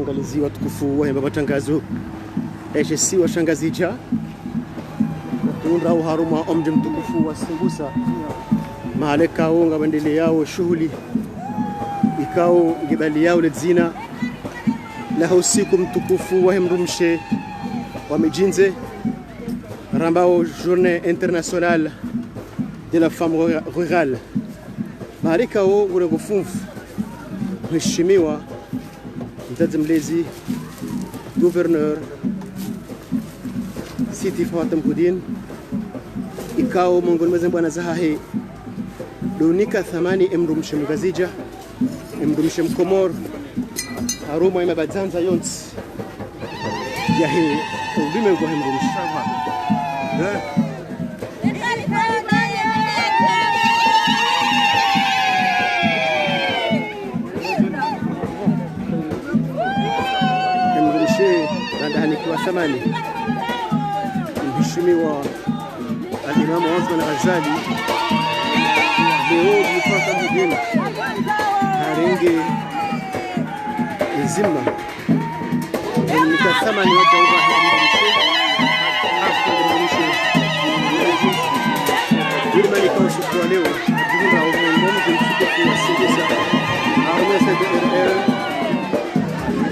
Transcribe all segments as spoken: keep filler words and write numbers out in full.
Waangalizi watukufu wahe mba matangazo ya she isiwa sha Ngazidja, wahundra harumwa omdji mtukufu wa Singisa, mahala ikao ngapvendeleao shuhuli ikao ngibaliyao le dzina laho usiku mtukufu wahe mdrumshe wa midjini, rambao Journée Internationale de la Femme Rurale. Mahala ikao ngurengo funvu mheshimiwa mdzadze mlezi, gouverneur Sitti Fawata Mgudini, ikao mongoni mwa ze mbwana zahahe ndo unika thamani emdrumshe mngazidja, emdrumshe mkomori, harumwa emabadzanza yontsi yahe ulimengu wahe mdrumshe. Emdrumshe baanda hanikiwa thamani, mheshimiwa Al-Imam Othman Ghazali, leo mipaka mgeni harenge ndzima. Nika thamani wadjau wahe mdrumshe, haswa mdrumshe. Ili maana ikao usiku wa leo, adjihundra omdji mtukufu wa Singisa, harumwa C D R L,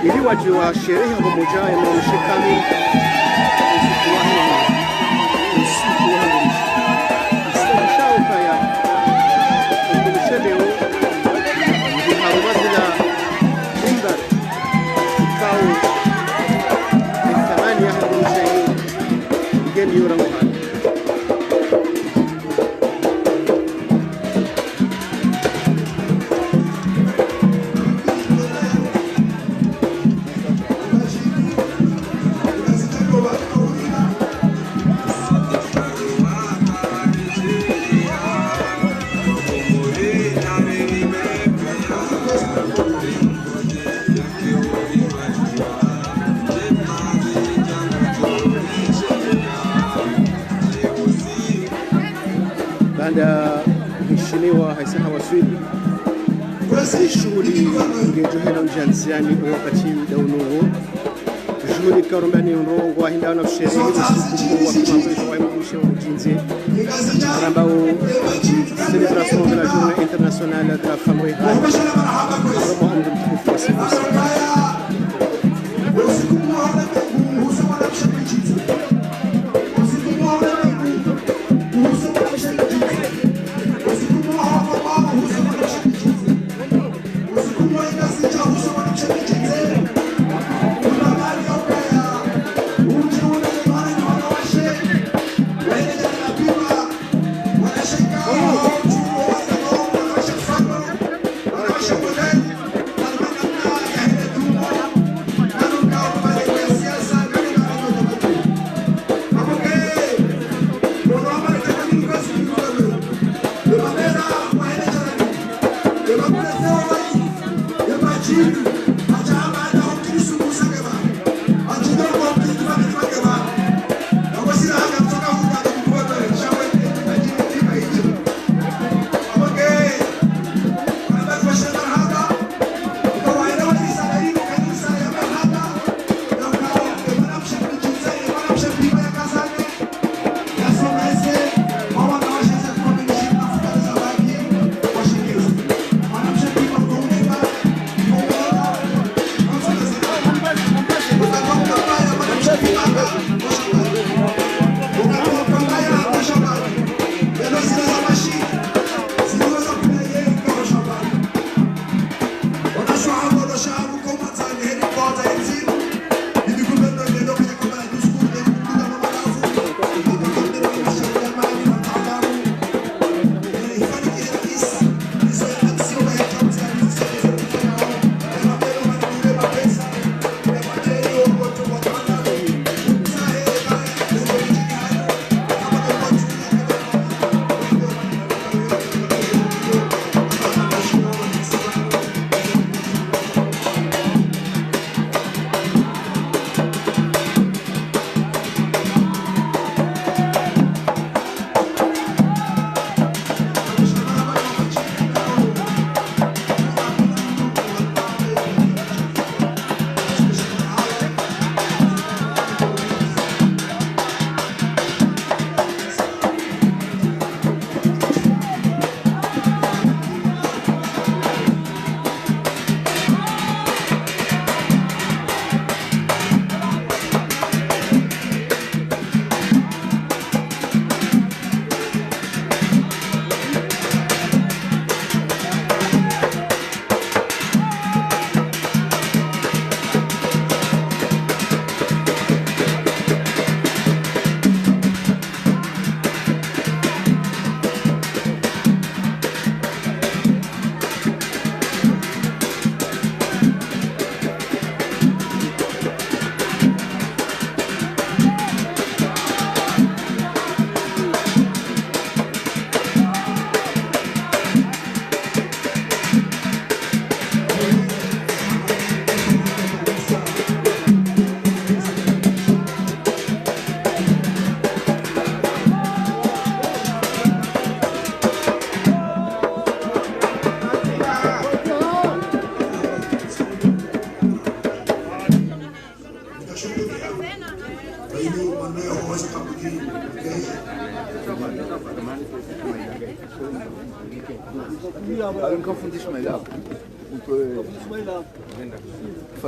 ili wadje washerehe pamoja emdrumshe kamili. Usiku wa leo, usiku wa leo. Usiku wa leo, emdrumshe leo, ndi harumwa zila mimbar. Ikao, ethamani yahe mdrumshe, ngeni yo rangu hale. Baanda mheshimiwa haisa hawaswili, shuhuli ngedjo henda undjiandziyani owakati ndaunu wo. Shuhuli ikao ramba ni ndrongoo hindana na usherehe usiku mkuu wa kimataifa wa mdrumshe wa mdjini, rambao célébration de la Journée Internationale de la Femme Rurale, harumwa omdji mtukufu wa Singisa.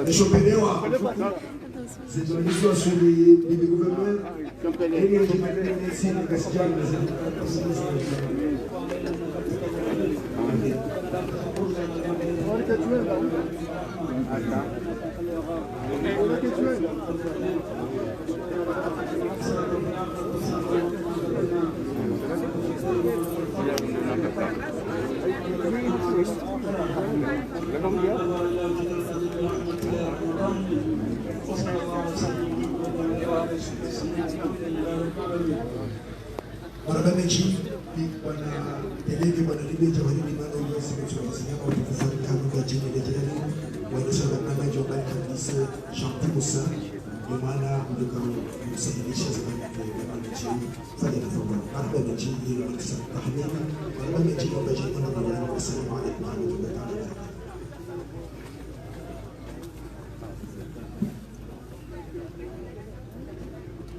Nishopelewa. Zintru ziswa suli bibi gouverneur. Eli ya jimane nesi ni kasijani na zintru. Marahaba mendji, bwana délégué, bwana Libe, Djawahiri, Limano, Yose, Mtsuwa, Sinyama, Mtsuwa, Kano, Kajini, Lejirani, bwana Shabana, Djomba, Kanise, Jean Pimusa, ni mwana mduka msaidishi wa zamani, bwana Mtsuwa, fanya na fanya. Marahaba mendji, ni mwana Shabana, Ahmed, marahaba mendji, Baba Jimana, Baba Jimana, Assalamu alaikum warahmatullahi wabarakatuh.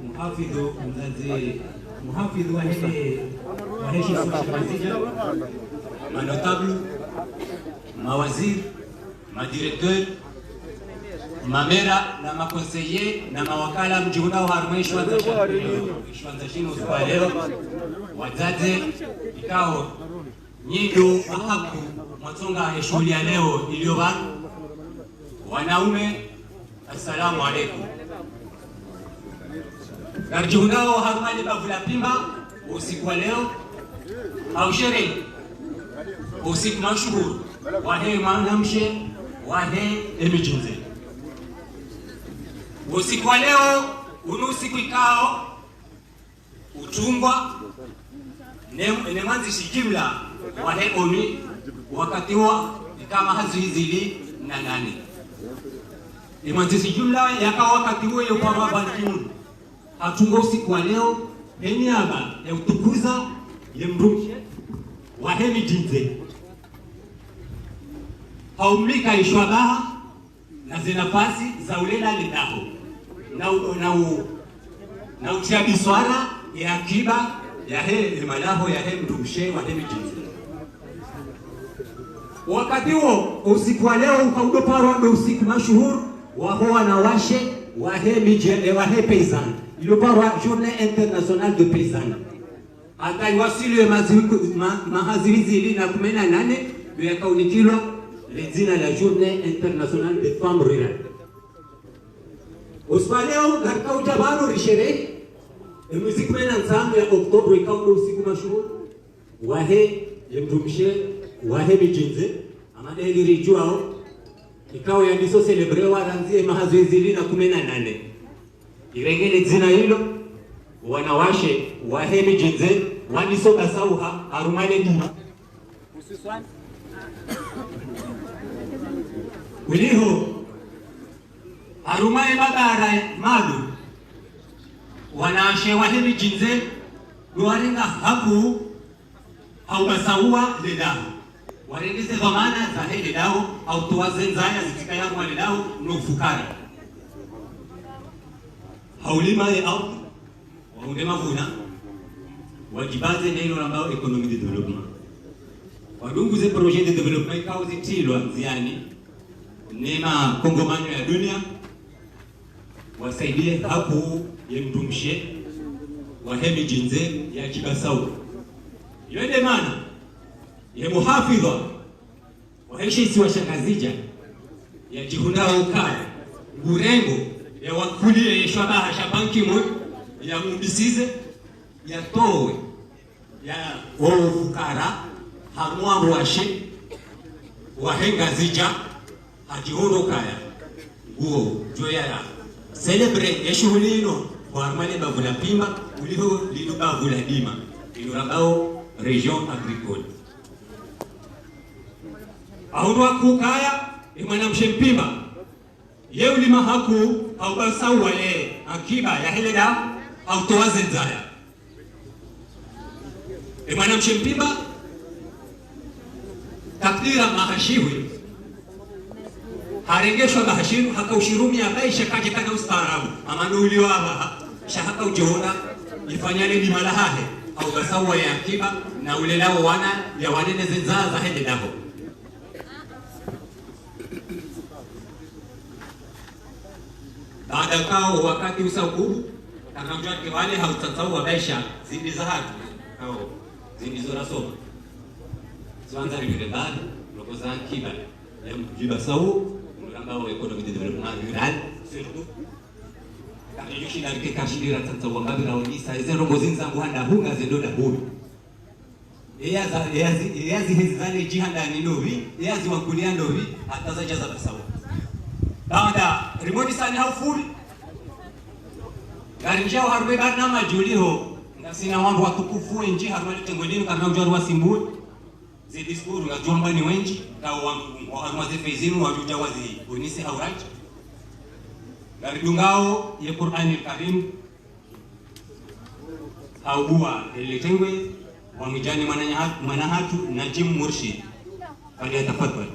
Muhafidhu mzazi, muhafidhu wa hele, wa heshe sosha mazija, manotablu, mawaziri, madirecteur, mamera na makonseye na mawakala mdjihundrao harumwa ishiwandza sha, ishiwandza shinu usiku wa leo, wadzadze, ikao nyi ndo wahaku mwatsonga ye shuhuli ya leo iliyo pvanu. Wanaume, assalamu alaikum. Ngaridjihundrao harumwa le bavu la Pimba usiku wa leo, ha usherehi usiku mashuhuri wahe mwanamshe wahe emidjini. Usiku wa leo, unu usiku ikao utungwa ne, ne mwandzishi jimla wahe ONU wakati wa ikao maha zihwi zili na nane. Ne mwandzishi jimla yaka wakati wo yo pvwa Ban Ki-moon. Hatungwa usiku wa leo, he niaba ya utukuza ye mdrumshe wahe midjini. Ha umnika ishwabaha, na ze nafasi za ulela le daho, na u-, na u-, na utia biswara ya akiba yahe, ye malaho yahe mdrumshe wahe midjini. Wakati wo, usiku wa leo, ukaudo parwa ndo usiku mashuhuri, waho wanawashe, wahe midji-, eh, wahe paysanne. Ilo parwa Journée Internationale de Paysanne. Hata iwasili ye mazi-, ma-, maha zihwi zili na kume na nane, ndo yakaunikilwa le dzina la Journée Internationale des Femmes Rurales. Usiku wa leo, ngarikao udja pvanu risherehi, emwezi kume na ntsanu ya Oktoba, ikao ndo usiku mashuhuri wahe, ye mdrumshe, wahe midjini, amade heli ridjuwao, ikao yandiso célébrewa randzi ye maha zihwi zili na kume na nane. Irenge le dzina ilo, wanawashe wahe midjini, wandiso basauha harumwa le dima. Hususwani. Uliho, harumwa ye mabara malu, wanawashe wahe midjini, ndo warenga haku, ha ubasauwa le daho. Warenge ze dhwamana zahe le daho, ha utowa ze ndzaya zitsikaya harumwa le daho, no ufukara. Ha ulima ye ardhi, wahundre mavuna, wadjibaze ne ilo rambao économie de développement. Wadungu ze projet de développement ikao zitrilwa ndziani, ne makongomanyo ya dunia, wasaidie haku ye mdrumshe wahe midjini ya kibasauwa. Yo nde mana, ye muhafidhwa wahe she isiwa sha Ngazidja, yadjihundrao ukaya, ngurengo, yawakuliye ye shwabaha sha Ban Ki-moon, yamumbisize, yatowe, ya, wo ufukara, harumwa washe wahe Ngazidja, hadjihundru ukaya, nguo, djo yaya célébrer ye shuhuli ino, harumwa le bavu la Pimba, uliho linu bavu la dima, inu rambao région agricole. Ahundru ukaya, ye mwanamshe mpimba, ye ulima haku, ha ubasauwa ye akiba yahe le daho, ha utowa ze ndzaya. Ye mwanamshe mpimba, takdira maha shihwi, harenge shwabaha shinu, haka ushirumia baisha kadjikana ustaarabu, amano ulio apvaha. Sha haka udjoona, ifanya le lima lahahe, hau pvasa uwa ye akiba, na ulela wo wana, ya wanene ze ndzaa zahende daho. Baada kao wakati usa ukubu, kakamdjwa ke wale hau tsatsa uwa baisha, zindri zahatru, kao, zindri zo rasoma. Zo wandza rivire mbali, ndrongoo za akiba, ya mdjiba sawu, ndo ramba wo économie de développement rural, surtout. Karidjo shinda rike karishindi ratsatsa uwa mbapvi raonesa, eze ndrongoo zindza ngu handa hunga ze ndo dahubi. Eya za, eya zi, eya zi hezi zale dji handani ndopvi, eya zi wakulia ndopvi, hata zadja za pvasa uwa. Baada, rimoni sani hau furi. Ngaridjao harumwa barnamaji uliho, ngasina wandru watukufu wendji harumwa le tengo linu, karina udjua ruwa simbuli. Ze discours ngazidjo hambwa ni wendji, kao wa, wa harumwa ze feuilles zinu, wadjo udja wazi onese hau radji. Ngaridungao ye Qur'anil Karim, hau uwa le tengwe, wa Mwidjani mwana nya-, mwana hatru, Najim Murshid. Falyatafadhal.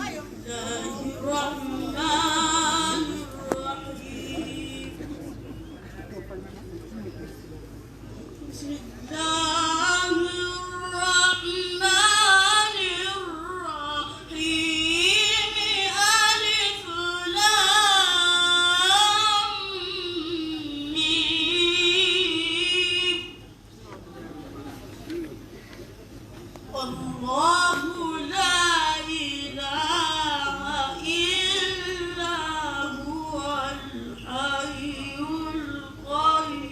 بسم الله الرحمن الرحيم. بسم الله الرحمن الرحيم. ألف لام ميم. الله لا إله إلا هو الحي القيوم.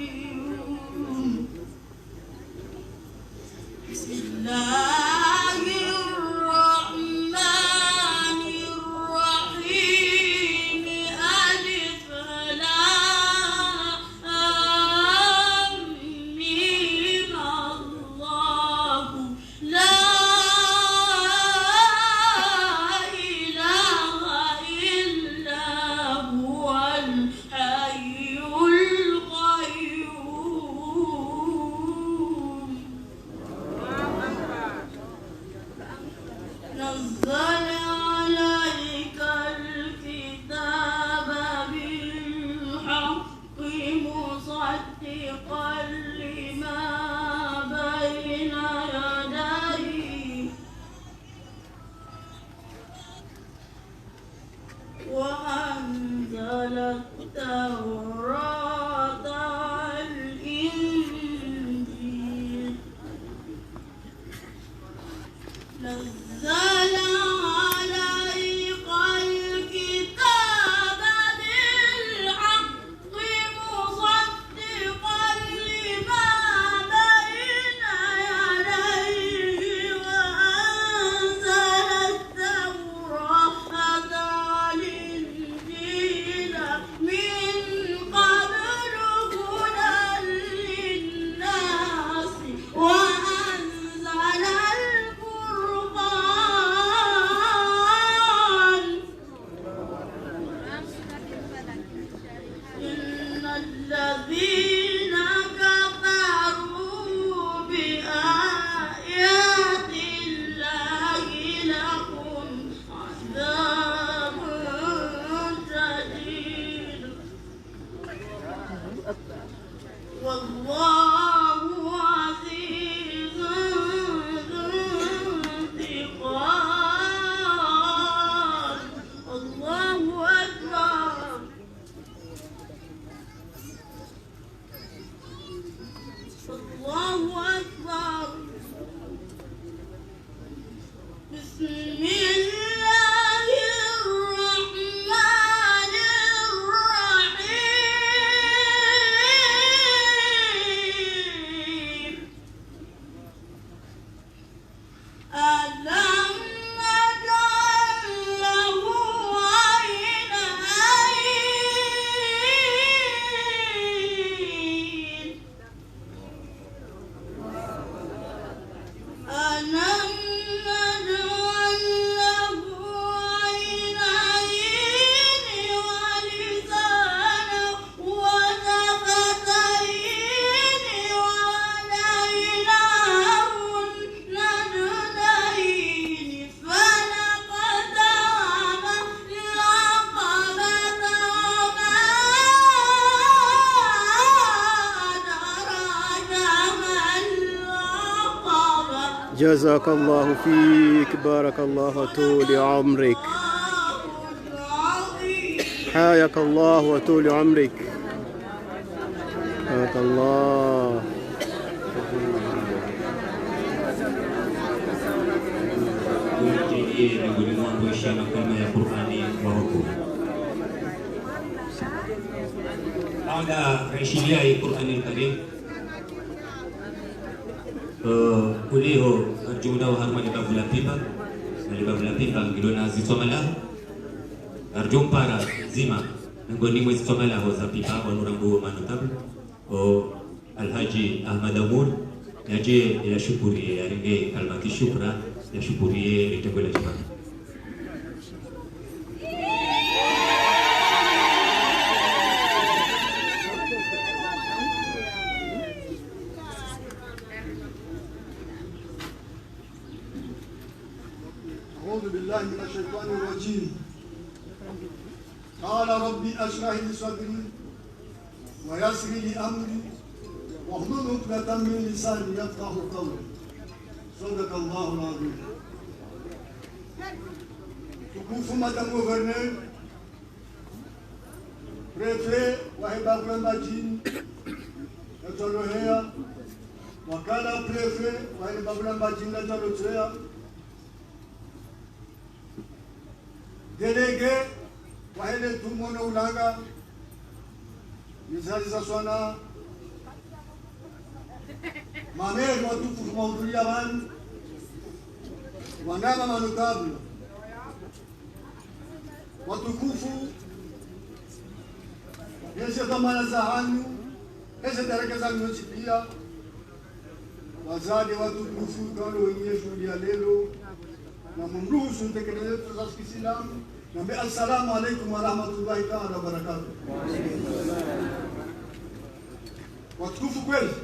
بسم الله الرحمن الرحيم. ألف لام ميم. الله لا إله إلا هو الحي القيوم. نزل عليك الكتاب بالحق مصدقا لما بين يديه وأنزل التوراة والإنجيل. نزل عليك الكتاب بالحق مصدقا لما بين يديه وأنزل التوراة والإنجيل من قبل جزاك الله فيك، بارك الله وطول عمرك. حياك الله وطول عمرك. بارك الله. Mjalie miongoni mwa wandru waishiya makalima ya Qur'ani wa hukumu. Baada raishiliya ye Qur'ani al-Karim, eh, uliho, ngarudjo mdao harumwa le bavu la pvimba, na le bavu la pvimba ngilo na zitswa malaho, ngarudjo mpara ndzima miongoni mwa zitswa malaho za pvimba, wanu rambuo ma notables, o Alhadji Ahmad Amour, yadje yashukuriye, yarenge kalimati shukra, yashukuriye le tengwe la djimama. أعوذ بالله من الشيطان الرجيم. قال رب اشرح لي صدري ويسر لي أمري واحلل عقدة من لساني يفقهوا قولي. صدق الله العظيم. Mtukufu Madame Gouverneur, Préfet wahe bavu la Mbadjini, yatwaloheya, wakala préfet wahe bavu la Mbadjini, yatwalotseya, Délégué wahe le tumo no ulanga, mizazi za swana, mameri watukufu mahudhuriya pvanu, wanama ma notables, watukufu, heze dhwamana zahanyu, heze daraka zanyu zontsi piya, wazade watukufu, kalo wenye shuhuli ya leo, na mumruhusu nitekeleze za kiislamu, nambe, "Assalamu alaikum wa rahmatullahi ta'ala wa barakatuh." Watukufu kwezi,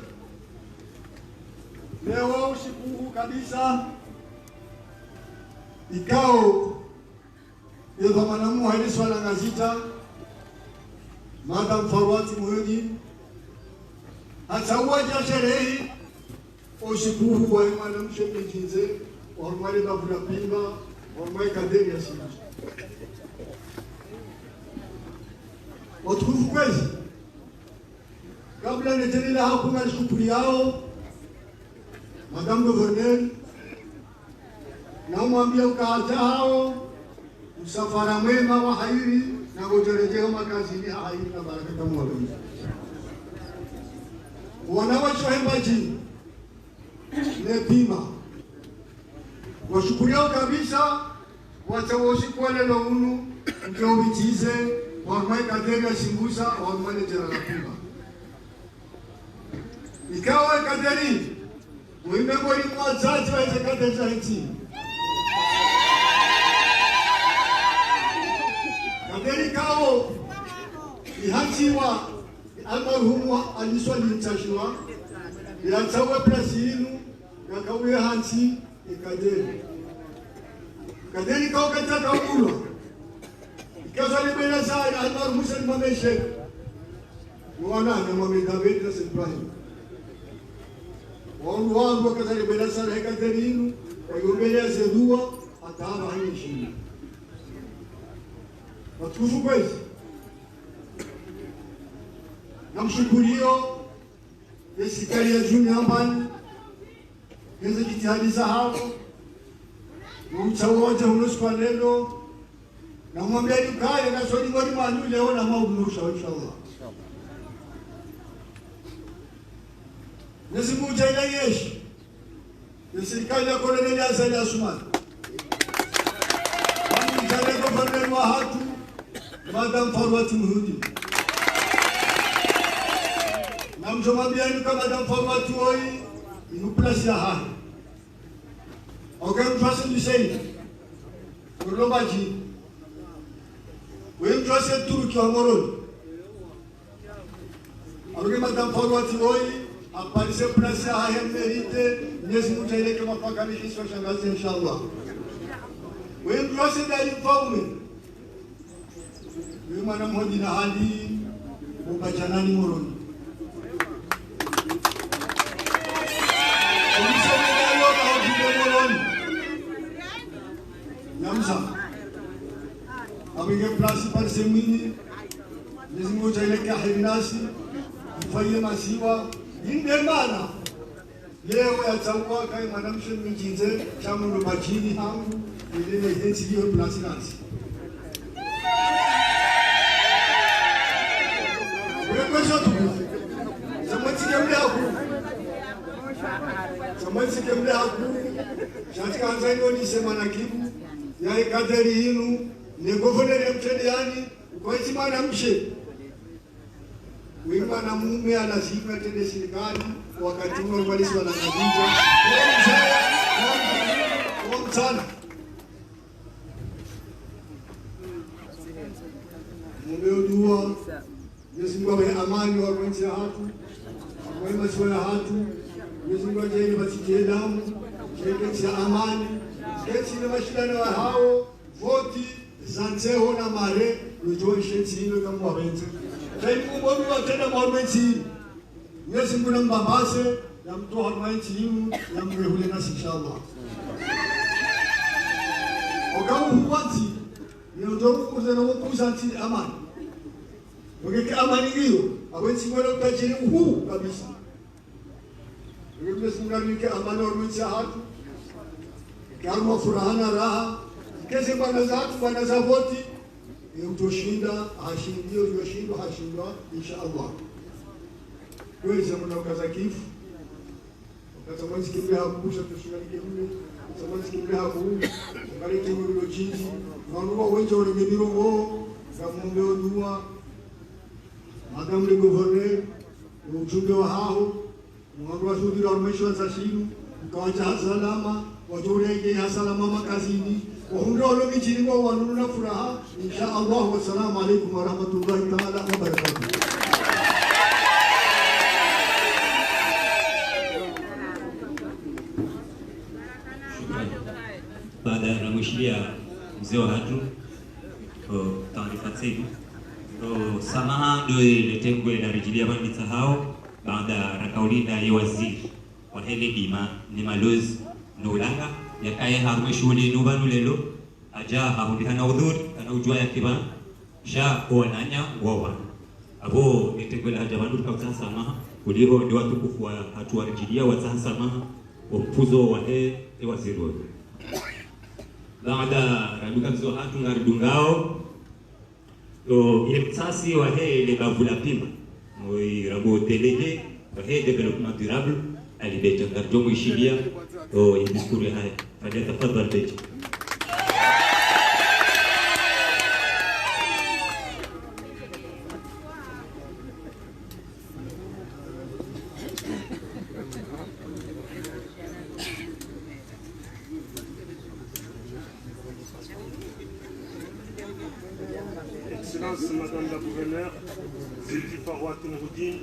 leo usiku huu kabisa, ikao ye dhwamana mhuu wahe le swala ngazidja, Madame Farouati Mouhidine, hatsaha wadje asherehi o usiku huu wahe mwanamshe mdjindze, wa harumwa le bavu la pvimba, wa harumwa ye kaderi ya Simbusa. Watukufu kwezi, kabla nidjendele hapvo, ngamshukuriyao Madame Gouverneur, na umwambiya uka hadja hawo, msafara mwema wa hairi, na ngodjo redjeya makazini ha hairi na baraka kamwe. Wana washe wahe Mbadjini ne pvimba, ngwashukuriyao kabisa, watsaha wo usiku wa leo unu, mdje mubidjize, wa harumwa ye kaderi ya Simbusa, wa harumwa le jera la pvimba. Ikao ye kaderi, muhime ngoli mwadzazi wa heze kaderi za hentsi. Kaderi ikao, ihantsiwa, almarhumu Ali Swalihi Mtsashiwa, yatsaha place inu, yakauye hantsi, ye kaderi. Kaderi ikao katsaka ubulwa. Ikazalwa Bela Sala, almarhumu Said Mohamed Cheikh. Mwana na Mohamed Abed na Said Ibrahim. Wandru wandru wakazalwa Bela Sala he kaderi inu, wayombeleya ze dua, hata hapvaha hayishini. Watukufu kwezi, ngamshukuriyo, ye sirikali ya Junior Ambani, heze jitihadi zahawo, no utsaha wadje hunu usiku wa leo, na mwambiya ukaya, na soni mwali mwanu leo na maubnusha, inshallah. Mwenyezi Mungu djaaliya yeshi, ye sirikali ya Colonel Azali Assoumani. Mwenyezi Mungu djaaliya gouverneur wahatru, Madame Farouati Mouhidine. Ngamdjo mwambiyani uka Madame Farouati woyi, inu place yahahe. Oke mtwase Hussein, Moroni Mbadjini. Oke mtwase Turki wa Moroni. Aluke Madame Farouati woyi, aparise place yahahe mérité, Mwenyezi Mungu djaaliya ke mafaka ni hiswa shangazi, inshallah. Oke mtwase Dali Mfaume. Ye mwana mhodi na hali, Mbadjini Moroni. Komiseri wa leo na hodi Nge place pvale semini, Mwenyezi Mungu yadjaanlie kheri nasi, mfanye masiwa, yinde mana. Leo yatsauwa kaye mwanamshe mdjindze, sha mndru madjini hangu, yende ne hentsi yiyo place nasi. Wewe kwesha tukufu. Samwantsi ke mle haku. Samwantsi ke mle haku. Sha tsi kandza yinu ni semana kibu. Yaye kaderi yinu, ne gouverneur ya mtrende yani, kwetsi mwanamshe. Wema na mume anazikwa tende sirikali, wakati uno walisi wanangazija. Wa mzaya, wa mzaya, wa mzaya. Mume udua, Mwenyezi Mungu awape amani wa ntsi yahatru, wa masiwa yahatru, Mwenyezi Mungu yadjaanlie pvatsi dje damu, yike ntsi ya amani, yike ntsi ne mashindano yahawo, voti, za ntseho na mare, nudjo ishe ntsi yinu kamwapvendze. Kayi mkumbo mi watrenda mwa ntsi yinu. Mwenyezi Mungu nambapvase, yamtowe harumwa ntsi yinu, yamrehule nasi inshallah. Oka uhu wa ntsi, ni udjo kuze na ukuza ntsi amani. Wekeke amani ngiyo, apvo ntsi ngwona utajiri uhu kabisa. Mwenyezi Mungu yike amani wa ntsi yahatru. Yike harumwa furaha na raha. Yike ze bwana zahatru, bwana za voti. Ye udjoshinda, hashindi, ye udjoshindwa, hashindwa, insha Allah. Kwezi muna ukaza kifu. Wakati mwantsi ke mle haku, sha tushingalike mle. Wakati mwantsi ke mle haku, ngale ke mle lo chini. Mwanuwa wendji wale nge mirongo, nga mume udua. Madame le gouverneur, ujumbe wahaho, Mungu wasuhudira harumwa ishiwa za shinu, ukawadja ha salama, wadjorenge ha salama makazini, wahundre walo midjini ngwao wanu na furaha, insha Allah. Wassalamu alaikum warahmatullahi taala wabarakatuh. Shukran. Baada ya mheshimiwa mze wahatru, o, taarifa zinu. O, samaha ndo le tengwe la ridjiliya pvanu nitsahao. Baada rakaulinda ye waziri wahe le dima ne malozi no ulanga, yakaye harumwa shuhuli inu pvanu leo, hadja hahundrihana udhuri, kana udjuwa yake pvanu, sha owananya ngwawo. Apvo ne tengwe la hadja pvanu rikautsaha samaha, kuliho nde watukufu wahatru waridjiliya watsaha samaha, o mpvuzo wahe, e waziri woyo. Baada raduka mze wahatru ngaridungao, o, ye mtsasi wahe le bavu la pima. Moi rabo délégué wahe développement durable, Ali Beja, ngaridjo mwishiliya, o, ye discours yahahe. Falyatafadhal Beja. Excellence, Madame la Gouverneure, Sylvie Faroua Tinoudine,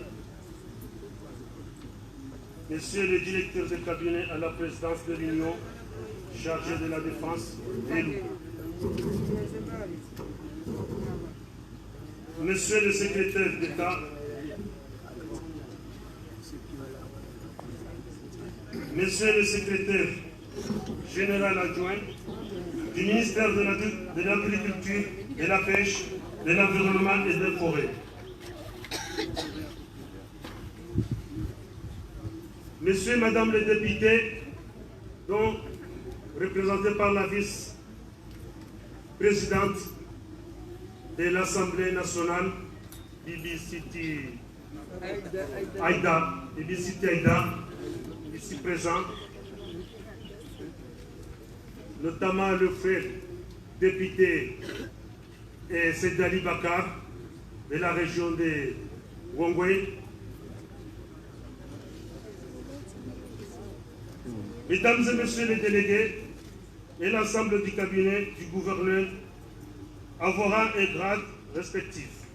Monsieur le directeur de cabinet à la présidence de l'Union, chargé de la défense, élu. Monsieur le secrétaire d'État, Monsieur le secrétaire général adjoint du ministère de l'Agri-, de l'Agriculture, de la Pêche, de l'Environnement et des Forêts. Monsieur et Madame les députés, donc représentés par la vice-présidente de l'Assemblée nationale, Bibi Siti Aïda, Bibi Siti Aïda, ici présent, notamment le frère député et Said Ali Bakar, de la région de Wangwe. Mesdames et messieurs les délégués et l'ensemble du cabinet du gouverneur, à vos rangs et grades respectifs.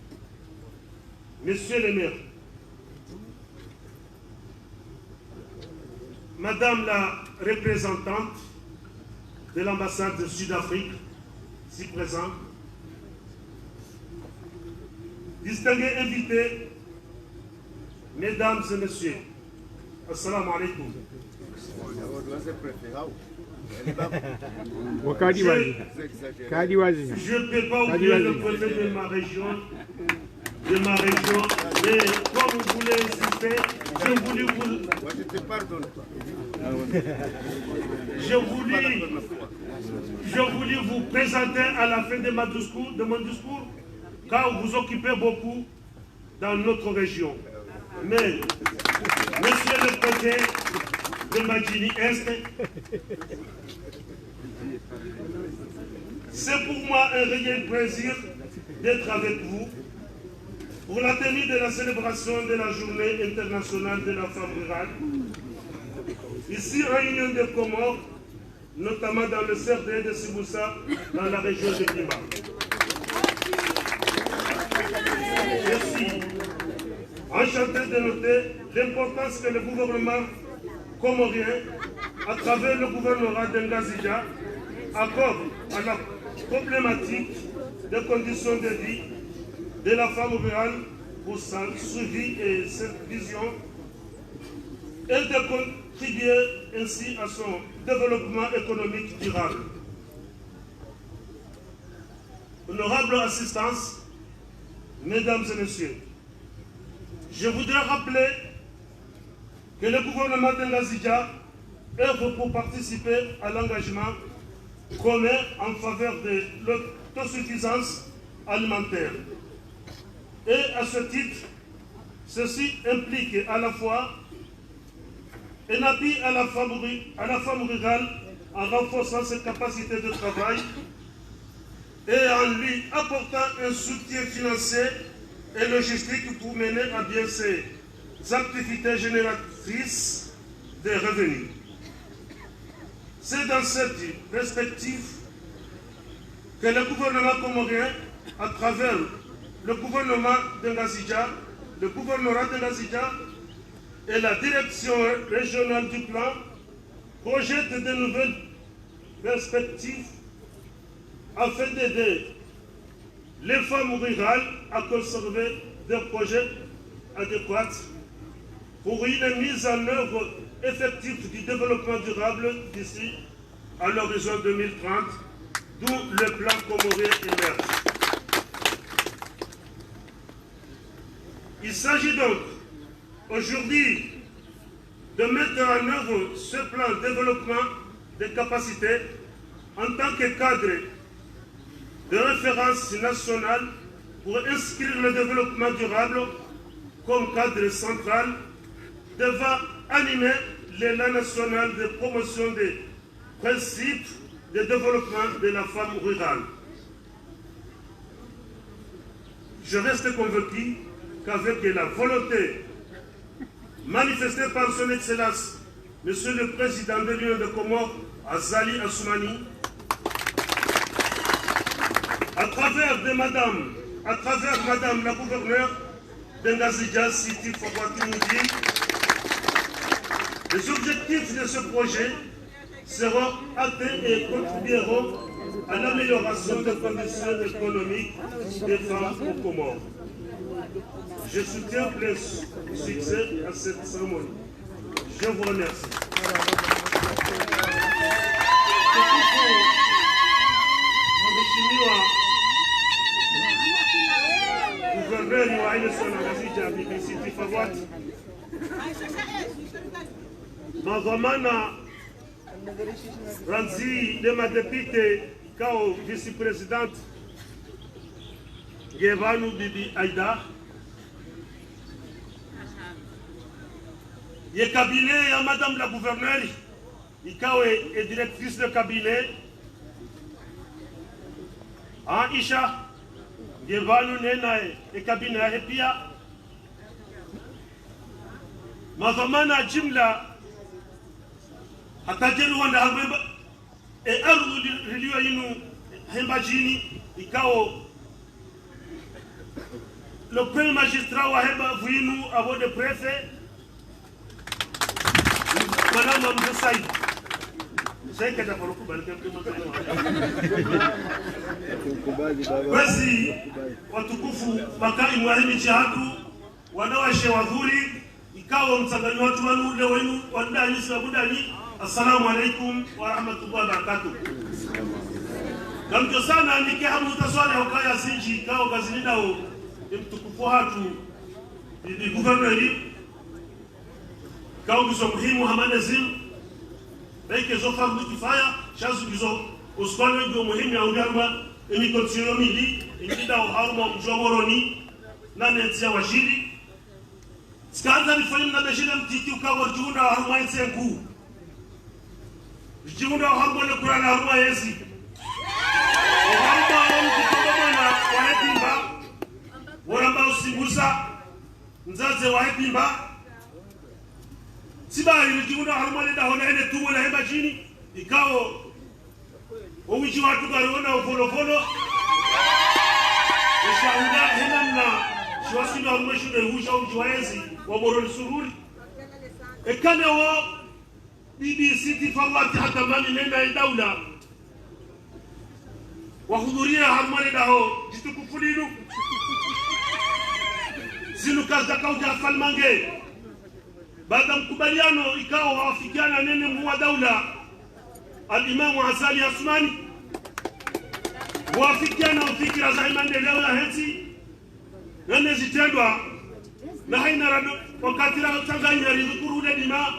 Messieurs les maires, Madame la représentante de l'ambassade de Sud-Afrique, ici présente, distingués invités, mesdames et messieurs, assalamu alaikum. Wakati wazi. Kadi wazi. Je ne peux pas oublier le préfet de ma région, de ma région, mais comme vous voulez insister, je voulais vous, je voulais, je voulais vous présenter à la fin de ma discours, de mon discours, car vous occupez beaucoup dans notre région. Mais, monsieur le préfet de Mbadjini Est, c'est pour moi un réel plaisir d'être avec vous pour la tenue de la célébration de la Journée internationale de la femme rurale, ici en Union des Comores, notamment dans le C R D de Siboussa, dans la région de Bimba. Je suis enchanté de noter l'importance que le gouvernement comorien, à travers le gouvernorat de Ngazidja, accorde à la problématique des conditions de vie de la femme rurale pour sa survie et cette vision et de contribuer ainsi à son développement économique durable. Honorable assistance, mesdames et messieurs, je voudrais rappeler que le gouvernement de Ngazidja œuvre pour participer à l'engagement commun en faveur de l'autosuffisance alimentaire. Et à ce titre, ceci implique à la fois un appui à la femme ru-, à la femme rurale en renforçant ses capacités de travail et en lui apportant un soutien financier et logistique pour mener à bien ses activités génératrices de revenus. C'est dans cette perspective que le gouvernement comorien, à travers le gouvernement de Ngazidja, le gouvernorat de Ngazidja et la direction régionale du plan, projette de nouvelles perspectives afin d'aider les femmes rurales à conserver des projets adéquats pour une mise en œuvre effective du développement durable d'ici à l'horizon deux mille trente, d'où le plan comorien émerge. Il s'agit donc aujourd'hui de mettre en œuvre ce plan de développement des capacités en tant que cadre de référence national pour inscrire le développement durable comme cadre central devant animer l'élan national de promotion des principes de développement de la femme rurale. Je reste convaincu qu'avec la volonté manifestée par son Excellence, Monsieur le Président de l'Union des Comores, Azali Assoumani, à travers de Madame, à travers Madame la gouverneure de Ngazidja, Siti Faouati Moudjine, les objectifs de ce projet seront atteints et contribueront à l'amélioration des conditions économiques des femmes aux Comores. Je soutiens plein succès à cette cérémonie. Je vous remercie. Mheshimiwa gouverneur wa ile sona Ngazidja, Bibi Siti Faouati. Madhwamana randzi de madéputé ikao vice-présidente nge pvanu Bibi Aïda. Ye cabinet ya Madame la gouverneure ikao e directrice de cabinet. Aisha nge pvanu nena e cabinet yahe pia. Madhwamana jimla hata djeli wanda hapvwemba e ardhwi li-, lilio inu he Mbadjini ikao le premier magistrat wahe bavu inu apvo nde préfet. Madame Mzee Said. Said kata paro kubali kwa mtu. Basi, watukufu, makaimu wahe midji yahatru, wanawashe wadhuri, ikao mtsanganyo watru wanu leo inu, wandani, sababu ndani, Assalamu alaikum wa rahmatullahi wa barakatuh. Ngamdjo sana nike hamu taswali hukaya zindji, ikao ngazilindao, ye mtukufu hatru, bibi gouverneur, ikao ngizo muhimu hama ne zinu, beke zo fardhu kifaya, sha zo ngizo usiku wa leo ngizo muhimu ya uliamba, ye mikontsi yo mili, imilindao harumwa mdji wa Moroni, na ne ntsi ya Washili. Tsikandza nifanye mna beshile mtiti ukao ridjihundra harumwa ye ntsi nkuu. Ridjihundra harumwa le kura la harumwa yezi. Harumwa wo mtiti wa mwana wa Hepimba. Woramba usimbusa. Mdzadze wa Hepimba. Tsi bahi ridjihundra harumwa le daho la hene tumo la hemba shini. Ikao. Owindji watru ngariona uvolovolo. Esha hula hena mna, shiwaswili harumwa eshude husha owindji wa yezi, wa Moroni Sururi. Ekane wo, bibi Siti Farwati hata mani nena e daula. Wahudhuria harumwa le daho, djitukufu linu. Zinu kazidja kaudja hafali mange. Baada mkubaliano ikao wawafikiana nene mhuu wa daula, Al-Imamu Azali Assoumani, wawafikiana ufikira za imaendeleo ya hentsi, nene zitrendwa, na haina rado, wakati ra tsanganya ridhukuru le dima,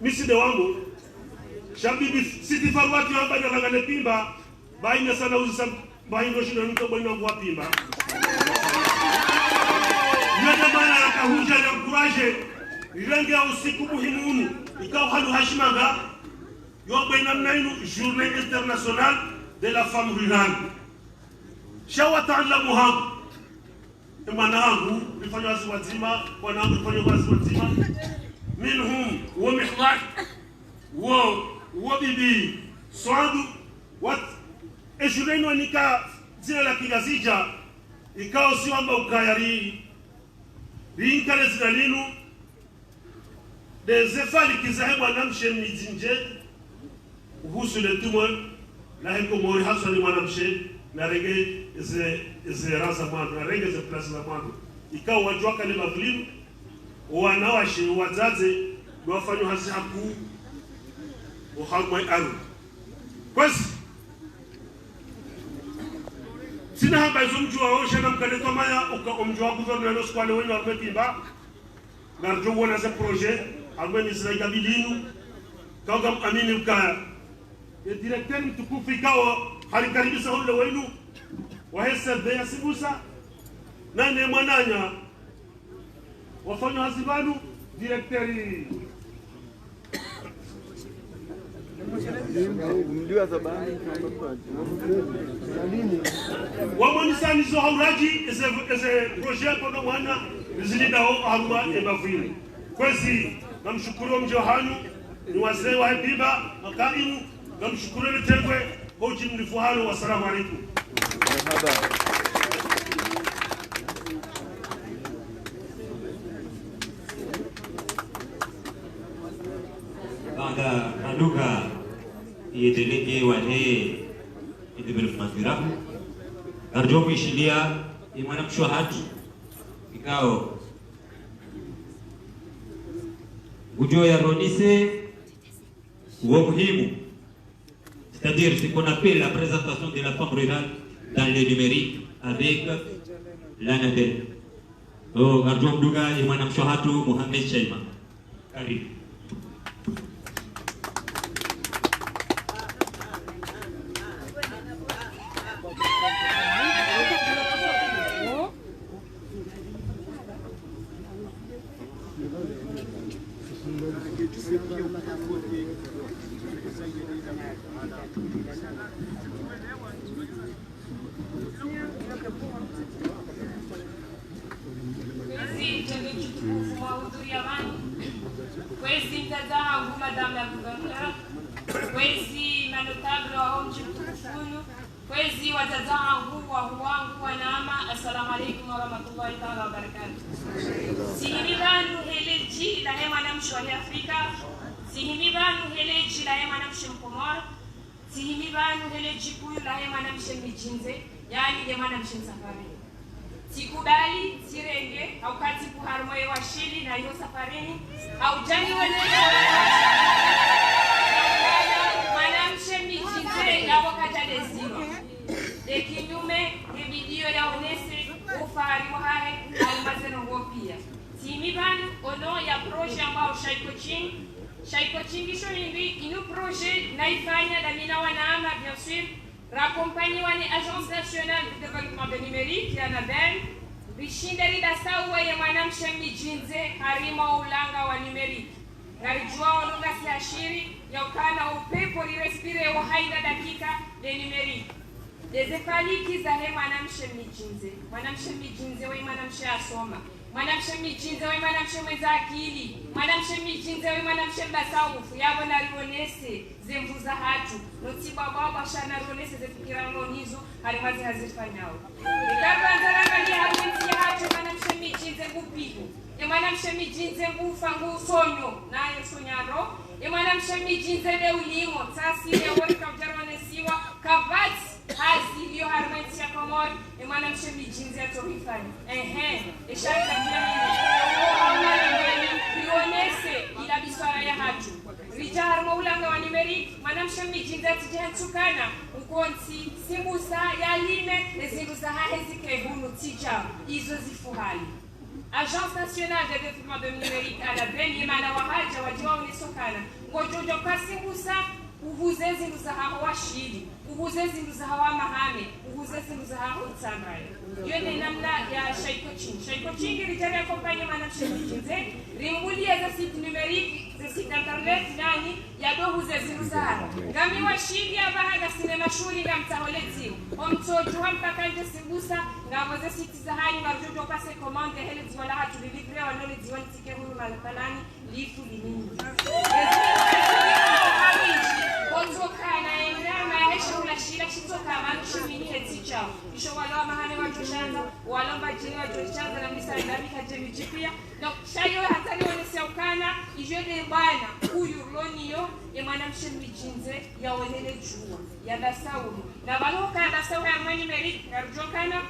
mi tsi nde wangu, sha bibi Siti Farwati wamba na langa le pimba, baina sana uzisa, baina shino nito baina wa pimba. Yo nde mana yakahudja na encourage, rirenge usiku muhimu unu, ikao hanu hashimanga, yo baina mna inu Journée Internationale de la Femme Rurale. Sha wataalamu hangu, e mwana hangu, rifanya hazi wadzima, wana hangu, rifanya hazi wadzima. Minhum, wo Mihrah, wo, wo bibi Swadu, wat-, e journée inu nika dzina la Kingazidja, ikao si wamba ukaya ri, rinkale dzina linu, nde ze faliki zahe mwanamshe midjini, uhusu le tumo lahe Komori haswa ni mwanamshe, narenge ze, ze raza mwando, narenge ze place za mwando. Ikao wadjuwa kale mavulinu, owanawashe, owadzadze, ndo wafanyao hazi hakuu, oharumwa e ardhwi. Kwezi, tsina hamba izo mdjuwao, sha ngamkane twamaya, uka omdji wa gouverneur usiku wa leo wenu harumwa e pimba, ngaridjo wona ze projet, harumwa e mezi na ikabili inu, ikao ngam amini ukaya. Ye directeur mtukufu ikao, harikaribisa hule wenu, wahe S R D ya Sibusa, nane mwananya, wafanyao hazi pvanu, directeur. Wamwonesa nizo hauraji, eze, eze projet kono mwana, zilindao harumwa e mavulini. Kwezi, ngamshukuru omdjo hanyu, ni wazee wa e pimba, makaimu, ngamshukuru le tengwe, ho ujimlifu halo, wassalamu alaikum. Marahaba. Baada raduka ye délégué wahe e développement durable, ngaridjo mwishilia ye mwanamshe hatru, ikao ngudjo yaronese wo muhimu. C'est-à-dire ce qu'on appelle la présentation de la femme rurale dans le numérique avec l'ANADEL. Oh, ngaridjo mdunga ye mwanamshe hatru Mohamed Shaima. Karibu. Kwezi, tendo tukufu mwahudhuria pvanu. Kwezi, mdzadze hangu, madame la gouverneur. Kwezi, manotable wa omdji mtukufu unu. Kwezi, wadzadze hangu, wahuu wangu, wananya, assalamu alaikum warahmatullahi taala wabarakatuh. Tsihimi pvanu he ledji lahe mwanamshe wa Afrika. Tsihimi pvanu he ledji lahe mwanamshe Mkomori. Tsihimi pvanu he ledji kuu lahe mwanamshe midjini, yaani nde mwanamshe msafari. Tsikubali, tsirenge, hauka tsiku harumwa ye washili na iyo safarini, haudjani wene. Mwanamshe midjindze, yapvo kadja leziwa. Nde kinyume, nge video yaonese ufahari wahahe, harumwa ze ndrongoo pia. Tsimi pvanu, au nom ya projet ambao Shai Coaching. Shai Coaching isho hindri, inu projet naifanya dami na wanama, bien sûr, raccompagniwa ni Agence Nationale du Développement de Numérique, ya ANADEN, rishinde ridasauwe ye mwanamshe midjindze harumwa ulanga wa numérique. Ngaridjuao no ngasi hashiri, yaukana upepvo rirespire wa haina dakika nde numérique. Nde ze faliki zahe mwanamshe midjindze. Mwanamshe midjindze we mwanamshe asoma. Mwanamshe midjindze we mwanamshe mwendza akili. Mwanamshe midjindze we mwanamshe mdasaufu. Yapvo narionese ze nvu zahatru. No tsi bwabwabwa sha narionese ze fikira no nizo harumwa ze hazi rifanyao. Ikapvandza rangalie harumwa ntsi yahatru mwanamshe midjindze ngu piho. Ye mwanamshe midjindze ngufa ngu sonyo, naye sonyo ndo. Ye mwanamshe midjindze nde ulimo, tsasi nde wori kaudja ronesiwa, kapvatsi hazi iliyo harumwa ntsi ya Komori, ye mwanamshe midjindze yatso hifanya. Ehe, esha pia mimi. Rionese, rionese, ila biswara yahatru. Ridja harumwa ulanga wa numérique, mwanamshe midjindze yatsidje hantsukana, ukontsi, simbusa, yalime, ezindru zahahe zike hunu, tsidja, izo zifuhali. Agence Nationale de Développement de Numérique, ANADEN, ye mana wahadja wadjiwa unesokana. Ngodjo djo kasimbusa, uhuze zindru zahaho washili, uhuze zindru zahaho wa mahame, uhuze zindru zahaho itsambaye. Iyo nde namna ya Shai Coaching. Shai Coaching ridja riaccompagner mwanamshe midjindze, rimbulie ze site numérique, ze site internet, nani, yadohuze zindru zahahe. Ngami washili apvaha ngasina mashuhuli ngamtsaho ledziwo. Omtsodju hampaka ndje simbusa, ngapvo ze site zahanyu ngaridjo djo passer commande, hele dziwa lahatru lilivrewa no ledziwa litsike hunu mahala fulani, lifu linini. Kontsoka na enama, hesha hula shila shitsoka, manu shimini hetsi tshao. Isho walo wa mahane wadjo shandza, walo Mbadjini wadjo shandza, na misa ndami kadje midji pia. Donc, sha iyo hata rionese ukana, iyo nde bwana, uyu rilo niyo, ye mwanamshe midjindze, yaonele djuwa, yadasauwe. Na pvanu uka yadasauwe harumwa numérique, ngarudjo kana,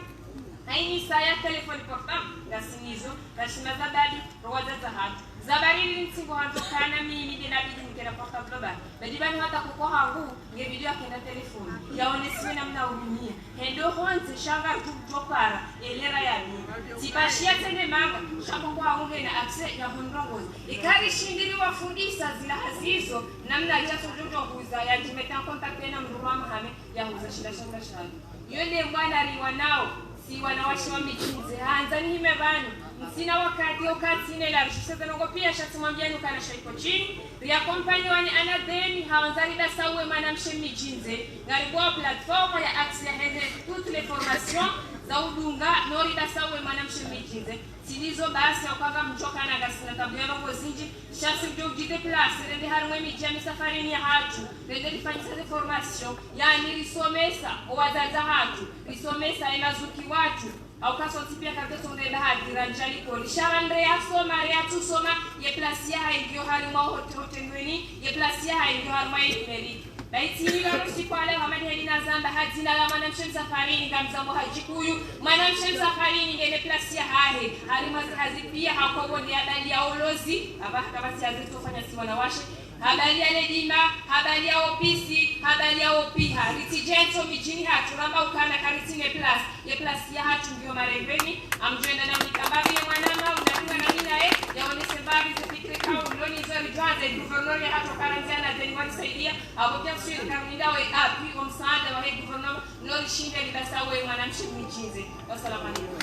haini saya téléphone portable, ngasi nizo, ngashina zabadi, ro wadzadze wahatru. Zabadi lili ntsingo handzo kana mimi nde nabidi nike na portable bani. Badi pvanu hata koko hangu, nge video yakenda téléphone. Yaonesiwe namna urumiya. Hendo hondze sha ngarudjo para, elera ya mimi. Tsipashiya tsene manga, sha koko hangu ngena accès ya hundrongozi. Ikari shindiri wafundisa zila hazi izo, namna yatso djo djo huza, yadji mettre en contact na mdru wa mahame, yahuza shila shanga shanga. Iyo nde mwana riwanao, si wanawashe wa midjindze. Handza nihime pvanu, ntsina wakati, wakati nela, rishise ze ndrongoo pia sha tsimwambiani ukana Shai Coaching, riaccompagniwa ni ANADEN, handza ridasauwe mwanamshe midjindze, ngaribuwa plateforme ya accès ya hende toutes les formations za udunga, no ridasauwe mwanamshe midjindze. Tsi nizo basi, ya ukanga mdjo kana ngasina tabu ya ndrongoo zindji, sha si mdjo udji déplacer, rende harumwa emidji ya misafarini yahatru, rende rifanyisa ze formation, yaani risomesa, owadzadze wahatru, risomesa emazuki watru, au kasontsi pia karitso nde bahati randja likoli, sha randre yasoma, reyatsusoma, ye place yahahe ngiyo harumwa hote-, hotengweni, ye place yahahe ngiyo harumwa ye numérique. Baitsi ila usiku wa leo, hama ndi heli nazamba, ha dzina la mwanamshe msafarini, ngamzambo hadjikuyu, mwanamshe msafarini ngena place yahahe, harumwa ze hazi pia, hako bonde habari ya ulozi, apvaha kapvatsi hazi ritsofanya si wanawashe, habari ya ledima, habari ya opisi, habari ya opiha, ritsidje ntso midjini hatru, ramba ukana karitsina place, ye place yahatru ngiyo marengweni, amdjo enda na mnika mbapvi ye mwanama, unatiwa na mina ye, yaonese mbapvi ze fikira ikao, niloni izo ridjuwa ze gouverneur yahatru karandzi ANADEN wanisaidia, apvo pia kuswiri kamuninda we appui, omsaada wahe gouverneur, no rishinde ridasauwe mwanamshe midjindze. Wassalamu alaikum.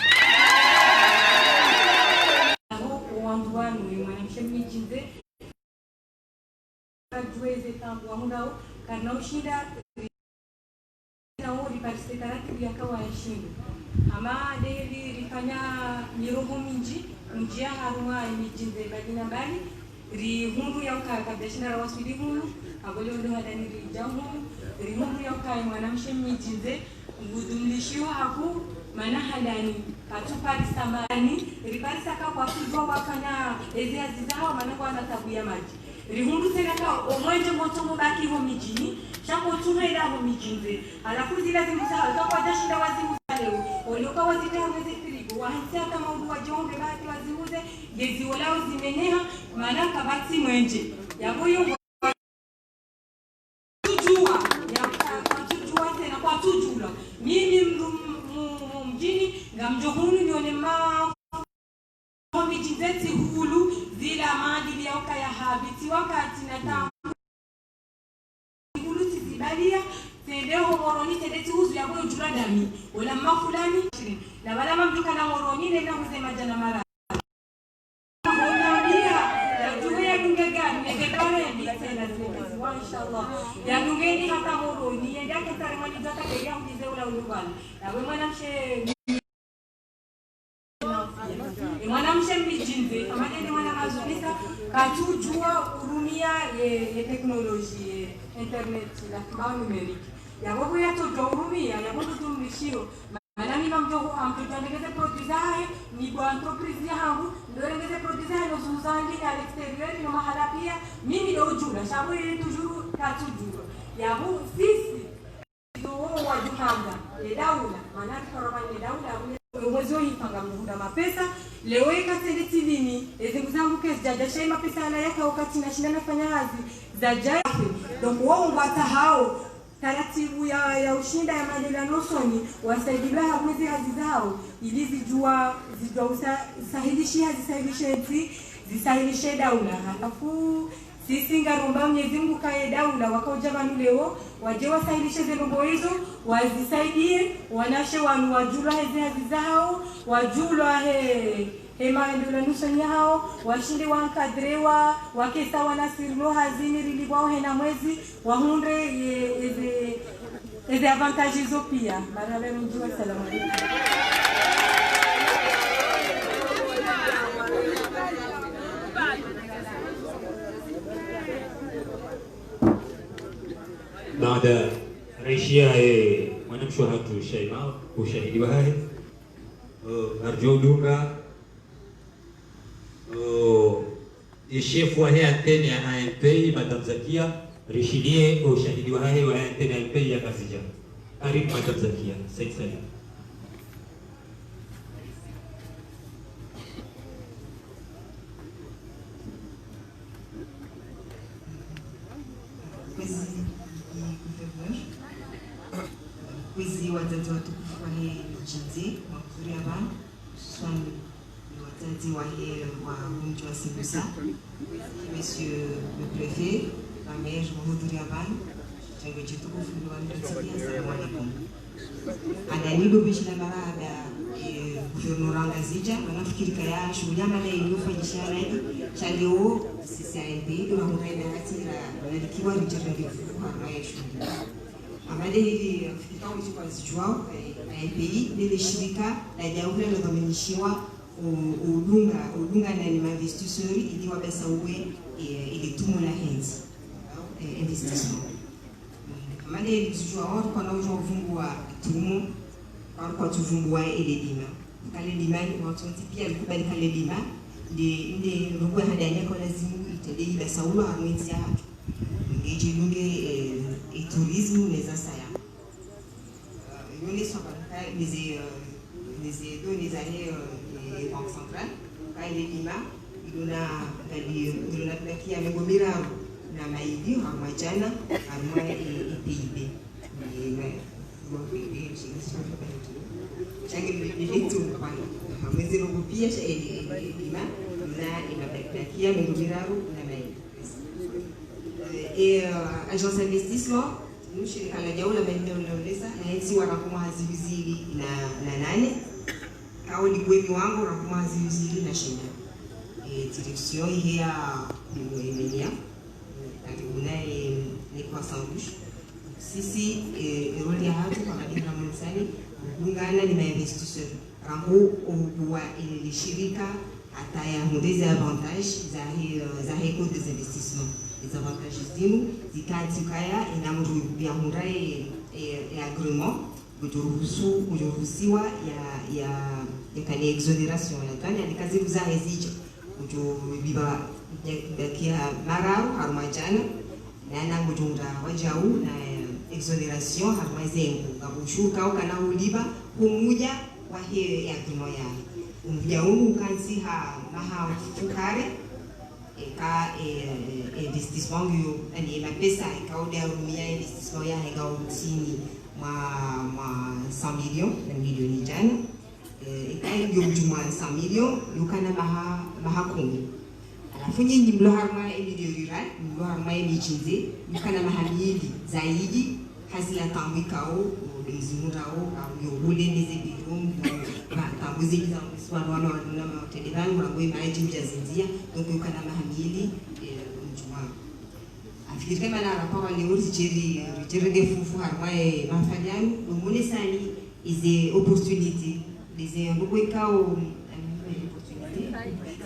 Aho, owandru wanu, ye mwanamshe midjindze, kadjuweze tangu wahundrao, karina ushinda, nawo riparise taratibu yakawa yashindo. Hama nde heli rifanya mirongo mindji, mdji ya harumwa emidjindze mbali na mbali, rihundru ya uka kabla shinda rawaswili hunu, apvo leo ndo handani ridja hunu, rihundru ya uka emwanamshe midjindze, ngudumlishiwa haku, mana handani, katsu parisa mani, riparisa ka kwatsudjuwa wafanya ezi hazi zahawo, mana ngwana tabu ya madji. Rihundru tsena ka omwenje motso mobaki ho midjini, sha kotsuhenda ho midjindze. Halafu zila zindru zahawo, ka kwadjashinda wazimu Oloka wazitria mwezi frigo, wahantsi hata mauri wadjo ombe bahati waziuze, ngezi olao zimeneha, mana kapvatsi mwenje. Yapvo yo kwatsudjua, ya, kwatsudjua tsena, kwatsudjulwa. Mimi mdru m-, mu-, mu-, mdjini, ngamdjo hunu nione ma-, midji ndze tsihulu, zila maadili ya ukaya havi, tsi wakati na ta- Ikulu tsizibalia, tsende ho Moroni, tsende tsihuzu yapvo udjulwa dami. Ola mma fulani, na pvala mamduka na Moroni, nena huze madjana mara. Honambia, yadunge yadunge gani, nende pare ndi tsena zimezi wa, inshallah. Yadunge ni hata Moroni, yende ake tsare mwani djota keria hulize ula ulubali. Nawe mwanamshe E mwanamshe mdjindze, kama nende mwana mazunisa, katsudjua urumia ye, ye teknoloji, ye internet, la kibao numérique. Yapvo kuyatsodjua urumia, yapvo kutumlishiho. Mana mi mamdjo, amdjo ndengeze produit zahe, ni bo entreprise yahangu, ndo ndengeze produit zahe, no zuza ndi à l'extérieur, no mahala pia, mimi ndo udjula, sha pvo yeye toujours katsudjua. Yapvo sisi, izo wo wadjuhanga, ye daula, mana rikoroma ye daula, ule mwezi wo hipanga mdru hunda mapesa, leo eka tsende tsilini, ezi ngu zangu kezi djadja sha ye mapesa yala yaka wakati nashinda nafanya hazi, zadja yafe. Donc, wo ngwatsahao, taratibu ya, ya ushinda ya maendeleo ya nosoni, wasaidilwa ha mwezi hazi zao, ili zidjua, zidjua usa-, sahilishiha, zisahilishe ntsi, zisahilishe daula. Halafu, sisi ngaromba Mwenyezi Mungu kaye daula wakaudja pvanu leo, wadje wasahilishe ze ndrongoo izo, wazisaidie, wanashe wanu wadjulwa he ze hazi zahao, wadjulwa he, he maendeleo ya nosoni yahao, washinde wankadrewa, wakesa wanasirilo hazini rilipvwao hena mwezi, wahundre ye, eze, eze avantage izo pia. Marahaba mendji, wassalamu alaikum. Baada rishia, eh, mwanamshe hatru Shaima, ushahidi wahahe. Oh, ngarudjo dunga. Oh, e chef wahe antenne ya A M P I, Madame Zakia, rishilie ushahidi wahahe wa antenne ya A M P I ya Ngazidja. Karibu, Madame Zakia, Said Salim. Kwezi, eh, gouverneur. Kwezi wadzadze watukufu wahe midjini, mwakuhudhuria pvanu, hususwani ni wadzadze wahe, wa mdji wa Sigusa. Kwezi, monsieur le préfet, ma maire, mwakuhudhuria pvanu. Shangwe shitukufu ni wanu tatikia, assalamu alaikum. Handani ndo pveshila marahaba, eh, gouverneur wa Ngazidja, mana nafikiri kaya shughuli ya mana inu fanyisha nani, sha leo, sisi A M P I, ndo mahunga ina hatira, nalikiwa ridjiri rendez-vous, harumwa ye shughuli. Amade hili, eh, fikira wezi kwazidjuao, eh, A M P I, ndele shirika, la daula, lo dhwaminishiwa, u-, udunga, udunga nani ma investisseurs, ili wapvasa uwe, eh, ili tumo la hendzi. Eh, investissement. Mana ye mzidjuwa wandru kwana udjuwa uvumbua tumo, kwana kwatsuvumbua ele dima. Kale dima ni wandru wontsi pia likubali kale dima, nde, nde ndrongoo ya handani yaka lazimu itrende ila saulo harumwa entsi yahatru. Nge djilunge, eh, e tourisme neza saya. Eh, yone swa kale, neze, eh, neze données zahe, eh, Banque Centrale, kale dima, ilona, kali, ilona bakia mengo miraru na mayili, harumwa djana, harumwa, eh, e P I B. Eh, na, harumwa P I B, shange mbe, mbe, mbe, tu, pvanu. Hamwezi robo pia, sha, eh, eh, eh, dima, na, eh, bakia mengo miraru na mayili. Eh, eh, agence d'investissement, nu shirika la daula maendeleo ya ulolesa, na entsi wa rakumwa hazi zili na, na nane. Kao likwe miwango rakumwa hazi zili na shenda. Eh, direction ihe ya, eh, menia. Kati una, eh, ne Croissant Rouge. Sisi, eh, e rôle yahatru, kwa madira monsani, kudungana ni ma investisseurs. Rangu ohubuwa ele lishirika, hata yahundre ze avantages zahe, eh, zahe code des investissements. Eze avantages zinu, zika tsi ukaya, ina mndru yahundra e, e, e agrément, ngudjo ruhusu, ngudjo ruhusiwa ya, ya, yakane exonération ya douane, yandika zindru zahe zidja. Ngudjo lipva, ya, bakia mararu, harumwa djana, na, na ngudjo hundra wadjau, na, eh, exonération, harumwa ze ngu, ngapvo ushuru ukana ulipva, ho muda wahe ye argument yahe. Umuda unu ukantsi ha maha mfukare, eka, e, e, investissement ngiyo, yaani, mapesa, eka ude arumia investissement yahe ngau ntsini mwa, mwa cent millions, na milioni djana. Eh, eka ngiyo mdjumwa cent millions, yukana maha, maha kumi. Halafu nyinyi mlo harumwa ye milieu rural, mlo harumwa ye midjini, yukana maha mili zaidi, hazi la taabu ikao, o, mzungu rao, au yo hule neze bidon, yo, ba, taabu zili za mwiswa, no, no, no, no, tende pvanu, rangu ye madji mdja zindzia, donc yukana maha mili, eh, mdjumwa. Afikiri ke mana rapport wa leo ridjeri, ridjeri nde fufu harumwa ye mafanyano, no mune sani, eze opportunité, eze ndrongoo ikao, eh, opportunité,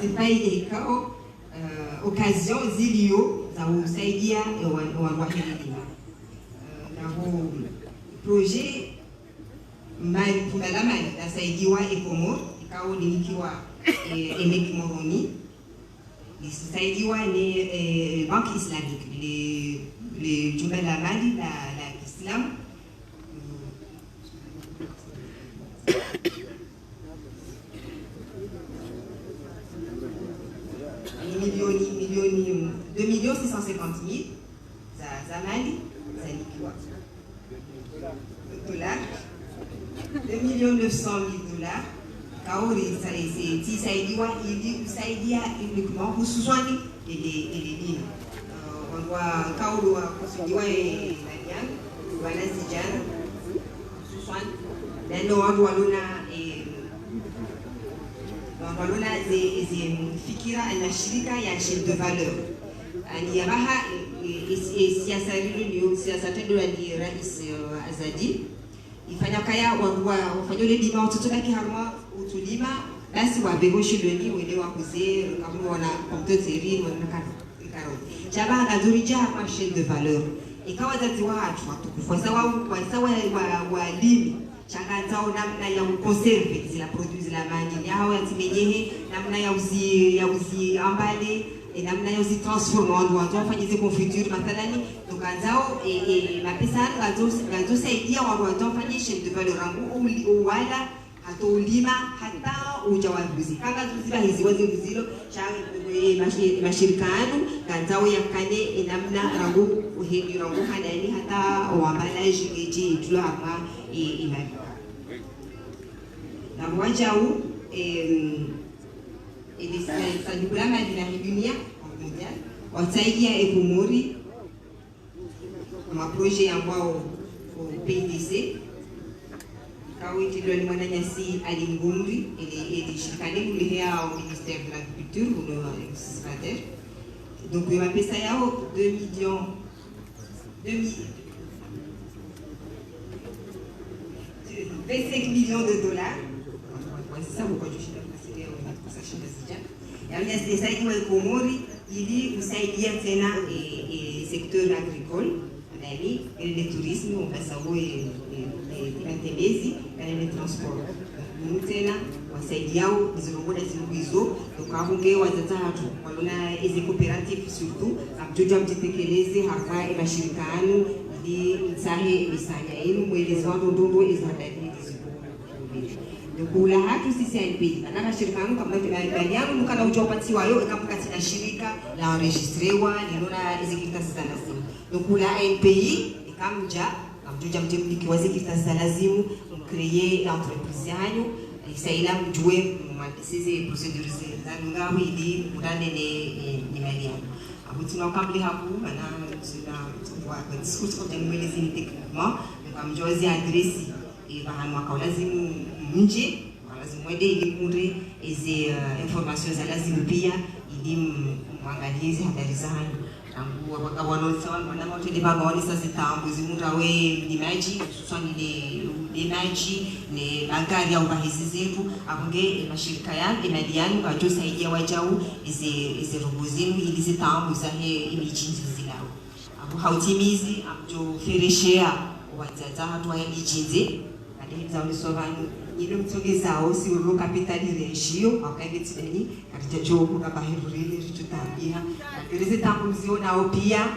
ze faida ikao, eh, occasion zilio za usaidia, eh, wa, wa, wa helelima. Eh, ngapvo projet mali, funda la mali, lasaidiwa e Comores, ikao linikiwa, eh, e MEC Moroni. Lisaidiwa ne, eh, Banque Islamique, le, le jumba la mali la, la Kiislamu. Milioni, milioni, deux millions six cent cinquante mille za, za mali, zanikiwa. Dollars, deux millions neuf cent mille dollars, kauri sa-, sa-, zisaidiwa ili usaidia uniquement, hususwani ele, ele dini. Eh, wandru wa kauri wa kusudiwa, eh, nani, wana zijana, hususwani. Nano wandru walona, eh, wandru walona ze, ze fikira na shirika ya chaîne de valeur. Ani yabaha, e, e, e, siasa rilo ndiyo, siasa tendo la ndi rais, eh, Azali. Ifanya kaya wa, wa, wafanya ule lima, watoto baki harumwa utulima, basi wa bego shiloni, wende wa kuze, kaburu wana, komto zeri, wana karo, karo. Shaba, ngazuri ja harumwa chaîne de valeur. Ikawa zazi wa hatu, watukufu, wasa wa, wasa wa, wa, wa limi. Sha ngandzao namna ya uconserver zila produits zila mali, ni hao yatsimenyehe, namna ya uzi, ya uzi emballé, e namna ya uzi transformer, wandru wandzo wafanye ze confiture, mathalani, donc ngandzao, e, e, mapesa yanu ngandzo, ngandzo saidia wandru wandzo wafanye chaîne de valeur rangu, uli, uwala, hata ulima, hata uja wabuzi. Kanga zuzi ba hizi wazi buzilo, sha, e, mashi-, mashirika yanu, ngandzao yakane, e, namna rangu, uheni rangu hanani, hata o emballage, e, ji, tulo hama, e, e, mali. Na mwajau, em, ele sa-, sanduku la mali la dunia, Banque mondiale, watsaidia e Komori, ma projet yambwao o P D C, ikao itilwa ni mwananyasi Ali Ngumri, ele, ele shirika linu lihea o Ministère de l'Agriculture, uno, eh, Syspader. Donc, e mapesa yao deux millions, deux mille, vingt-cinq millions de dollars. Ouais, c'est ça, pourquoi je suis là, parce que, euh, ça, je suis là, c'est bien. Yaani, yasaidiwa e Komori, ili usaidia tsena, eh, eh, secteur agricole, yaani, le tourisme, on va savoir, eh, eh, eh, matembezi, yaani, le transport. Munu tsena, wasaidiao, zilongo na zilongo izo, donc, abo nge wadzadze hatru, walona eze coopératives surtout, ngamdjodja mdjitekeleze, harumwa e mashirika yanu, ili mtsahe e misanya yenu, mweleze wandru ndrongoo, eze hadari, eze Nukula hatru sisi A N P I, kana mashirika yanu kamna kina ibali yanu, mukana udjo wapatiwa yo, eka mukatsi na shirika la enregistrewa, lilona eze kartasi za lazimu. Nukula A N P I, eka mdja, kamdjodja mdje mlikiwa ze kartasi za lazimu, mcréer entreprise yanyu, isa ila mdjuwe, mwandise ze procédures zanu ngawi ili murane ne, ne, ne mali yanu. Abu tsina ukamle haku, mana tsina, wa, wa discours kwa djani mwelezeni techniquement, ngamdjo zi adresse, e, pvahanu waka ulazimu mdje, walazimu mwende ili mure eze, eh, informations za lazimu pia, ili m-, mwangalie ze habari zahanyu. Rangu waka wanosa wanu, wana mawatende pvanu waonesa ze taabu, zimura we mlimadji, hususwani le, le madji, ne magari ya ubahizi zindru, abu nge, e, mashirika ya, e, mali yanu, ngadjo saidia wajau, eze, eze robo zinu, ili ze taabu zahe, e, midjini zilawe. Abu hautimizi, amdjo fereshea, wadzadze hatru wa ya midjini, Ade himza uliso pvanu, nilo mtsongezao, si ulo kapitali reshio, wakaende tsidani, karidjadjo kuna bahirurili, ritsutambiha. Kakereze taabu mzionao pia,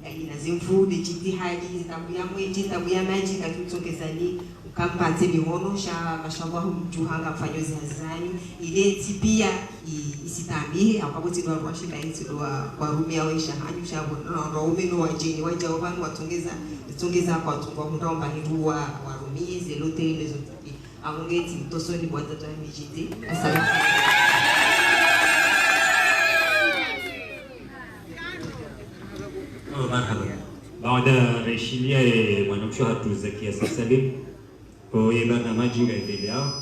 Yaani, na zimvu, ne djitihadi, tabu ya mwendje, tabu ya madji, katutsongezani, ukampatse mihono, sha, mashallah, mdjuha ngamfanyo zihazi zanyu, ile ntsi pia, i-, isitamihe, akabo tsi ndo warumwa shinda, tsi ndo wa-, warumia wesha hanyu, sha, bo, no, no, waume no wadjeni, wadja wapvanu watsongeza, tsongeza kwa tsongwa hundra wamba hindru wa, warumie, ze loteli, lezo ntsi pia. Amu ngeti mtosoni bwa tata midjini. Asalamu. Oh, marhaba. Baada rishiliya, eh, mwanamshe hatru Zakia Salim. Oh, ye barnamaji ngaendeleao.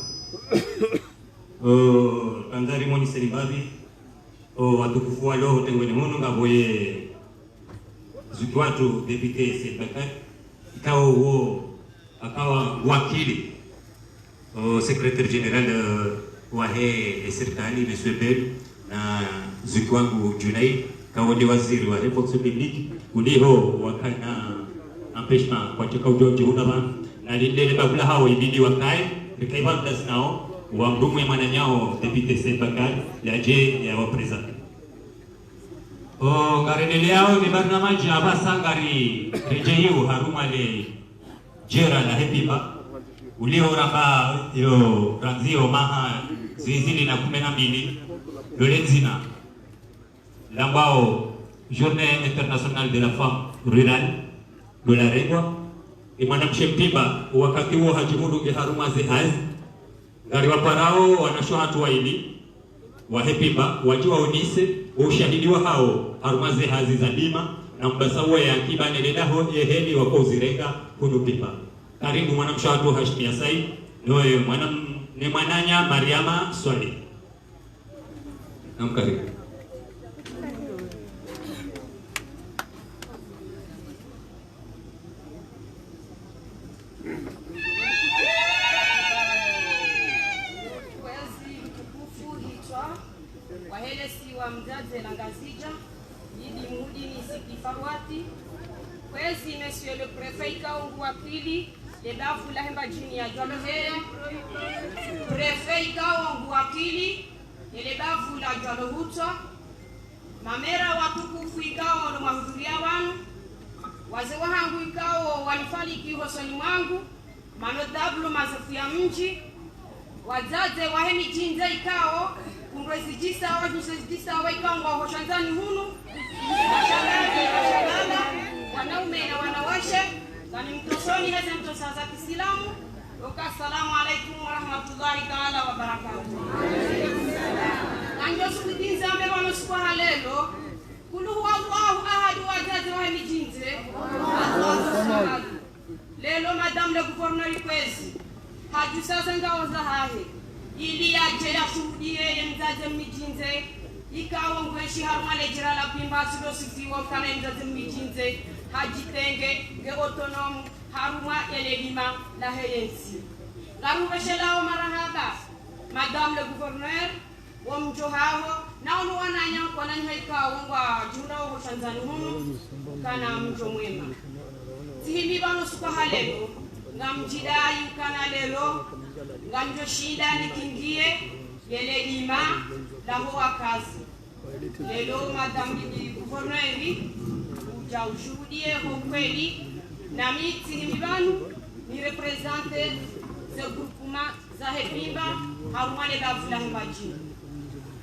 Oh, kandari moni selimbapvi. Oh, watukufu walo tengweni hunu ngapvo ye zuki watru député Said Bakar. Ikao wo akawa wakili, o secrétaire général, eh, wahe, eh, sirikali, Monsieur Bell, na zuki wangu Junaid, kawo nde waziri wahe fonction publique, uliho wakana empêchement kwa teka ujo jihuna pvanu, na lindele babula hawo ibidi wakaye, rikaye pvanu dasi nao, wamdumwe mwananyao député Said Bakar, yaje ya waprésente. O, ngarendeleao ne barnamaji apvasa ngari redjeyo harumwa le jera lahe Pimba. Uliho ramba yo randzio maha zizili na kume na mbili, lole ndzina lambwao Journée Internationale de la Femme Rurale, ndo larengwa. Ye mwanamshe Mpimba, wakati wo hadjihundru nge harumwa ze hazi. Ngari waparao wanashe hatru waili wahe Pimba, wadje waonese ushahidi wahawo harumwa ze hazi za lima, na mbasa wo ya akiba ne le daho ye heli wako uzirenga hunu Pimba. Karibu mwanamshe hatru Hashimia Said, noye mwana-, ne mwananya Mariama Swaleh. Namkaribu. Kwezi mtukufu hitswa, wahelesi wa Mdzadze na Ngazidja, Idi Mudi ni Sidi Farwati. Kwezi, Monsieur le Préfet, ikao ngu wakili le bavu lahe Mbadjini ya Djwalo Heya. Préfet ikao ngu wakili le bavu la Djwalo Hutswa. Mamera watukufu ikao ndo mwahudhuria wanu, wazee wahangu ikao wanifariki hosoni mwangu, manotablu mazefu ya mdji, wadzadze wahe midjini ze ikao, kundrwe zidjisa, wadjuse zidjisa, wa ikao ngwao hoshandzani hunu, mashababi, mashababa, wanaume na wanawashe, ngani mtosoni heze mtosa za kisilamu, oka, assalamu alaikum warahmatullahi taala wabarakatuh. Nganjo sukudinza mbe wano siku ha lelo, kulu huwa Allahu ahadu, wadzadze wahe midjini ze, Allahu samad. Lelo, Madame le Gouverneur kwezi, hadjusa ze ngao zahahe, ili yadje yashuhudie ye mdzadze midjini ze, ikao ngweshi harumwa le jera la Pimba, silo sifiwa ukana ye mdzadze midjini ze, hadjitenge, nge autonome, harumwa ye le lima lahe ye ntsi. Ngarihupveshelao marahaba, Madame le Gouverneur, wo mdjo haho, na unu wananya, wananya ikao ngwadjihundrao hoshandzani hunu, ukana mdjo mwema. Tsihimi pvanu siku ha lelo, ngamdjidai ukana lelo, ngamdjo shinda nikingie ye le lima laho wakazi. Lelo, Madame le Gouverneur, udja ushuhudie ho kweli, nami tsihimi pvanu ni représenter ze groupement zahe Pimba, harumwa le bavu lahe Mbadjini.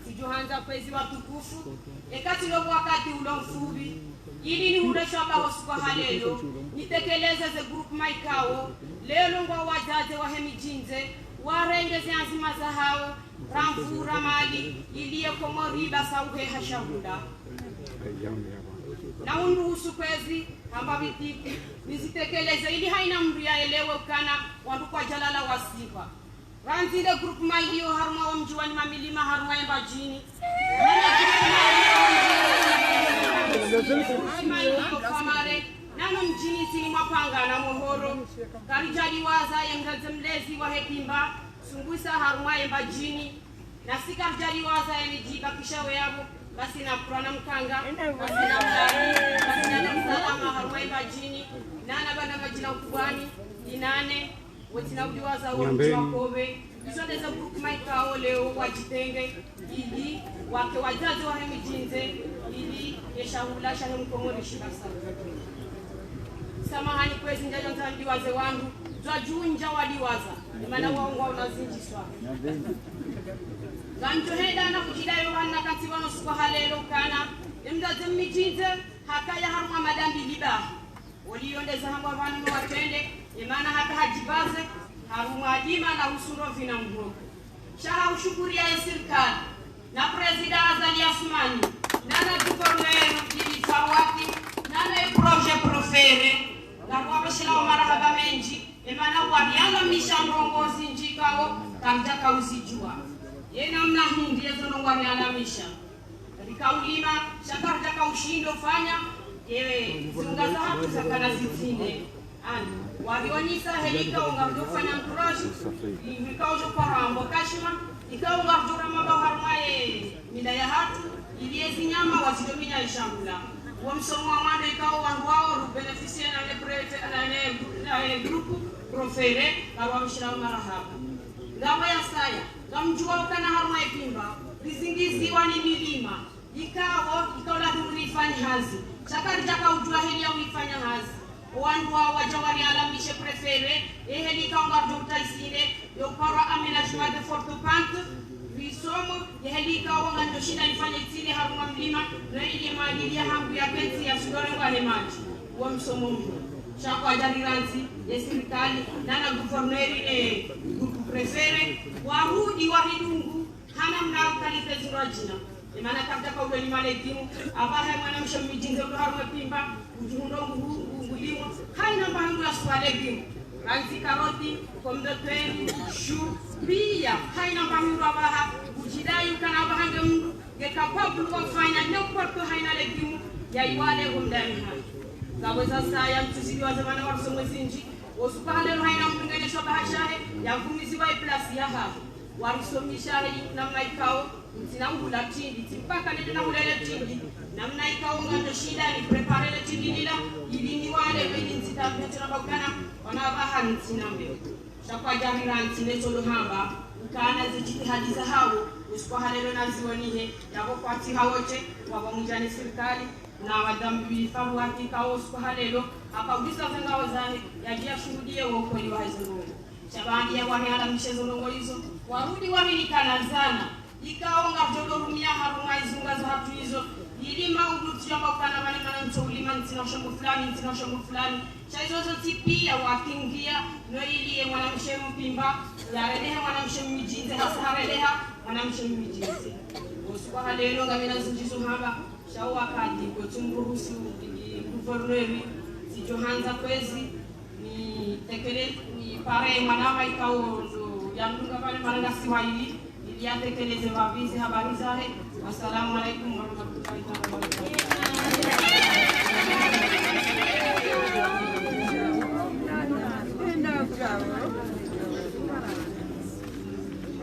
Tsidjo handza kwezi watukufu, eka tsi lo wakati ulo mfupvi, ili nihundre shaba ho siku ha lelo, nitekeleze ze groupement ikao, lelo ngwao wadzadze wahe midjini ze, warenge ze anzima zahawo, ramvu ra mali, ili ye Komori ibasauhe ha shahula. Na unruhusu kwezi, hamba bitiki, nizitekeleze ili haina mndru yaelewe ukana wandru kwadjalala wasiba. Randzi le groupement iliyo harumwa wo mdji wa Nimamilima harumwa ye Mbadjini. Groupement iliyo Famare, nano mdjini ntsini mwa Panga na Mohoro. Karidjaliwaza ye mdzadze mlezi wahe Pimba, Sungwisa harumwa ye Mbadjini. Nasi karidjaliwaza ye midji ibakisha we yapvo, basi na Kurana Mkanga, basi na Mlali, basi na Dar es Salaam harumwa ye Mbadjini, nana bana madjina ukubwani, inane, wetsina udiwaza wo mdji wa Kobe, Izo ndeze groupement ikao leo wadjitenge, ili wake wadzadze wahe midjini, ili ye shahula shahe mkomori shibasa. Samahani kwezi ndjadjo ntsandiwaze wandru, djwa djundja wadiwaza, imana wao ngwao na zindji swa. Ngamdjo henda na kudjida yo wana kati wano siku ha leo kana, emdzadze midjini, hakaya harumwa madhambi liba. Oliyo ndeza hangwa pvanu no watrende, emana haka hadjibaze, harumwa dima na usundo pvina mhogo. Sha ha ushukuriya ye sirikali, na prezida Azali Assoumani, na na gouverneur Bibi Farouati, na na ye projet Préféré, ngarwapveshela wo marahaba mendji, emana warialamisha ndrongoo zindji ikao, karidjaka uzidjuwa. Ye namna hindri yezo ndrongoo warialamisha. Rika ulima, sha karidjaka ushindo fanya, ye zunga zahatru zakana zitsinde. Ani, warionyesa heli ikao ngarijo fanya mkuraji, ikao jo paramba kashima, ikao ngarijo rama ba harumwa ye mila yahatru, ili ye zinyama wazijo minya ye shahula. Wo msomo wa mwando ikao wandru wao ru bénéficier na ne préfet, na ne, na ne groupe Préféré, ngarwapveshela wo marahaba. Ngapvo ya saya, ngamdjuwa ukana harumwa ye Pimba, rizingiziwa ni milima. Ikao, ikao ladhimu rifanye hazi. Sha karidjaka udjuwa heli ya uifanya hazi. Owandru wao wadja warialamishe Préféré, ye heli ikao ngarijo utaisinde, yo parwa aménagement de forte pente, risomo, ye heli ikao nganjo shinda rifanye tsile harumwa mlima, no ili ye maadili yahangu ya kentsi yasudorengwa ne madji. Wo msomo mhuu. Sha kwadja rirantsi, ye sirikali, na na gouverneur ne groupe Préféré, warudi waridungu, hana mna qualité zindru adjina. Emana karidjaka ulolima légumes, apvaha ye mwanamshe midjini ulo harumwa ye Pimba, udjihundro ngu, ngu, ngulimwa, haina mbaha ngu ya suwa légumes. Randzi karoti, pomme de terre, chou, piya, haina mbaha ngu apvaha, udjidayi ukana apvaha nge mndru, nge capable wa fanya, n'importe haina légumes, ya iwale ho mdani ha. Ngapvo za saya mtsuzi wa zamana wa rusomwe zindji, wo siku ha leo haina mndru ngena sho baha shahe, ya vumiziwa ye place yahahe. Warisomisha heli namna ikao, ntsina uhula tindi, tsi mpaka nende na hula le tindi, namna ikao nganjo shinda ni préparer le tindi lila, ili ni wale beni ntsita mbe tsina ba ukana, wana apvaha ntsina mbe. Sha kwadja rirantsi ne tsolo hamba, ukana ze djitihadi zahawo, wo siku ha leo naziwonihe, yapvo kwatsi hawo tse, wapvo mdjani sirikali, na madame Bibi Farouati ikao wo siku ha leo, haka udjisa ze ngawo zahe, yadje yashuhudiye wo ukweli wa hezo ndrongoo. Sha baanda ya warialamishe zo ndrongoo izo, warudi warinika na zana, ikao ngarijo dorumia harumwa ye zunga zahatru izo, ili maudhwi tsi yamba ukana pvanu mwanamshe ulima ntsina shombo fulani, ntsina shombo fulani. Sha izo zontsi piya wakingia, no ili ye mwanamshe Mpimba, yarelehe mwanamshe midjini, hasa hareleha mwanamshe midjini. Wo siku ha leo ngamina zindji zo hamba, sha wo wakati kwatsu mruhusu, ye gouverneur, tsidjo handza kwezi, ni tekele, ni pare mwana wa ikao ndo ya mdunga pvale mwana ngasi wa ili, ili ya tekeleze pvapvi ze habari zahe. Wassalamu alaikum warahmatullahi taala wabarakatuh.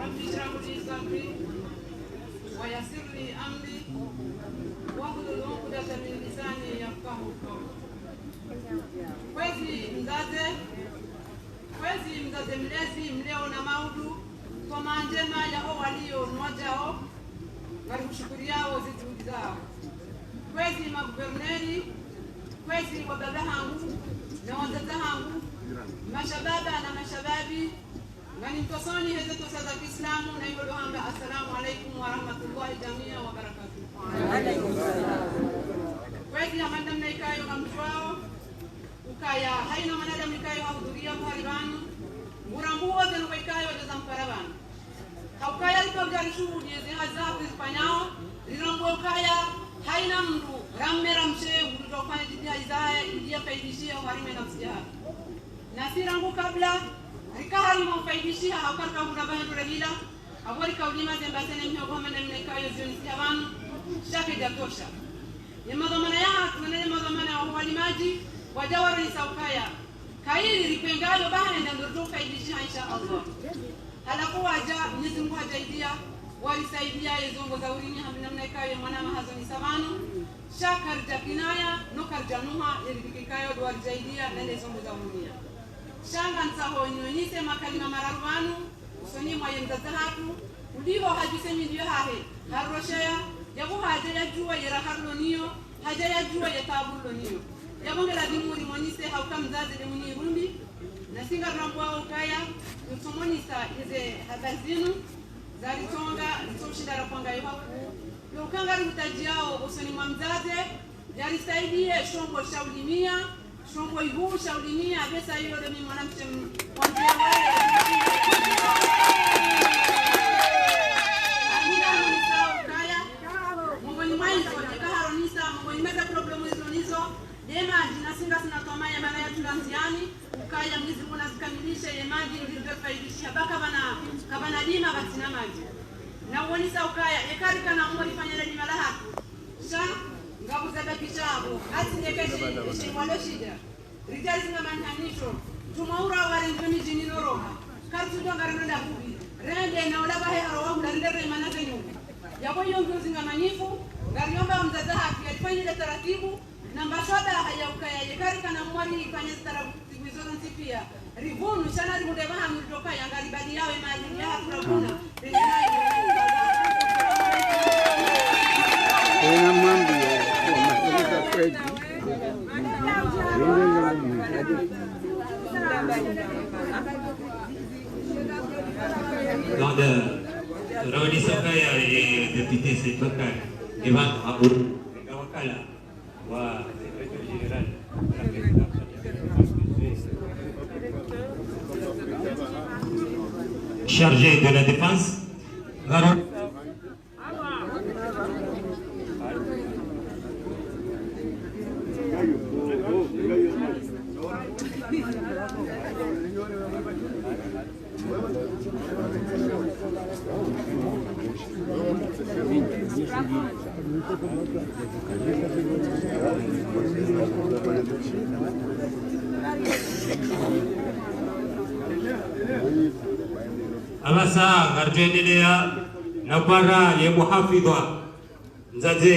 رب اشرح لي صدري ويسر لي أمري واحلل عقدة من لساني يفقهوا قولي. Kwezi mdzadze, kwezi mdzadze mlezi, mleo na maudhwi, kwa mandjema yaho waliyo no wadjao, ngarikushukuriyao ze djuhudi zaho. Kwezi maguverneri, kwezi wababa hangu, na wadzadze hangu, mashababa na mashababi, nganimtosoni heze tosa za kiislamu, na iho ndo hamba, assalamu alaikum warahmatullahi jamia wabarakatuh. Kwezi hama namna ikayo ngamdjuwao, ukaya, haina mwanadamu ikayo hahudhuriya buhari pvanu, ngurambuo ze ndrongoo ikayo ndo zampara pvanu. Ha ukaya rika udja rishuhudiye ze hazi zahatru zifanyao, rirambuo ukaya, haina mndru, ramme ramshe, ngudjo ufanya djitihadi zahe, ili yafaidishihe, oharumwa ye nafsi yahe. Nasi rangu kabla, rika harimwa ufaidishiha, ha uka rika hura pvahe ndrore lila, apvo rika ulima ze mbase ne mihogo hama namna ikayo zionisiha pvanu, sha kayidjatosha. Ye madhwamana yahatru, ne madhwamana yaho walimadji, wadja waronesa ukaya. Kayiri ripvengalo baha nda ndo ridjo ufaidishiha, insha Allah. Halafu wadja, Mwenyezi Mungu hadjaidiya, warisaidiya ye zondrongoo za urimia, hama namna ikayo ye mwanama hazonesa pvanu, sha karidja kinaya, no karidja nuha, ye riziki ikayo ndo warisaidiya, nende zondrongoo za urimia. Sha ngantsaho ninyonyese makalima mararu pvanu, Usoni mwa ye mdzadze hatru, uliho hadjuse mindru yahahe, harusheya, yapvo hadja yadjuwa ye raha rilo nayo, hadja yadjuwa ye taabu rilo nayo. Yapvo ngela dimuri monise hauka mdzadze de mwenye irumbi, nasi ngarinambuwa ukaya, nitsomonisa ize habari zinu, zaritonga, nitso ushinda rapvanga yo haku, yo ukaya ngari utadjiyao, usoni mwa mdzadze, yarisaidiye shombo sha ulimia, shombo ihuu sha ulimia, apvasa iyo de mi mwanamshe m-, wa mdji waye. Amina, amina, ukaya. Mongoni mwa izo, neka haronisa, mongoni mwa ze problème izo nizo, de madji, nasi ngasina twamaya mana ya tula ndziani, ukaya Mwenyezi Mungu nazikamilishe, ye madji, ngidjo faidisha, ba kapvana, kapvana dima, pvatsina madji. Na uonisa ukaya, yeka rikana mori fanya le dima lahatru. Sha, ngapvo zadakisha apvo, hasi neke shi, shi walo shida. Ridjali zinga manyanyiso, tumwa ura wari ndro midjini no roha. Karitsudjo ngari nanda hubi, rende na ula pvahe haro wa hula rende remana ze nyungu. Yapvo iyo ngiyo zinga manyifu, ngariomba mdzadze hatru, yarifanyile taratibu, na mbaswada haya ukaya, yeka rikana mori fanya ze taratibu izo zontsi pia. Rivunu, shana rivunde pvahanu ritokaya, ngaribadi yawe mali, ya hafura vuna. Ena mwambi ya, ya mafuta kweli. Donc, euh, Raoni Sakaya et député Said Bakar, Evan Raoul, Gawakala. Wa secrétaire général. Chargé de la défense. Apvasa, ngaridjo endelea na para ye muhafidhwa. Mdzadze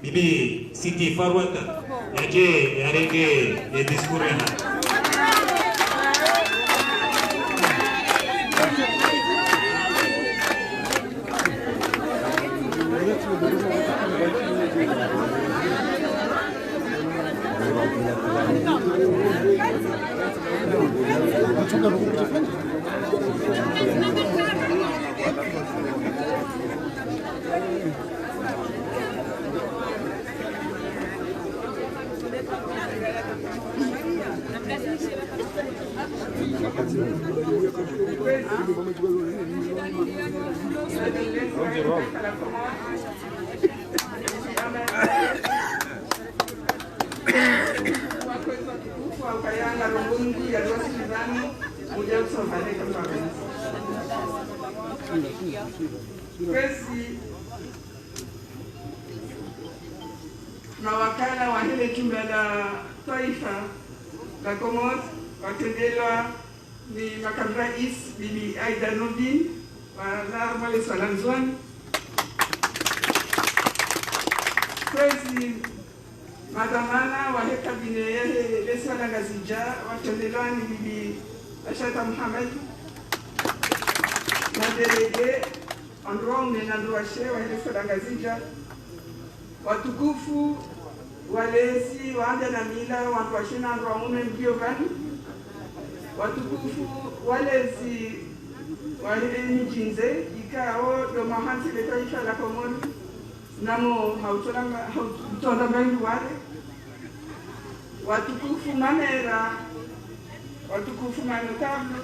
Bibi Siti Farwata, yadje yarenge ye discours yahe. Kwezi mawakala wahe le jumba la twaifa la Komori, watrendelwa ni makamu rais Bibi Aida Nurdin, walawa harumwa le swala Ndzuani. Kwezi madhwamana wahe kabine yahe le swala Ngazidja, watrendelwa ni Bibi Ashata Mohamed, madélégué, wandru waume na wandru washe wahe le swala Ngazidja, watukufu walezi wa anda na mila, wandru washe na wandru waume mlio pvanu, watukufu walezi wahe midji ndze, ikao ndo mwahantsi le twaifa la Komori, namo hautonda ma-, hautonda maindru wale, watukufu mamera, watukufu manotable,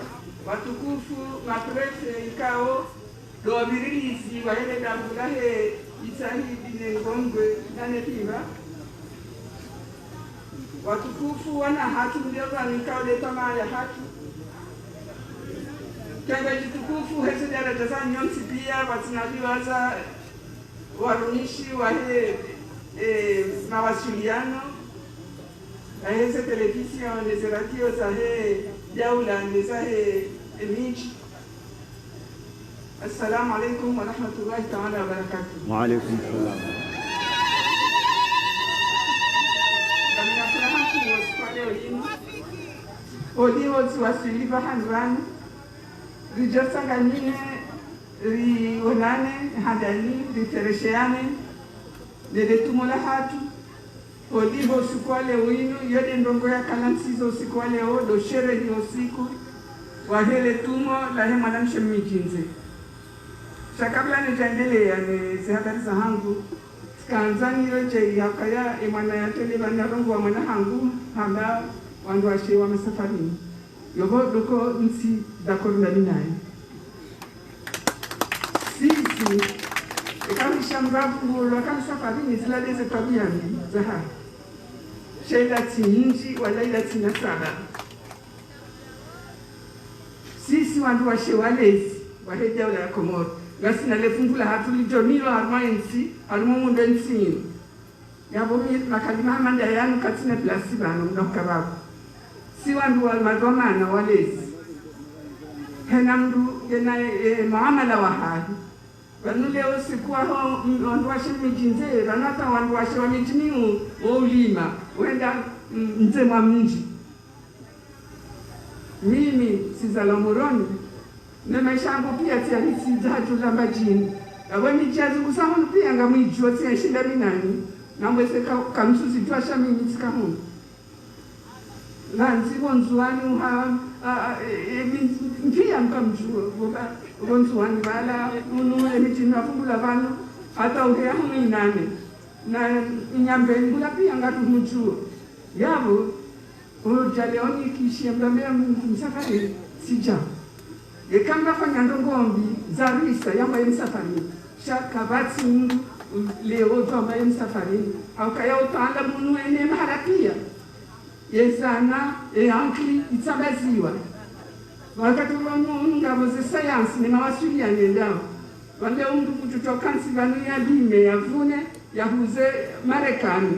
watukufu mapréfet, ikao ndo wavirizi wahe le daula lahe Itsahi, Dine, Ngongwe, na Nepimba. Watukufu wana hatru mlio pvanu, ikao nde tamaa ya hatru. Kengwe djitukufu, heze daradja za nyontsi pia, watsina liwaza, warumishi wahe, eh, mawasiliano, na heze televizio, neze radio zahe daula, nezahe emidji. Assalamu alaikum warahmatullahi taala wabarakatuh. Wa alaikum salam. Ngamina furaha nkuu wo usiku wa leo yinu. Oli wontsi waswili pvahanu pvanu. Ridja tsanganyine, rionane, handani, riferesheane, ne le tumo lahatru, holiho usiku wa leo inu, yo nde ndrongoo ya kalantsizo usiku wa leo, ndo sherehi usiku, wahe le tumo, lahe mwanamshe Mmidjini Mze. Sha kabla nidjaendelea ne ze habari zahangu, tsikandza niredjeyi hukaya e mwana yatrende pvanu yarongowa mwana hangu, hamba wandru washe wa masafarini. Yopvo ndoko ntsi d'accord ndami naye. Sisi, eka mshe mbavu ngulwa ka masafarini zila nde ze twabiya mbi zahahe. Sha ila tsi nyindji, wala ila tsi nasaba. Sisi wandru washe walezi, wahe daula ya Komori, ngasina le fungu lahatru lidjo nilwa harumwa entsi, harumwa mundru entsi inu. Yapvo mi makalima hama ndayanu katsina place pvanu mda hukapvapvo. Si wandru wa madhwamana walezi. Hena mndru ngena, eh, muamala wahahe. Pvanu leo usiku waho, mm, wandru washe Mmidjini Mze, pvanu hata wandru washe wa midji miu, wo ulima, wenda, mm, ndze mwa mdji. Mimi, tsizalwa Moroni, ne maesha yangu piya tsiyanitsidza hatru la Mbadjini. Yapvo midji yazungusa hunu piya ngamwidjuwo tsiyenshi ndami nanyi, nambwese ka, kamtsuzidjuwa sha mimi tsika hunu. Randzi pvo Ndzuwani uha, a, a, e, e, mi, mpiya mkamdjuwo, pvo ba, pvo Ndzuwani pvala, unu, e midji mnafumbula pvanu, hata uheya hunu inane. Na inyambeni kula piya ngarumudjuwo. Yapvo, udja leo nikishiye mrambe ya mndru msafarini, tsidja. Yeka mrafanya ndrongoo mbi, zarisa, yamba ye msafarini. Sha kapvatsi mndru, leo udjo amba ye msafarini. Haukaya utwala munu ene mahala piya. Ye zana, ye ankili, itsambaziwa. Wakati wanu, unu ngapvo ze sayansi, ne mawasiliano yendao. Wambe mndru kutsutoka ntsi pvanu yalime, yavune, yahuze Marekani.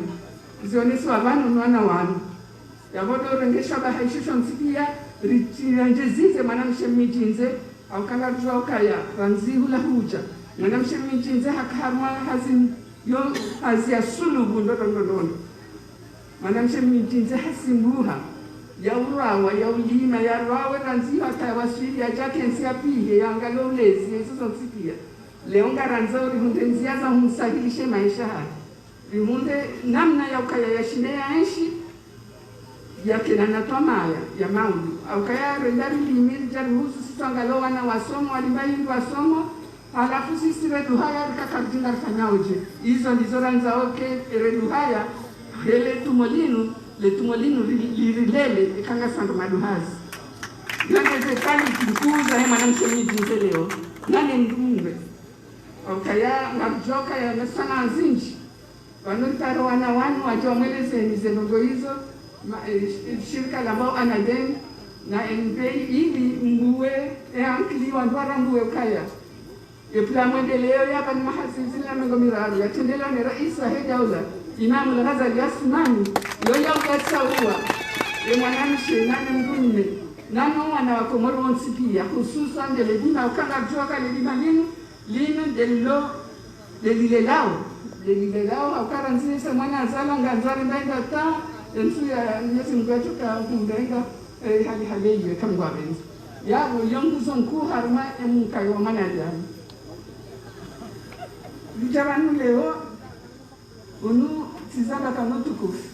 Zioneswa pvanu, nwana wanu. Yapvo ndo rengesha baha isho shontsi piya, ritsi, randjezize mwanamshe Mmidjini Mze, hauka ngarudjuwa ukaya, randzi hula hudja. Mwanamshe Mmidjini Mze haka harumwa hazi, yo hazi ya sulubu, ndo, ndo, ndo, ndo. Mwanamshe Mmidjini Mze hasimbuha, ya urawa, ya ulima, ya rawe, randzi hata ya waswili, yadja kentsi ya piya, yangaliye ulezi, yezo zontsi piya. Leo ngarandzo rihundre ndziya za humsahilishe maesha hahe. Rihundre namna ya ukaya yashinde yaenshi, yakena na twamaya, ya maudu. Haukaya renda rilimi, ridja rihusu sisi twangalo wana wasomo, walimba hindru wasomo, halafu sisi reduhaya rika karidjinga rifanyao dje. Izo ndizo randza oke, reduhaya, hele tumo linu, le tumo linu li, li, lirilele, eka ngasi wandru maduhazi. Yo nde ze kaliti nkuu zahe mwanamshe Mmidjini Mze leo, nane mndru mbe. Haukaya, ngamdjoka ya mesana zindji. Pvanu riparo wana wanu, wadja wamwelezeni ze ndrongoo izo, ma, eh, sh-, shirika lambao Anaden, na N P, ili mbuwe, e ankili wandru warambuwe ukaya. Ye plan mwendeleo ya pvanu mahazi zini na mengo miraru, yatrendelewa ne raisi wahe daula, Imam Al-Ghazali Assoumani, yo ya uka tsauwa, ye mwanamshe, nane mndru mme, nano wana wa Komori wontsi piya, hususwan nde le dima, uka ngamdjoka le dima linu, linu ndelo, nde lilelao, nde lilelao, hauka randzi se mwana azalwa, ngandzo arenda inda ta, entsu ya Mwenyezi Mungu yatsuka kumrenga, eh, hali, hali iyo, eka Mungu apvendze. Yapvo, yo nguzo nkuu harumwa, e mkayo wa mwanadamu. Ridja pvanu leo, unu tsizamba kano tukufu.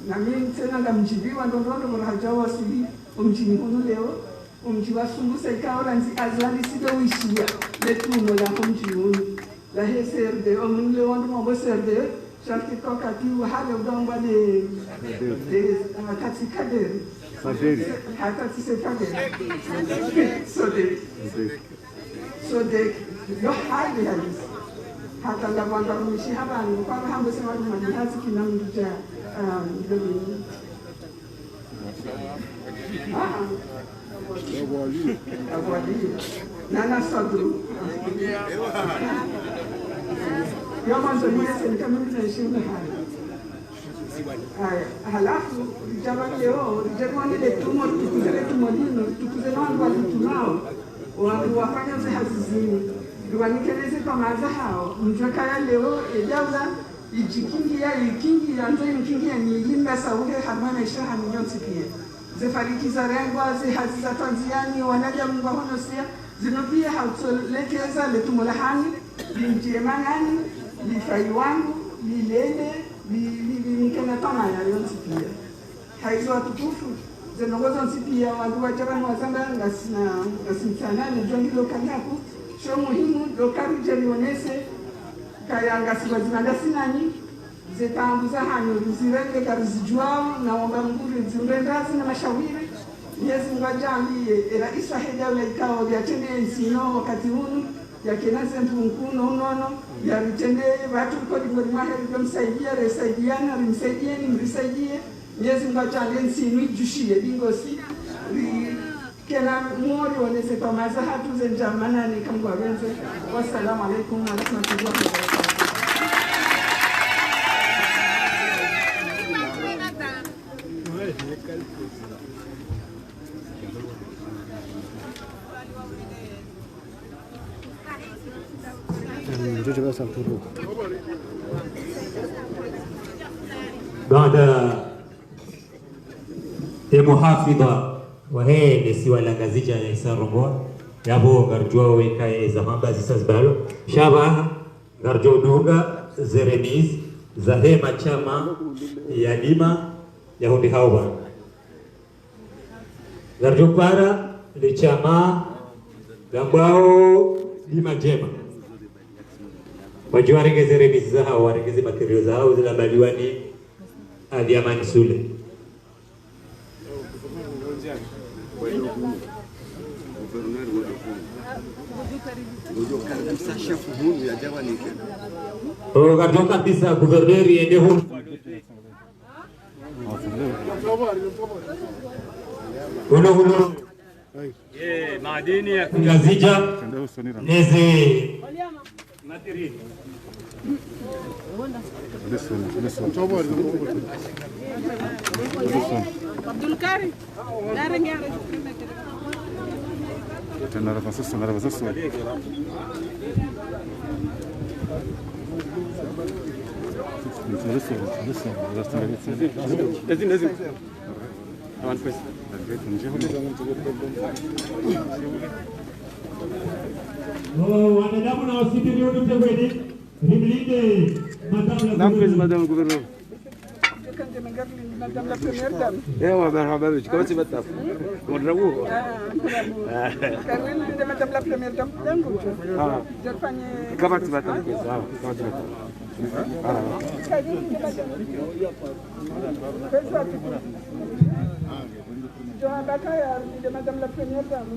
Nami tsena ngamdjiviwa ndo ndo ndo mura hadja waswili omdjini hunu leo, omdji wa Sumbusa ikao randzi Azali sido wishiya, le tumo la omdji hunu. Lahe C R D, omunu leo wandru mwambo C R D, sha rikika wakati wa hale udangwa ne, ne, ah, katsi kaderi. Saderi. Hata tsi se kaderi. Soderi. Sodeki, yo hali halisi. Hata ndapvwandza rumishi hapvanu, kwa hamba se wandru mani hazi kina mndru dja, ah, ndo mimi. Ah, ah. Abwali. Nana Sadru. Yo mwandzo mwenye se nika mimi na ishirini hali. Haya, halafu, ridja pvanu leo, ridja pvanu le tumo, ritukuze le tumo linu, ritukuze no wandru walitumao, wandru wafanya ze hazi zinu. Riwanikeleze kwa maza hao, mdjuwe kaya leo, e daula, idjikingiya, ikingiya, ndo imkingiya ni ilimba sauhe, harumwa maesha hanyu nyontsi piya. Ze faliki zarengwa, ze hazi zatwandziyani, wanadamu ngwahonoseya, Zinu pia hautsolekeza le tumo la hanyu, limdjiye manani, lifayi wangu, lilele, li, li, li, nikena twamaya yontsi pia. Haizo watukufu, ze ndrongoo zontsi pia, wandru wadja pvanu wazamba ngasina, ngasimtsana, ne djongi lo kanaku, sho muhimu, lo karidja lionese, kaya ngasi wazima ndasi nanyi, ze taabu za hanyu, rizirenge karizidjuwao, na womba Mngu rizimrendeze na mashawiri, Mwenyezi Mngu adjaanliye, e raisi wahe daula ikao, liyatrende ntsi ino wakati unu, yakena ze ntru nkuu no unono, yaritrende, pvatsu kodi ngoni mwahe ridjo msaidiya, risaidiane, rimsaidiyeni, mrisaidiye, Mwenyezi Mngu adjaanliye ntsi inu idjushiye, dingosi, ri, kena mori wonese twamaya zahatru ze ndja manani kamgwa benze. Wassalamu alaikum warahmatullahi wabarakatuh. Baada ye muhafidha wahe lesiwa la Ngazidja ya isa rongowa, yapvo ngaridjuwao weka eza hamba zisa zibalo. Sha pvaha ngaridjo dunga ze remise zahe mashama ya dima ya hundri hao pvanu. Ngaridjo para le shama lambwao Dima Ndjema. Wadje warenge ze remise zahao, warenge ze matériaux zahao, zilambaliwa ni Ali Amani Sule. O, ngaridjo kabisa gouverneur yende hunu. Hunu, hunu. Ye madini ya Ngazidja, neze matériaux. Abdul Karim. Oh, wanadamu na wasipiri wote kweli, rimlinde madame la gouverneur. Madame la première dame. Ewa, marhaba bik. Comment tu vas, Taf ? Mon drapeau. Ah, mon drapeau. Karine, madame la première dame, dangu. Ah. Comment tu vas, Taf ? Ah, comment tu vas, Taf ? Madame la première dame,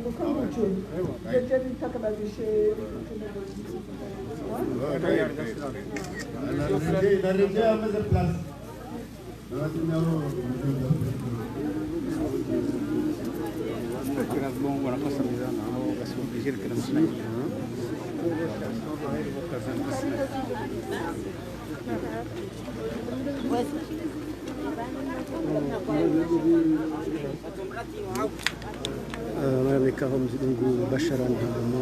Ah, mara meka ho mzidungu bashara ni hama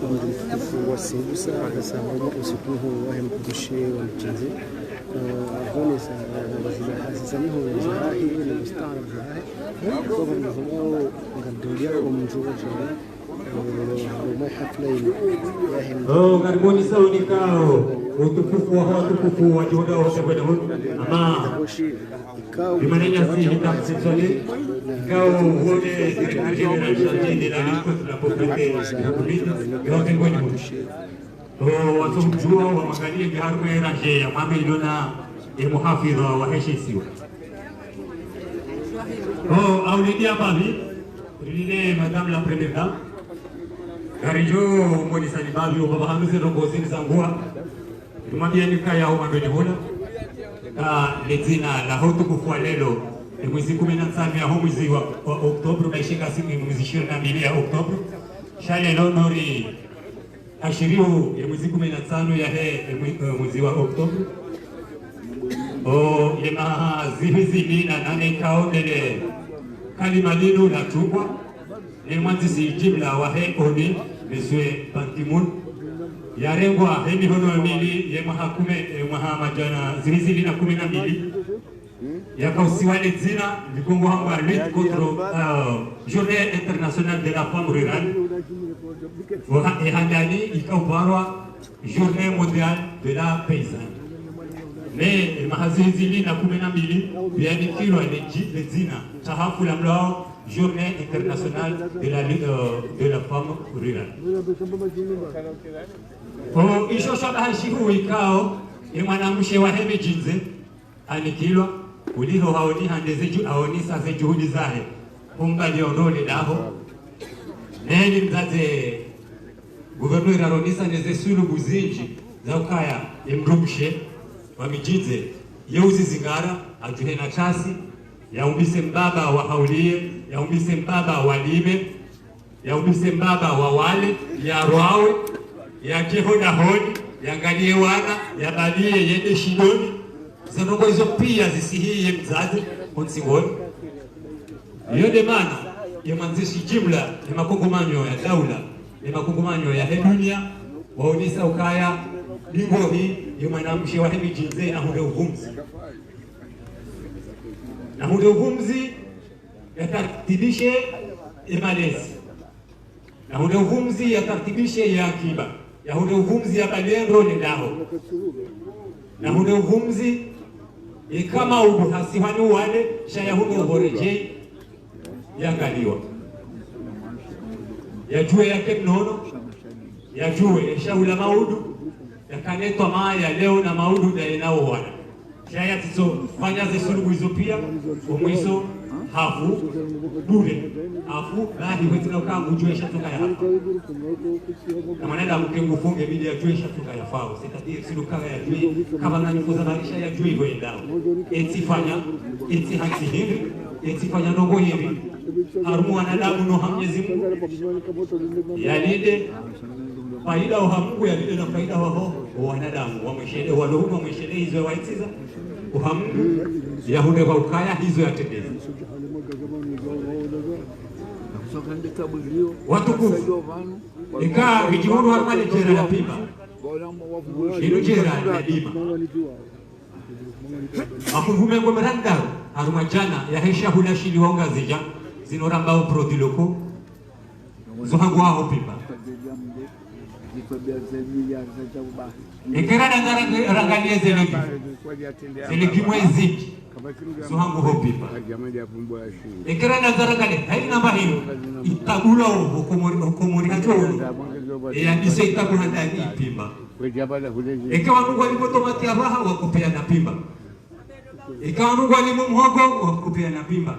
wa mdru mtukufu wa Simbusa, hasa hama usiku huu wahe mkurushi wa mtsinzi. Ah, hone sa, ah, zila hasi sa miho zahahe, ni mustaarabu zahahe. Kwa mzungu, ngadulia wa mdru wa jana. Oh, karibuni sa unikao utukufu wa watukufu wa Junda wote kwenda hunu. Ama, imanenya si hitamu sexuel, ikao wone directeur général chargé de la lutte contre la pauvreté et la poverté, yote kwenda hunu. Oh, watsomdjuwa wamwangalie nge harumwa ye rangée ya mwambe ilona ye muhafidha wahe she isiwa. Oh, aulidi apvahi, rilile Madame la Première Dame. Ngaridjo mwonesani mbapvi, opvapvo hanu ze ndrongoo zinu zanguha. Rimwambiani kaya ho mwandoni hula. Ka le dzina laho utukufu wa leo, ye mwezi kume na ntsanu yaho mwezi wa, wa octobre, maisha ngasi mwe mwezi shirini na mbili ya octobre. Sha leo nori ashiriyo ye mwezi kume na ntsanu yahe, ye mwe-, ye mwezi wa octobre. O, ye maha zihwi zili na nane ikao ndele kalima linu latungwa ne mwandzisi jimla wahe ONU, Monsieur Ban Ki-moon. Yarengwa he mihono mili ye mwaha kume, ye mwaha madjana zihwi zili na kume na mbili. Yakausiwa le dzina likongo hamba lutte contre, euh, journée internationale de la femme rurale. Oha-, e handani ikao uparwa Journée Mondiale de la Paysanne. Ne, e maha zihwi zili na kume na mbili, pia yanikilwa le dji-, le dzina, tahafu la mlao, Journée Internationale de la Lu-, euh, de la Femme Rurale. O, isho shabaha shihuu ikao, e mwanamshe wahe midjini, anikilwa, uliho haoni hande ze dju-, haonesa ze djuhudi zahe, humba liondro le daho. Neli mdzadze gouverneur aronesa neze sulubu zindji za ukaya e mdrumshe wa midjini, ye uzizingara, adjuhe na tasi, yaumbise mbaba wahauliye, yaumbise mbaba walime, yaumbise mbaba wawale, yarwawe, yadje ho dahoni, yangaliye wana, yabaliye, yende shindoni. Ze ndrongoo izo pia zisihiye mdzadze, ho ntsingoni. Iyo nde maana, ye mwandzishi jimla, ye makungumanyo ya daula, ye makungumanyo yahe dunia, waonesa ukaya, ndingohi, ye mwanamshe wahe midjini, nahundre uvumzi. Nahundre uvumzi, yatartibishe e malezi. Nahundre uvumzi yatartibishe ye akiba. Yahundre uvumzi yabaliye ndro ne daho. Nahundre uvumzi, eka maudu hasihwa ni uwade, sha yahundre uhoredjei, yangaliwa. Yadjuwe yake mnono, yadjuwe, esha ula maudu, yakane twamaa ya leo na maudu ndaye na uwana. Sha yatsitso fanya ze sulubu izo pia, omwiso, hafu, bure, hafu, bahi wetsina uka ngudjuwe esha tsoka ya hafu. Na mwanadamu ke ngufunge bidi yadjuwe esha tsoka yafao. C'est-à-dire, si le kara yadjuwe, kaba nani koza barisha yadjuwe iho yendao. Etsi fanya, etsi hatsi hindri, etsi fanya ndrongoo hindri. Harumwa wanadamu no ha Mwenyezi Mungu. Yalinde, faida oha Mungu yalinde na faida waho, wanadamu, wamweshele, walo hunu wamweshele, hizo yawaitsiza, oha Mungu, yahundre kwa ukaya, hizo yatrendeza. Watukufu, eka ridjihundru harumwa le djera la Pimba, ilo djera la dima. Mafungu mengo mirandaru, harumwa djana, yahe shahula shiliwao Ngazidja, zinu rambao produits locaux, zo hangu waho Pimba. Eka radangara-, rangaliye ze légumes, ze légumes ezindji, zo hangu ho Pimba. Eka radangara ngale, haina mbahino, itabula ho Komori, ho Komori hatru, eya dise itabula ndani Pimba. Eka wandru ngwalimo tomati ya raha, wakopea na Pimba. Eka wandru ngwalimo mhogo, wakopea na Pimba.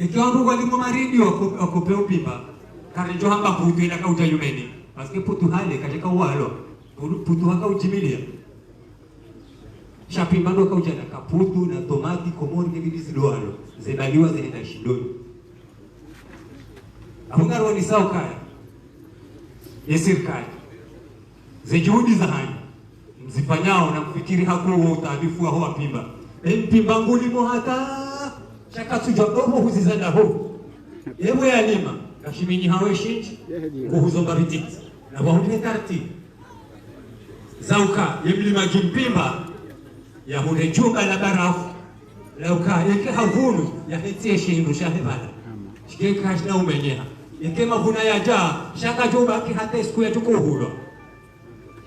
Eka wandru ngwalimo marindi, wako-, wakopea Pimba. Karidjo hamba putu ila kaudja yumeni. Parce que putu hale, kadjaka uwalo. Putu, putu haka udjimilia. Sha Pimba ndo kaudja na kaputu, na tomati, Komori, kebidi zilo walo. Zebaliwa, zehenda shindoni. Abu ngaroni sa ukaya. Ye sirikali. Ze juhudi zahanyu mzifanyao na mfikiri hakuu wo utabifu waho wa Pimba. E Mpimba ngulimo hata sha katsudjua oho huziza ndaho. Ewe yalima, kashiminyi hawe shindji, nguhuzo mba vititi. Na wahundre tarti. Zauka, ye mlimadji Mpimba, yahundre djumba la barafu. Lauka, eke havunu, yahetsi ye shindru shahe bala. Shike kashina umenyeha. Eke mavuna yadja, sha kadjubaki hata esiku ya tukuhulwa.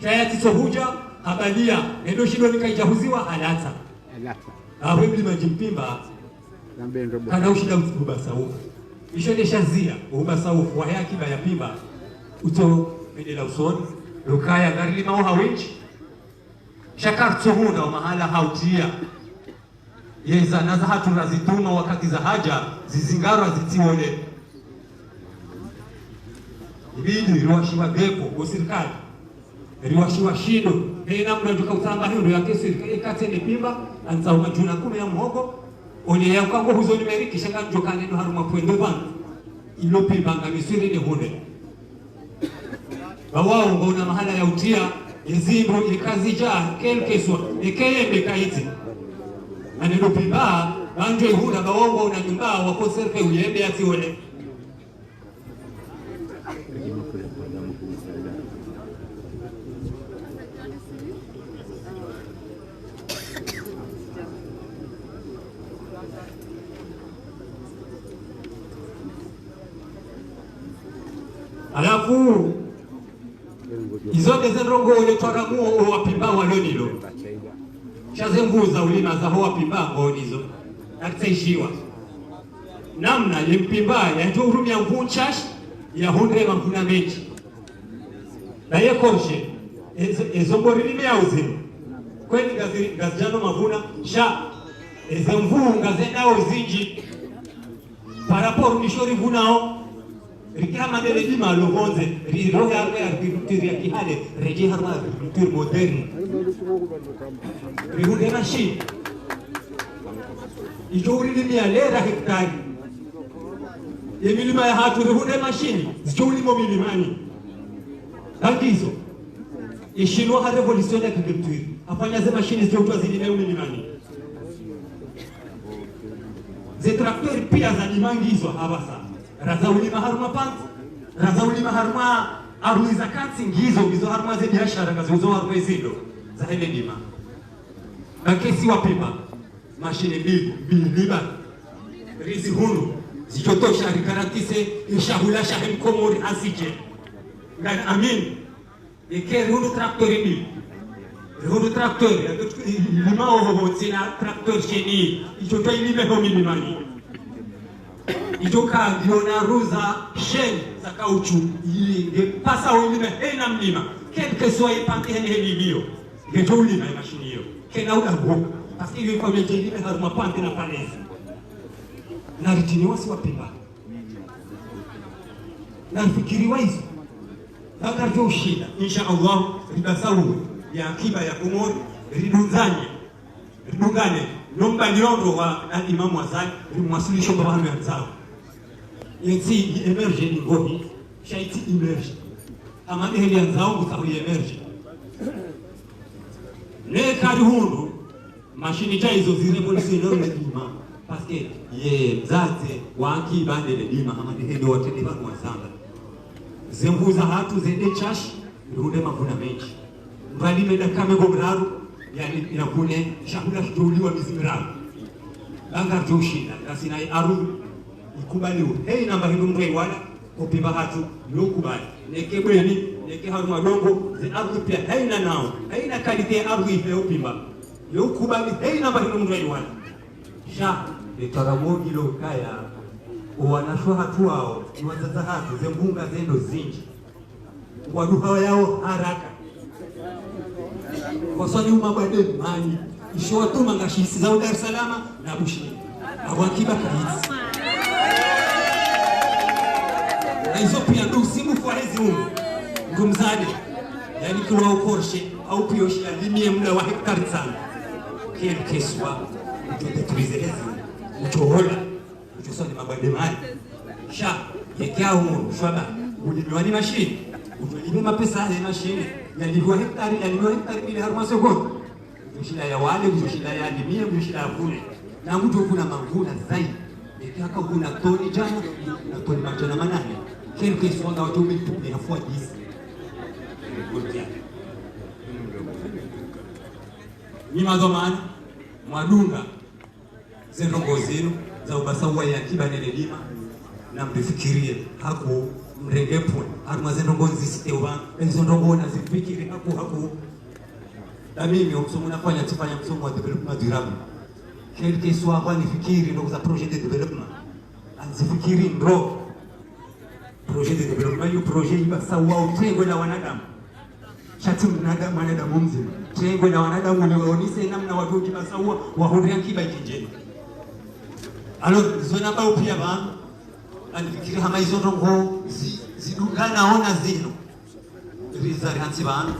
Sha yatsitso hudja, habalia, endo shindoni kaidja huziwa, halatsa. Halatsa. Awe mlimadji Mpimba, kana ushinda uhuba saufu. Isho nde shazia, uhuba saufu, wahe akiba ya Pimba. Utso, mendela usoni, lukaya, ngarilima oha windji. Sha karitso hunda wa mahala ha utia. Ye zana zahatru razituma wakati zahadja, zizingarwa zitsione. Ibidi riwashiwa deko, wo sirikali. Riwashiwa shindo. Hena mna djuka utsamba hindo yake sirikali, eka tsende Pimba, andza uma djuna kume ya mhogo, one ya uka ngo huzo numérique, sha ngamdjoka nendo harumwa pwendo pvanu. Ilo Pimba ngamiswiri ne hunde. Ba wao ngwaona mahala ya utia, ezindru, ekazidja, quelque soit, eke yembe kaitsi. Aneno Pimba, bandjo ihunda, ba wao ngwaona nyumba, wa conserve uyembe yatsione. Halafu, Halafu, izo ndeze ndrongoo ole twaramu o wapvimba walo nilo. Sha ze nvuu za ulima zaho wapvimba ngonizo. Naritsaishiwa. Namna ye mpvimba yadjo urumia nvuu ntsashi yahundre mavuna mendji. Na ye korshe, ezo, ezo mbo rilimia uzini. Kweli ngazi, ngazidjano mavuna, sha, eze nvuu ngazendao zindji. Par rapport nisho rivunao, rike hama ndele dima lo pvondze, rirohe harumwa agriculture ya kihale, redjeyi harumwa agriculture moderne. Rihundre mashini. Idjo urilimia lera hektari. Ye milima yahatru rihundre mashini, zidjo ulimo milimani. Ngangizo. Ye Shinwa ha révolutionner agriculture. Hafanya ze mashini zidjo utwa zilime milimani. Ze tracteur pia za lima ngizo hapvasa. Raza ulima harumwa pantsi, raza ulima harumwa arwiza katsi ngizo, ngizo harumwa ze biashara, ngaziuzwao harumwa ezindro, za hele lima. Bakesi wapvimba, mashini mbili, mbili ba. Rizihundru, zidjo tosha, rigarantise, ye shahula shahe mkomori azidje. Ngam amini. Eka rihundru tracteur mbili. Rihundru tracteur, ya, lima oho ho tsina tracteur sheni, idjo twa ilime ho milimani. Idjo ka ndiona ruza sheni za kauchu, inge pasa o ilime hena mlima. Quel que soit ye pantsi hene heli iliyo. Ngedjo ulima ye mashini iyo. Kena udago. Parce que iyo ifamedje ilime harumwa pantsi na falezi. Naritini wasi wapvimba. Narifikiri waizo. Pvanga ridjo ushinda, insha Allah, ribasauwe ye akiba ya Komori, ridundzanye, ridungane, no mbaliondo wa al-Imam Azali, rimwaswilishe mba pvahanu yandzao. Yentsi i émerger ni ngovi, sha itsi émerger. Hama ndeheli yandzao ngutsaho i émerger. Ne karihundru, mashini dja izo zi révolutionner le lima. Parce que ye mdzadze wa akiba ndele lima, hama ndeheli watrende pvanu wasanga. Ze nvuu zahatru zende ntsashi, rihundre mavuna mendji. Mbalime dakika mengo miraru, yani yavune, shahula shidjo uliwa mezi miraru. Pvanga ridjo ushinda, ngasina ye ardhwi, ikubaliwe. Heyina mba hindru mndru yaiwala, opvimba hatru, yo kubali. Neke bweni, neke harumwa dongo, ze ardhwi pia, heyina nao, heyina qualité ya ardhwi ife opvimba. Yo kubali, heyina mba hindru mndru yaiwala. Sha, etwaramu ngilo kaya, owanashe hatru wao, ni wadzadze hatru, ze mbunga zendo zindji. Waduha yao haraka. Kwaswani umabwade mani. Isho watuma ngashisi za Dar es Salaam na Bushini. Awa akiba kayitsi. Na izo pia ndo usimu fwa hezi umu. Ndo mdzadze. Yani kilo au korshe, au pioshi ya limie mda wa hektari tsano. Quel que soit, udjo détruire hezi umu. Udjo hola. Udjo swali mabwade mali. Sha, yeke aho, shwaba, ulimiwa ni mashini. Udjo lipve mapesa ye mashini. Yalipviwa hektari, yalimiwa hektari mbili harumwa sekondi. Udjo shinda yawale, udjo shinda yalimie, udjo shinda yavune. Na udjo vuna mavuna zaidi. Yeke aka vuna toni djana, na toni madjana manane. Quel que soit nga wadjo multiplier fois dix. Ni madhwamana, mwadunga. Ze ndrongoo zinu, za ubasauwa ye akiba nele lima, na mrifikiriye, haku mrenge pvwe, harumwa ze ndrongoo nzisite uba, ezo ndrongoo na zifikiri, haku, haku. Na mimi, omsomo nafanya, tsifanya msomo wa développement durable. Quel que soit, kwa nifikiri, ndrongoo za projet de développement. Anzifikiri ndro. Projet de développement, yo projet ibasauwa utengwe na wanadamu. Sha tsi mwanadamu, mwanadamu mdzima. Tengwe na wanadamu, ni waonese namna wadjo djibasauwa, wahundre akiba idjindjema. Alors, zona bao pia pvanu, anifikiri hama izo ndrongoo, zi, zidungana ona zinu. Riza rihantsi pvanu.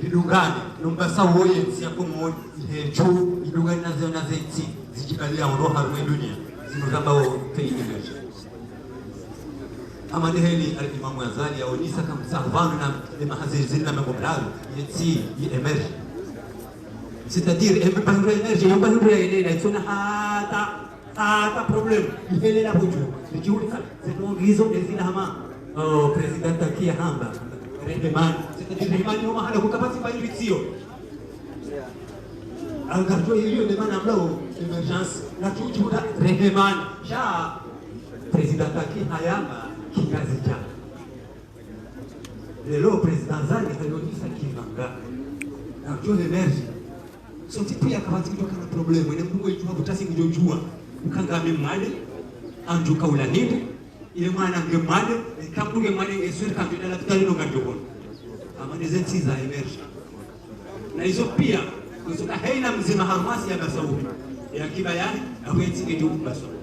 Ridungane, no mbasauwo yentsi ya Komori, ihenju, idungane na zona zentsi, zidjibaliya ondro harumwa dunia. Zinu zambao pays émergent. Hama ndeheli al-Imam Azali yaonesa kamtsaha pvanu na ema haziri zili na mengo miraru, yentsi yi émergent. C'est-à-dire, ema pvahindru émergent, ema pvahindru ya enena, itsona hata, hata problème, ihelela pvo dju. Ndjihulisa, ze ndrongoo izo ndezina hama, oh, Président Taki yahamba, rehemani. C'est-à-dire, rehemani, homa hala kukapvatsi pvahindru itsiyo. Angarjo iyo nde mana mlao émergence. Na chuchu na rehemani. Sha Président Taki hayamba kingazidja. Leo président Azali hayonesa kivanga. Na djo émerger. Sontsi piya kapvatsi mndru kana problème. Ene mndru ngudjuwa, butasi ngudjuwa. Uka ngami mwade, andjuka ula hindri. Ile mwana nge mwade, eka mndru nge mwade, nge sûr kandjo enda lapitali no ngandjo pona. Amani ze ntsi za émerger. Na izo piya, izo ka hayina mdzima harumwa ntsi ya Basawu. Ya kiba yani, awe ntsi nge djo Basawu.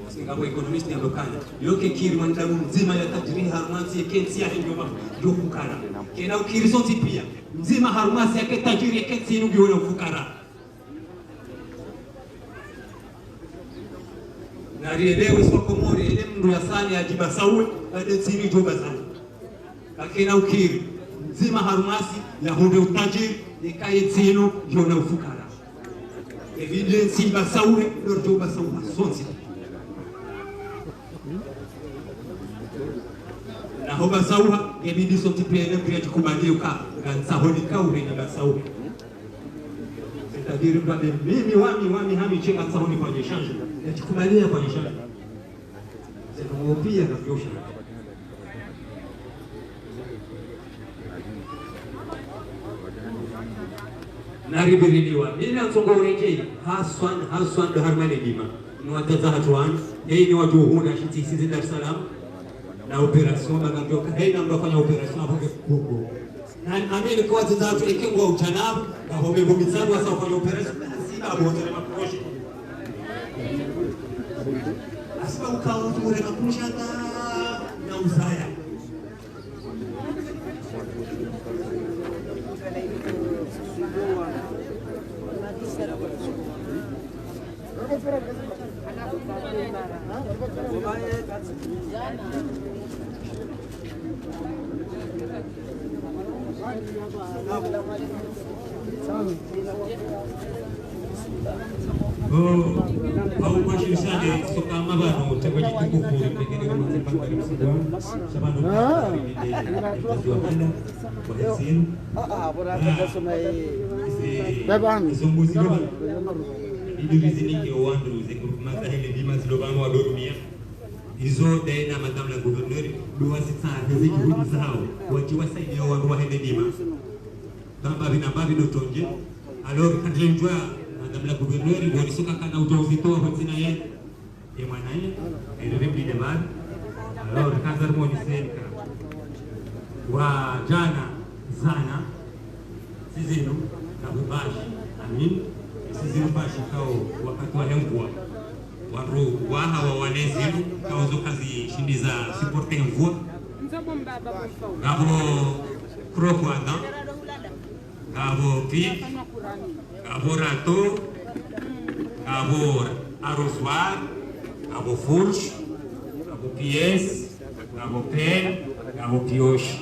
Parce que ngapvo économiste ya lokana. Yo ke kiri mwanadamu mdzima ya tajiri harumwa ntsi, ye ke ntsi ya hindri yo ba, yo fukara. Kena ukiri sontsi piya. Mdzima harumwa ntsi ya ke tajiri, ye ke ntsi inu ngiyo na ufukara. Na rielewe swa Komori, ele mndru ya sani ya dji Basawu, bade ntsi inu djo Basawu. Kakena ukiri, mdzima harumwa ntsi ya hundre utajiri, eka ye ntsi inu djo na ufukara. Ebidi ntsi Basawu, ndo djo Basawu sontsi. Na ho Basawu, ebidi sontsi piya ele mndru ya djikubali uka, ngantsaho nika ure ni Basawu. C'est-à-dire, mndru ambe mimi wami, wami, hami tsi ngantsaho nifanye changement. Ya djikubali yafanye changement. C'est comme au pire, la pioche. Na ribiriliwa. Mimi nantsongo urenge, haswa, haswa ndo harumwa le dima. Ni wadzadze hatru wanu, hei ni wadjuhuna shitsi isizi Dar es Salaam. Na opération, bana ndoka, hei na mndru afanya opération, apvo ke kuku. Na amini kwa wadzadze hatru eke ngwa udjanabu, na home bo mitsanu wasa ufanya opération, na siba bo zile maprojet. Asiba uka utu ule maprojet hata na uzaya. Oh, au kwa shirishane, soka mabano, tebo jitukufu, pekene kama tebanga msibwa, shabano, kwa hezin, izo mbuzi loba, izo mbuzi ni ke wandru, ze groupement za hele dima zilo bano wadorumia. Izo dayina Madame la Gouverneure, duwa sitsa, heze juhudi zahawo, wadji wasaidia wandru wa hele dima. Bamba bina babi no tondje. Alors, kadjendjwa, Madame la Gouverneure, woni soka kana udjo uzitowa ho ntsina ye, ye mwana ye, e revebli de mari. Alors, kazar moni senka. Wa djana, zana, sizinu, na bubashi, amin, sizinu bashi kao wakati wa hemvua. Wandru waha wa wanezinu, kao zo kazishindiza supporter mvua. Ngapvo croque-dents, ngapvo pic, ngapvo râteau, ngapvo arrosoir, ngapvo fourche, ngapvo pièce, ngapvo pelle, ngapvo pioche.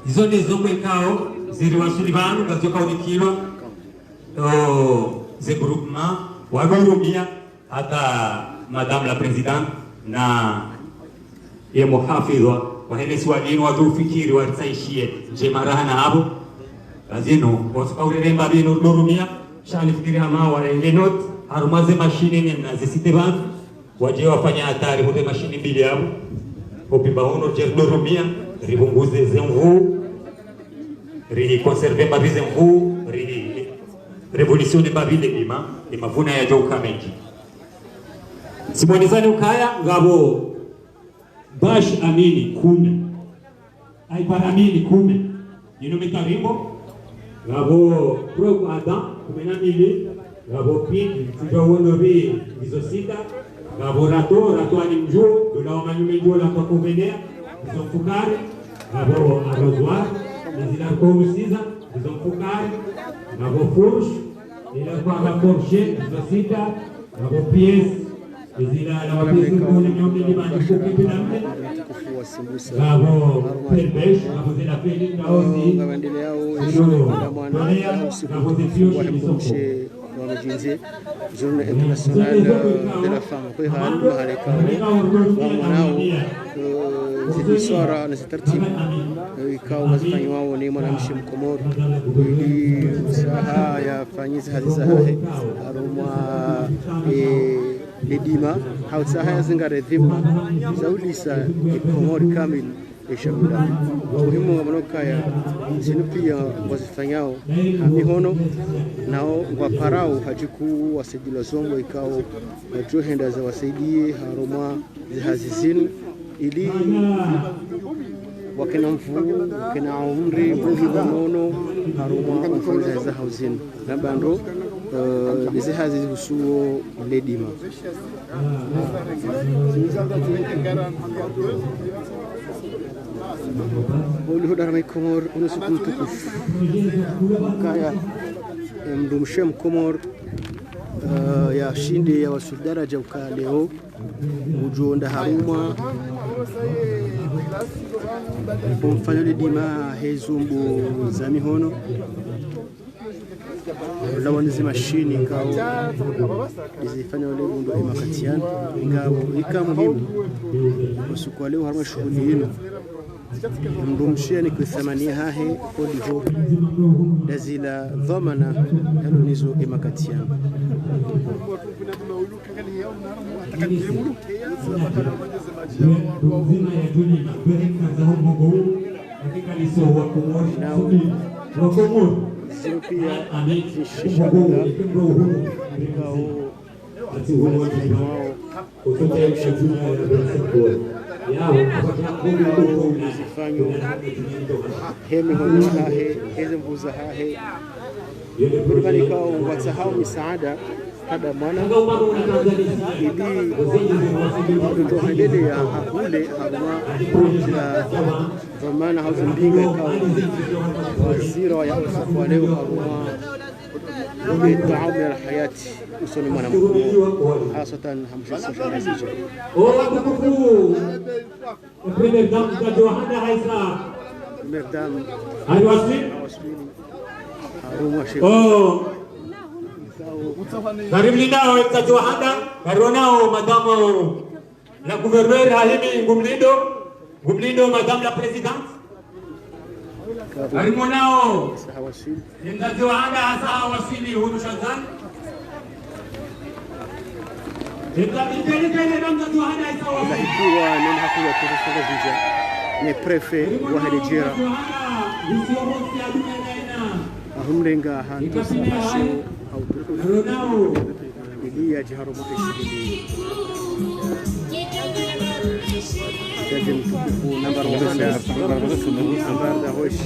Izo nde zo mwekao ziri wasuli pvanu, ngazo kaunikilwa o ze groupement wadorumia, hata Madame la Présidente na ye muhafidhwa wa hele siwa linu wadjo ufikiri waritsaishie ndjema raha na apvo. Kazinu, wasuka ureremba binu dorumia, sha nifikiri hama warenge note, harumwa ze machine ne na zisite pvanu. Wadje wafanya hatwari hule mashini mbili yapvo. Hopvi mba hunu ridje ridorumia, ripvunguze ze nvuu, riconserve mbapvi ze nvuu, rirévolutione mbapvi le dima, ne mavuna yadjo uka mendji. Simwonezani ukaya, ngapvo Bash Amini, kume. Aiparamini kume, yinu mitarimbo. Ngapvo croque-dents kume na mili. Ngapvo pic, tsidja wono pvi, ngizo sita. Ngapvo râteau, râteau ani mdjuo, ndo la wamanyume mdjuo la kwa kuvenea, ngizo mfukare. Ngapvo arrosoir, ne zila rikonusiza, ngizo mfukare. Ngapvo fourche, ila kwa rapprocher, ngizo sita. Ngapvo pièce, ezila la wapesi kuni nyonge ni bani kuki pila mne. Ngapvo pelle bêche, ngapvo zila pelle ndaozi. Ngapvo zila pelle ndaozi. Ngapvo zila pelle ndaozi. Journée internationale, euh, de la femme. Kwe hali mahala ikao, wa mwanao, euh, zidiswara na zitartibu, euh, ikao ngazifanyiwao ni mwanamshe Mkomori. Ili usaha ya fanyize hazi zahahe harumwa, eh, le dima, hau tsaha ya zingare dhima za ulisa, eh, Komori kamili, Muhimu ngapvo ukaya zinu pia ngwazifanyao ha mihono, nao ngwaparao hadjikuu wasaidilwa zombo ikao wadjo henda zawasaidie harumwa zihazi zinu, ili wakena nvuu, wakena umri, wengi wanono harumwa ufanya zihazi zinu. Na bando, eh, zihazi zihusuo ledima. Oliho dara mai Komor, unu usiku mtukufu. Ukaya, eh, mdrumshe Mkomor, eh, yashinde yawaswili daraja ukaya leo udjo nda harumwa umfanyo ledima he zombo za mihono. Lawa ni zimashini ikao ndizifanyao le bundo emakati yanu. Ingawa ika muhimu usiku wa leo harumwa shughuli yinu, mdrumshe yanikwe thamani yahahe, oliho ndazila dhwamana yalo nizo emakati yanu. Nao zinu pia zishishanga ikao zifanyo he mihono yahahe, he ze nvuu zahahe. Kuli pvanu ikao ngwatsahao misaada kada mwana, ili mtoto aendelee ya ahule harumwa ya dhwamana hau ze mbinga ikao waziri wa ya usiku wa leo harumwa ye taamu ya hayati usoni mwana mkuu, haswatan hamshe sosha. Première dame, mdzadze wa handa haisa. Première dame. Hali waswili. Harumwa shefu. Oh. Karibu lindao, mdzadze wa handa. Karibu nao, madame la gouverneur, Rahimi Ngumlindo. Ngumlindo, madame la présidente. Karibu nao. Hawaswili. Ye mdzadze wa handa hasa hawaswili hunu Shazani. Ye mdzadze, ye mdzadze wa handa hasa hawaswili. Ikiwa nina haku ya kuhusu Ngazidja, ne préfet wa Hadidjera. Ahumlenga hantu sahasho au tukufu. Ili yadje harumwa eshughuli. Yadje mtukufu, namba rwanda, namba rwanda hoshi.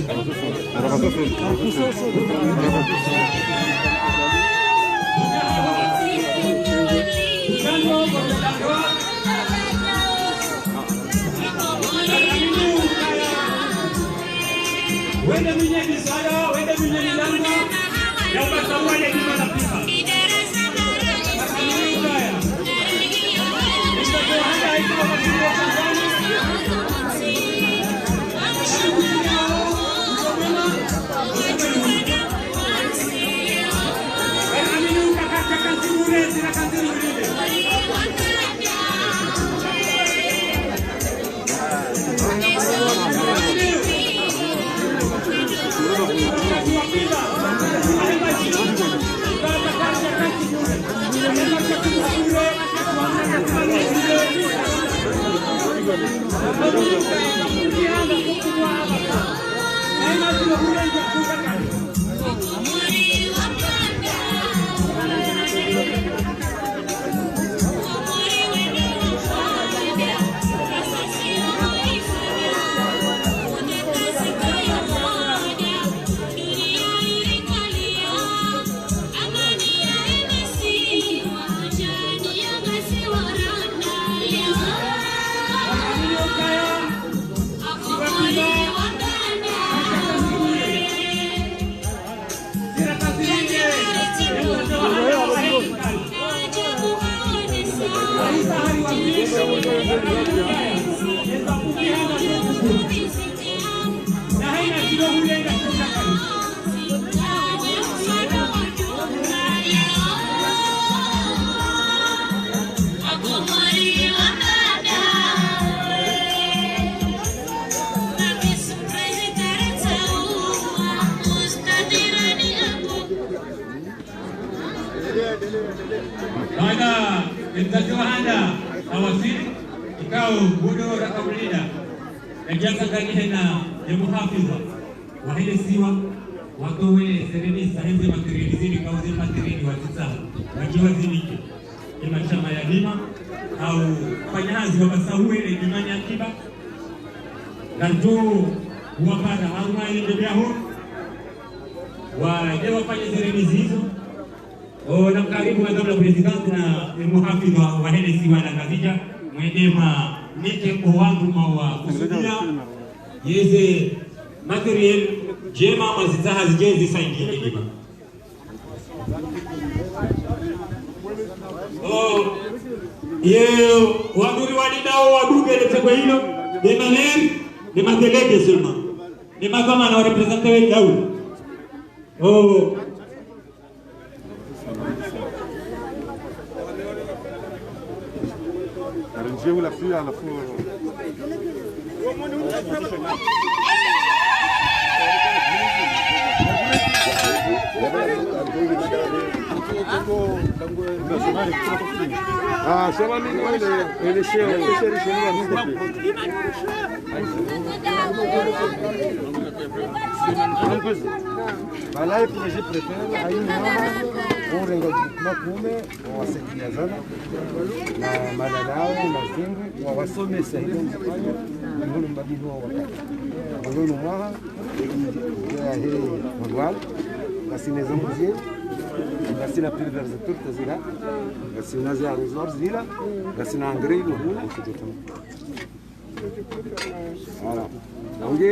Baada ye mdzadze wa handa hawaswili, ikao budo rakamlinda. Kadjasa kani hena ye muhafidha wahe le siwa, watowe ze remises zahe ze matériels zini, kawu ze matériels wazitsaha, wadje wazinike ye mashama ya dima, au fanya hazi wapvasa huwe le dima ni akiba. Ngarudjo wapara harumwa ye ndebe yaho, wadje wafanye ze remises zizo. O, namkaribu Madame la Présidente na, eh, muhafidha wa, wahe le siwa la Ngazidja, mwende mwanike o wandru mwawakusudia, ye ze matériels ndjema mwazitsaha zidje zisaidie ye dima. O, ye wandru riwalindao wadunge le tengwe lilo, nde ma maires, nde ma délégués seulement. Nde madhwamana wa représenter we daula. O, Ah, sema mimi wale, ele sheo, ele sheo, ele sheo. Bala ye projet préfet, ayi mwaha, o renga makume, o wasaidia zana, na malalao, na zindru, wa wasomesa, ile mfanya, ngolo mbabiho wakati. Ngolo no mwaha, ya he, mwaha, ngasina zambuzie, ngasina pulvérisateur zila, ngasina ze arrosoirs zila, ngasina engrais, no, Voilà. Nange,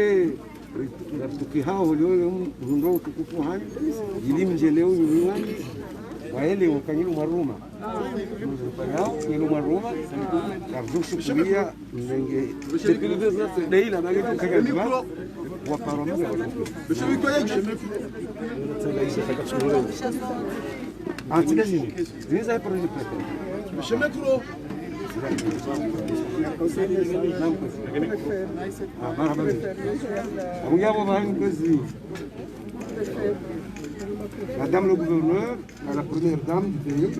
ri-, rituki hao, leo, leo, mndro utukufu hani, ili mdje leo nyumbani, waelewe ukanyilo mwaruma. Yao, nyilo mwaruma, karudjo shukuria, mnenge, deila, nange, tukaka, wa paro mnenge, wa paro mnenge. Ah, tsika zini. Zini za projet préfet. Monsieur Maître. Ah, marahaba. Amu yabo bahani kwezi. Madame le gouverneur, à la première dame du pays,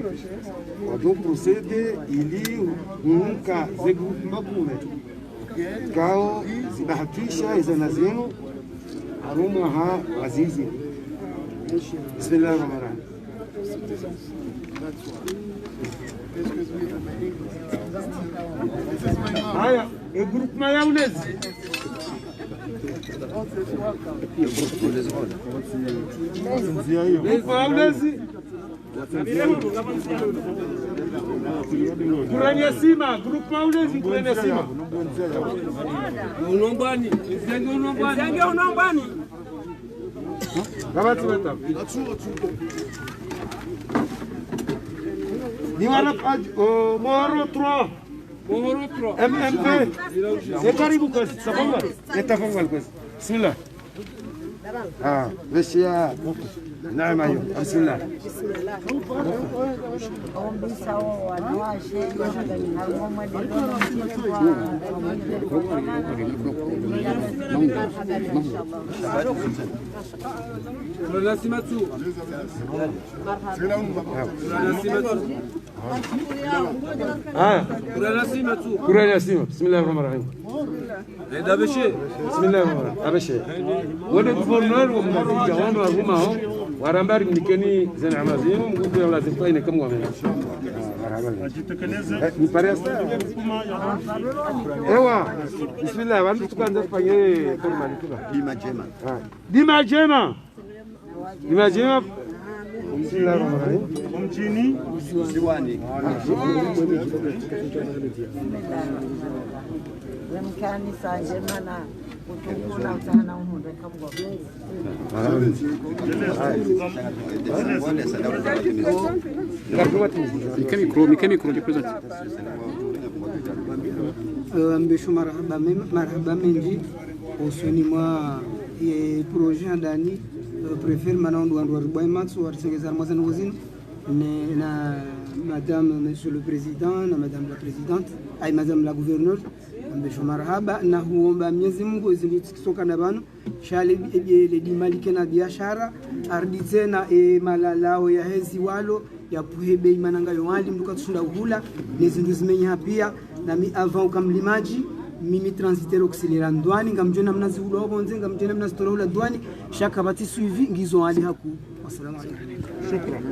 a donc procédé, ili unka ze groupes makume. Kao zibahatisha izana zinu, harumwa ha wazizi. Bismillahirrahmanirrahim. Haya, e groupement ya ulezi. Groupement ya ulezi. Kuranya sima, groupement ulezi kuranya sima. Unombwani, mzenge unombwani. Mzenge unombwani. Ngapvatsi weta. Ni wana page, oh, Moro trois. Moro trois. M M P. E karibu kwezi, tafadhali. E tafadhali kwezi. Bismillah. Ah, messieurs. Naam, ayo. Bismillah. Ombisa wo wanawashe, harumwa mwendeleyo wa Kurana sima tu. Kurana sima tu. Ah. Kurana sima tu. Kurana sima. Bismillahirrahmanirrahim. Enda beshe. Bismillahirrahmanirrahim. Abeshe. Wale gouverneur wa Mnazidja, wanu harumwa ho, waramba ri mnikeni zena amazinu, mngu ya lazima kwa ine kamu wamena. Eh, ni pare ya sa. Ewa. Bismillah, wanu tukandza tufanye formality ba. Dima djema. Ah. Dima djema. Dima djema. Bismillahirrahmanirrahim. Mdjini. Ziwani. Wemkani sa ndjema na utukufu na utsaha na uhundre kamwe. Mike micro, mike micro, je présente. Eh, mbesho marahaba mem-, marahaba mendji. Usoni mwa, eh, projet handani, eh, préfet mana wandru wandru waribwa matso, warisengeza harumwa zinu zinu, ne, na madame, monsieur le président, na madame la présidente, ayi madame la gouverneur, mbesho marahaba, na huomba Mwenyezi Mungu, zindru tsikisoka na pvanu, sha le, le, le dima like na biashara, ariditse na, eh, malalao yahe ziwalo, yapvuhe bei mana ngayo wali mndru katsushinda uhula, ne zindru zimenyeha pia, nami avant uka mlimadji, Mimi transitaire auxiliaire Ndwani, ngamdjo namna zihulwa pvondze, ngamdjo namna zitolwa hula Ndwani, sha kapvatsi suivi, ngizo hali haku. Wassalamu alaikum. Shukran.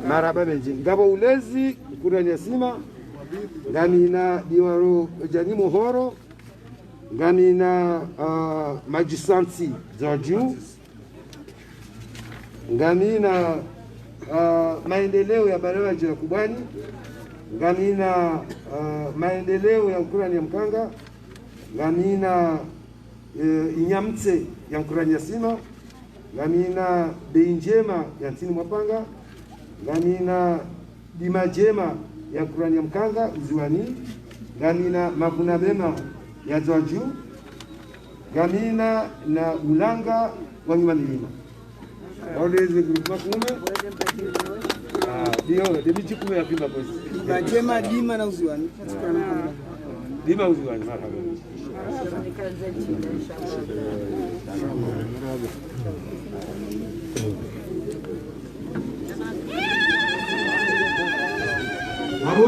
Marahaba mendji. Ngapvo ulezi, Kurani ya Sima, ngamina Diwaro Jani Mohoro, ngamina, ah, Madjisantsi Dzadju, ngamina, ah, maendeleo ya Barawadji ya Kubwani, ngamina, ah, maendeleo ya Nkurani ya Mkanga, ngamina, eh, Inyamtse ya Nkurani ya Sima, ngamina Beindjema ya Ntsini Mwapanga, ngamina Dimadjema ya Nkurani ya Mkanga Uziwani, ngamina Mavunamema ya Dzadju, ngamina na Ulanga wa Nyuma Milima. Wale ze groupement kume. Ah, ndio, de midji kume ya pimba kozi. Dimadjema, Dima na Uziwani. Dima Uziwani, marahaba. Abo,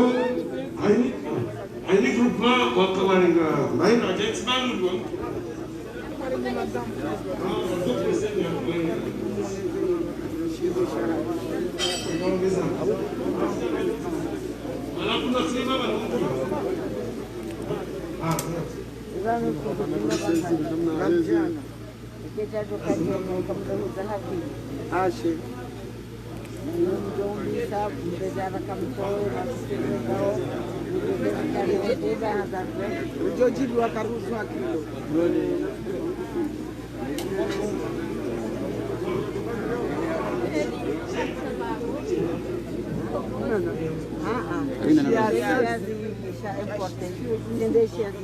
aini, aini groupement wakawarenga, mbaina agents banu. Ashe. Ujo jibu wa karuzu wa kilo. Ah, ah. Shiazi, shiazi, importe. Nende shiazi.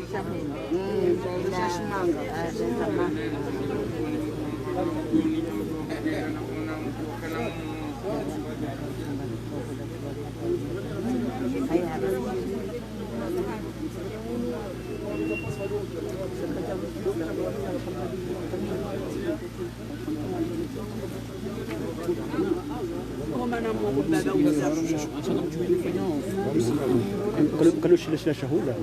Kalo, kalo shila, shila shahula.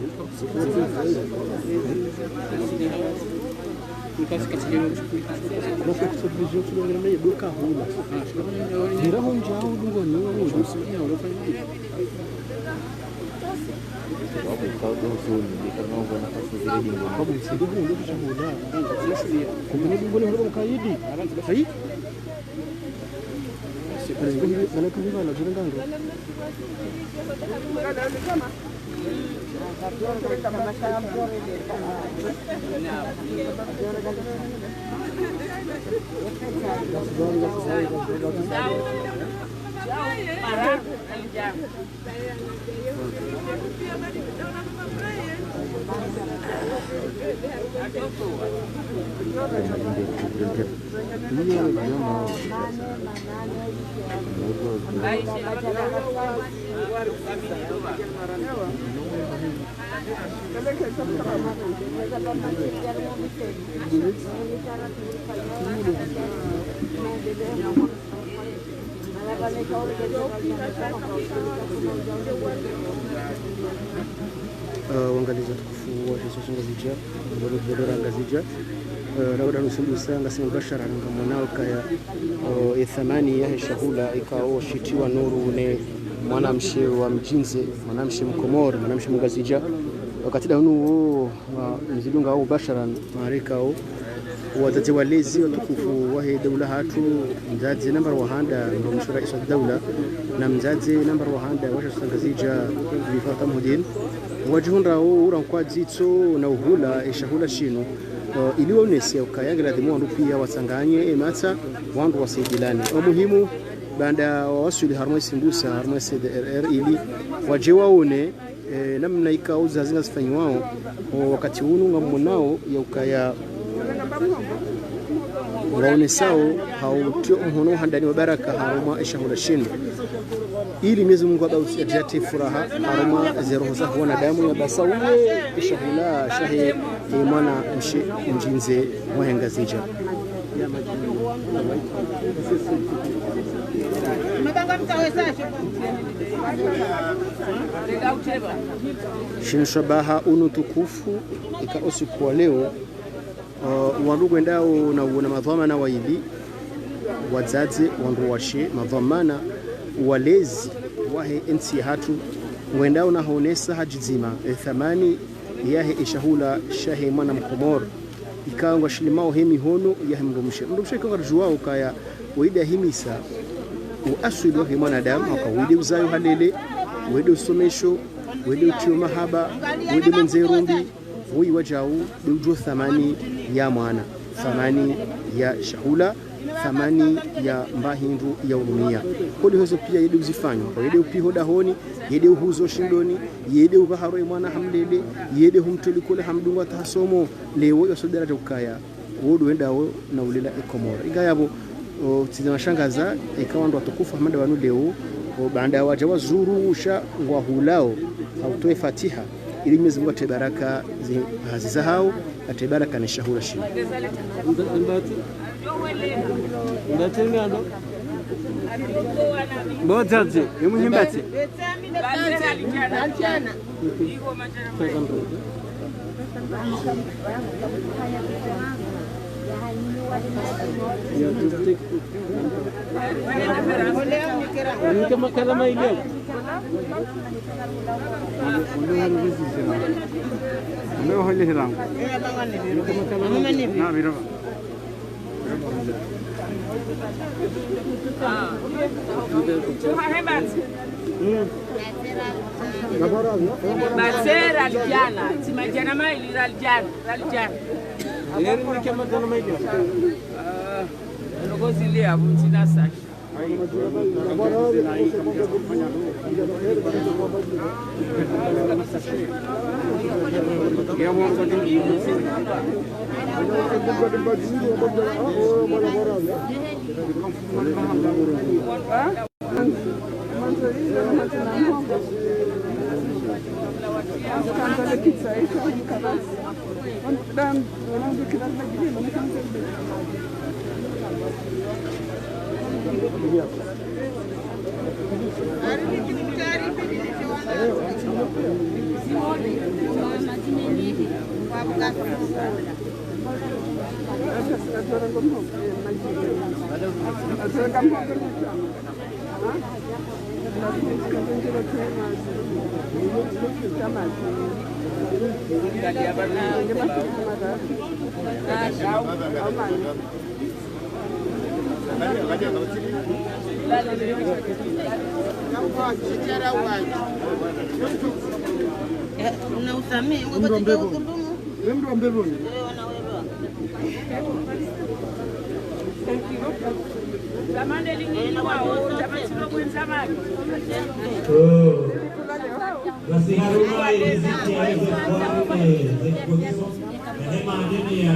Ah, wangalizi watukufu wa shisiwa sha Ngazidja, bolo, bolo la Ngazidja. Ah, raha uda nusimbusa ngasi mubashara ngamwonao ukaya, oh, ye thamani yahe shahula ikao shitiwa nuru ne mwanamshe wa mdjini, mwanamshe Mkomori, mwanamshe Mngazidja. Wakati da unu wo wa mzidunga wo mubashara mareka wo. Wadzadze walezi watukufu wahe daula hatru, mdzadze nambari wa handa, ndo mshe rais wa daula, na mdzadze nambari wa handa, wa shisiwa sha Ngazidja, Bi Farta Muhidin. Wadjihundrao ura nkwa dzitso na uhula, ye shahula shinu, eh, ili waonese ukaya ngiladhimu wandru pia watsanganye, ye matsa, wandru wasaidilane. Wa muhimu, baanda wawaswili harumwa ye simbusa, harumwa ye C D R R, ili wadje waone, eh, namna ikao zazi ngazifanyiwao, o wakati unu ngamwonao ya ukaya, Ngwaonesao ha utio mhono handani wa baraka harumwa eshahula shinu. Ili Mwenyezi Mungu abautsi adjati furaha harumwa zeroho za wanadamu ya basa uwe eshahula shahe, e, mwana mshe mdjinze wa Ngazidja. Shinu shabaha unu tukufu, ika usiku wa leo, uh, wandru ngwendao na uona madhwamana waili, wadzadze, wandru washe, madhwamana, walezi wahe entsi yahatru, ngwendao na honesa ha djidzima, e, thamani yahe eshahula shahe mwana Mkomoro. Ikao ngwashilimao he mihono yahe mndru mshe. Mndru mshe ikao ngaridjuwao ukaya wende ahimisa uaswili wahe mwanadamu, haka wende uzayo halele, wende usomesho, wende utio mahaba, wende mwendze rumbi, woyi wadjau, nde udjuo thamani ya mwana, thamani ya shahula, thamani ya mba hindru ya urumia. Kodi hezo pia yende uzifanya, yende upiho dahoni, yende uhuzo shindoni, yende upvaharo ye mwana hamlele, yende humtoli kole hamdunga hata hasomo, leo yasodera dja ukaya, wodu wendao na ulela e Komoro. Inga yapvo, o, tsidza mashangaza, eka wandru watukufu hama nda wanu leo, o, baanda wadja wazuru sha ngwahulao, ha utoa e fatiha, ili Mwenyezi Mungu atie baraka ze hazi zahao, atie baraka ne shahula shinu. Mbodzadze, imuhimbati. Nika makala maili. Nika makala maili. Batsera alijana, tsi majana maili alijana, alijana. Yeri ni kama tano maili. Ah, noko zile abu ntsina sashi. Oh. Basi harumwa ye viziti ya hizo kwa, eh, ze exposition, ya hema ndeni ya,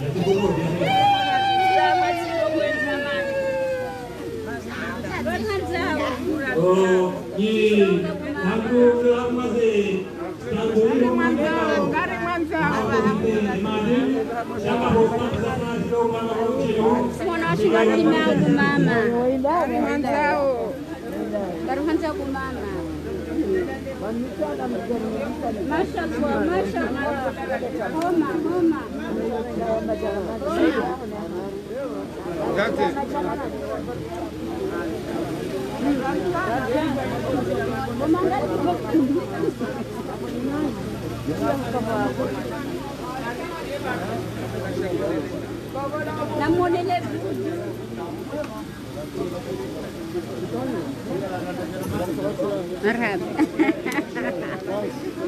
ya Komoro. Oh, ni, hangu, harumwa ze Mwana wa shingaki nangu mama. Baruhanza ku mama. Mashallah, mashallah. Homa, homa. Namonele. Marahaba.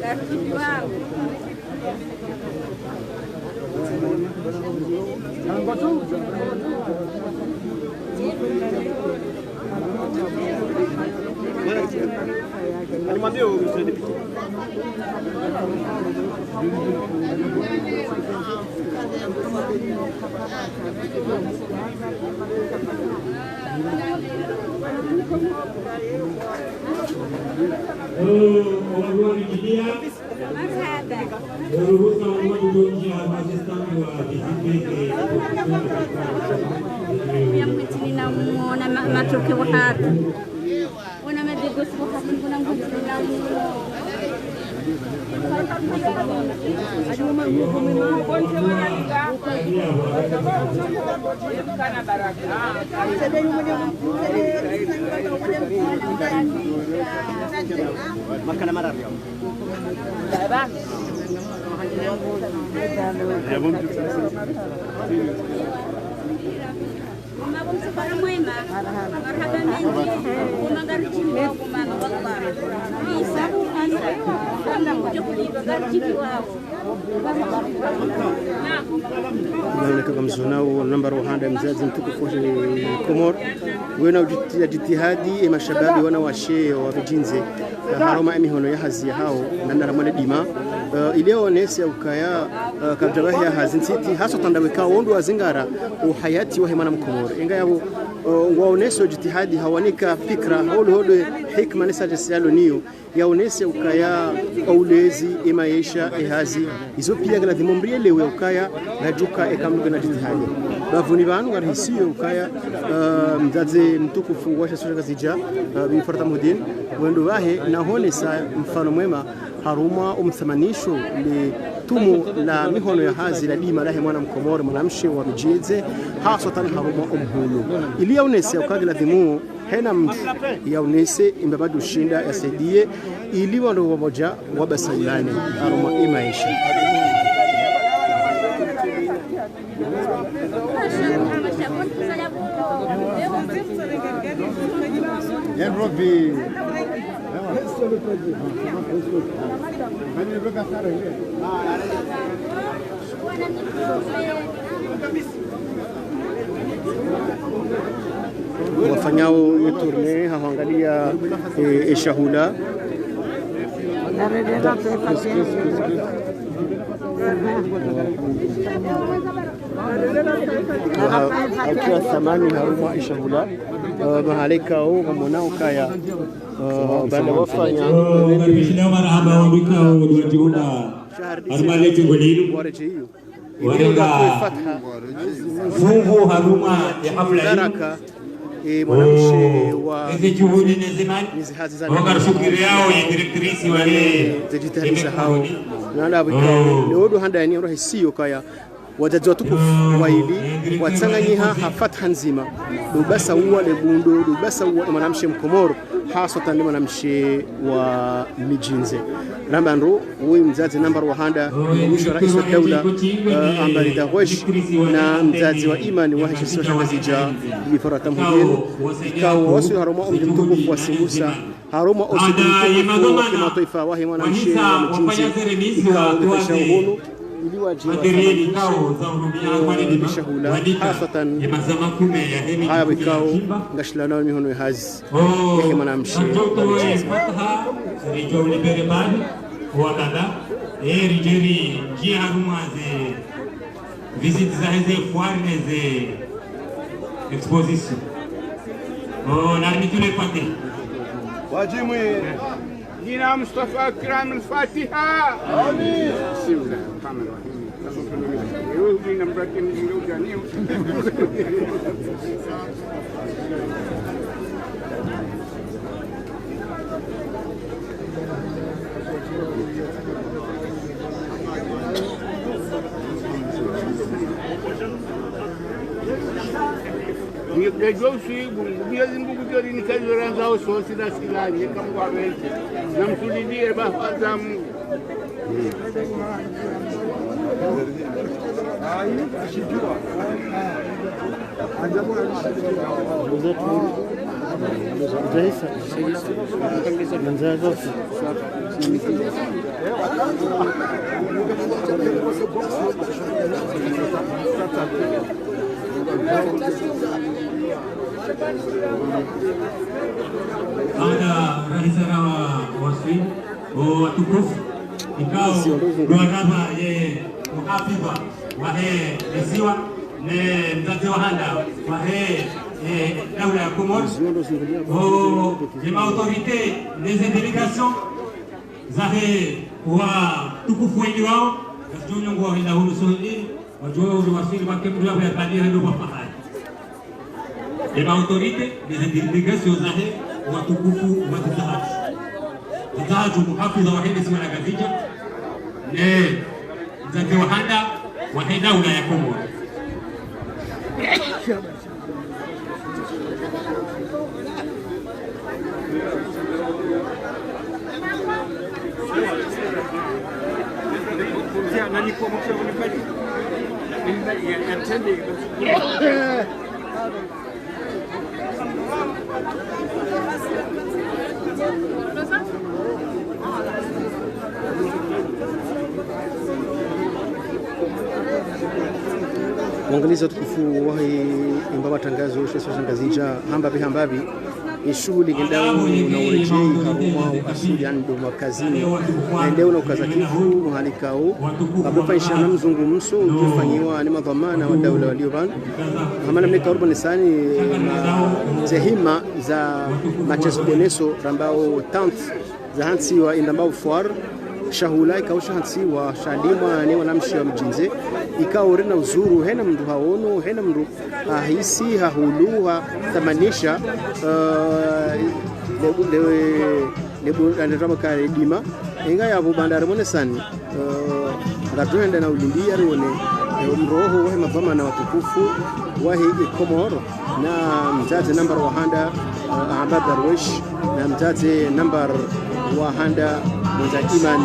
Rafiki wangu. Alimwambia huyo mzee nipite. Yamwitini na mwana ma-, matokeo hata. Wana madegosi wakati kuna mwitini na mwana. Mama, msafara mwema. Marahaba mengi. Mama, ngari chini wako, mama, wallah. Isa, isa. Mama, kuja kulipa, ngari chini wako. Mama, kaka mzunao, namba rohanda, mzazi mtukufu wa Komori. Wena ujiti-, ya jitihadi, e mashababi, wanawashe, wa vijinze. Harumwa emihono ya hazi yahawo, na nara mwane dima. Eh, ili yaonese ukaya, eh, kabla wahe ya hazi ntiti, haswa tanda weka wondro wazingara uhayati wahe mwana mkomori. Inga yawo, eh, ngwaonese jitihadi, hawanika fikra, holo holo hikma ne sagesse yalo niyo, yaonese ukaya, oulezi, emaesha, ehazi, izo pia ngala dhimomri elewe ukaya, ngajuka eka mdru ngena jitihadi. Bapvuni pvanu ngarihisiyo ukaya, eh, mdzadze mtukufu washe Shangazidja, eh, Bi Farata Mudin, wendo wahe nahonesa mfano mwema harumwa omtsamanisho le tumu la mihono ya hazi la dima lahe mwana mkomori, mwanamshe wa mijinze, haswatan harumwa omhulu. Ili yaonese ukaya ngiladhimu, hena mdru yaonese imbaba dushinda yasaidiye, ili wandru wamoja wabasaulane harumwa emaesha. Wafanyao ye tournée ha hwangalia, eh, eshahula. Waha-, hakia thamani harumwa eshahula. Eh, mahala ikao, ngamwonao ukaya, eh, baada wafanya. Oh, ngaribishilao marahaba wandru ikao, wadjiunga. Harumwa le tengwe linu. Warenga fungu harumwa ya hafla yinu. Baraka, eh, mwanamshe wa eze juhudi ne zimani. Nizi hazi za ngarishukuriao ye directrice wa le ze jitihadi zahawo. Na ndapvo ikao, leo ndo handani, ndo hisiyo ukaya. Wadzadze watukufu waili, watsanganyiha ha fatha ndzima. Ndo ubasauwa le bundo, ndo ubasauwa e mwanamshe mkomori, haswatan le mwanamshe wa mijinze. Ramba ndo, woyi mdzadze namba rohanda, mwisho rais wa daula, eh, Ambari Dagwesh, na mdzadze wa imani wahe shisiwa sha Ngazidja, Bi Farata Mudin, ikao waswili harumwa omdji mtukufu wa Simbusa, harumwa osiku mtukufu wa kimataifa wahe mwanamshe wa mijinze, ikao ndo waishao hunu, ili wadje wasabanishe, eh, shahula, haswatan, haya ikao, ngashilanao mihono ya hazi. Ehe, mwanamshe. Ridjo ulibere mbali, wa baba, eh, ridjeri, ndjia harumwa ze visite zahe ze foire ne ze exposition. Oh, nari mitule pate. Wajimwi. Dina Mustafa Akram Al-Fatiha. Amin. Bismillah. Rahman Rahim. Ngejo usiku, Mwenyezi Mungu jori nikajoranza ososi na sikilani, kamgwabeke. Namsulidie bafaza Mungu. Baada rahisana wa waswili, o watukufu, ikao, ndo waraba ye muhafidha wahe isiwa, Ne mdzadze wa handa wahe, eh, daula ya Komori. O, ne ma autorités, ne ze délégations zahe watukufu wengi wao, ngasi djo nyongo wa henda hunu sohoni, wadjo uri waswili wake mdru ya kuyabali hendo wa fahari. Ne ma autorités, ne ze délégations zahe watukufu wa dzadze hatru. Dzadze hatru muhafidha wahe le siwa la Ngazidja, ne mdzadze wa handa wahe daula ya Komori. Wangalizi watukufu wahe imba matangazo she siwa sha Ngazidja, hambapvi hambapvi, ishuhuli ngendao na uredjeyi harumwa ukasudi ando makazini. Ngendao na ukaza kifu, muhali kao, kabla fanyisha na mzungumso udjo fanyiwa ni madhwamana wa daula walio pvanu. Hama namna ika uri pvanu nisani, ma, ze hima za matches boneso, rambao tentes, zahantsiwa indamba foire, shahula ikao shahantsiwa shalimwa ne wanamshe wa Midjindze, ikao rina uzuru, hena mndru haono, hena mndru hahisi, hahulu, hathamanisha, eh, le, le, le, le, le dima. Inga yapvo bandari mwonesani, eh, ngadjo henda na ulindi yarione, eh, mroho wahe madhwamana watukufu wahe Komori, na mdzadze nambari wa handa, eh, Ahmad Darwesh, na mdzadze nambari wa handa Mwendza Iman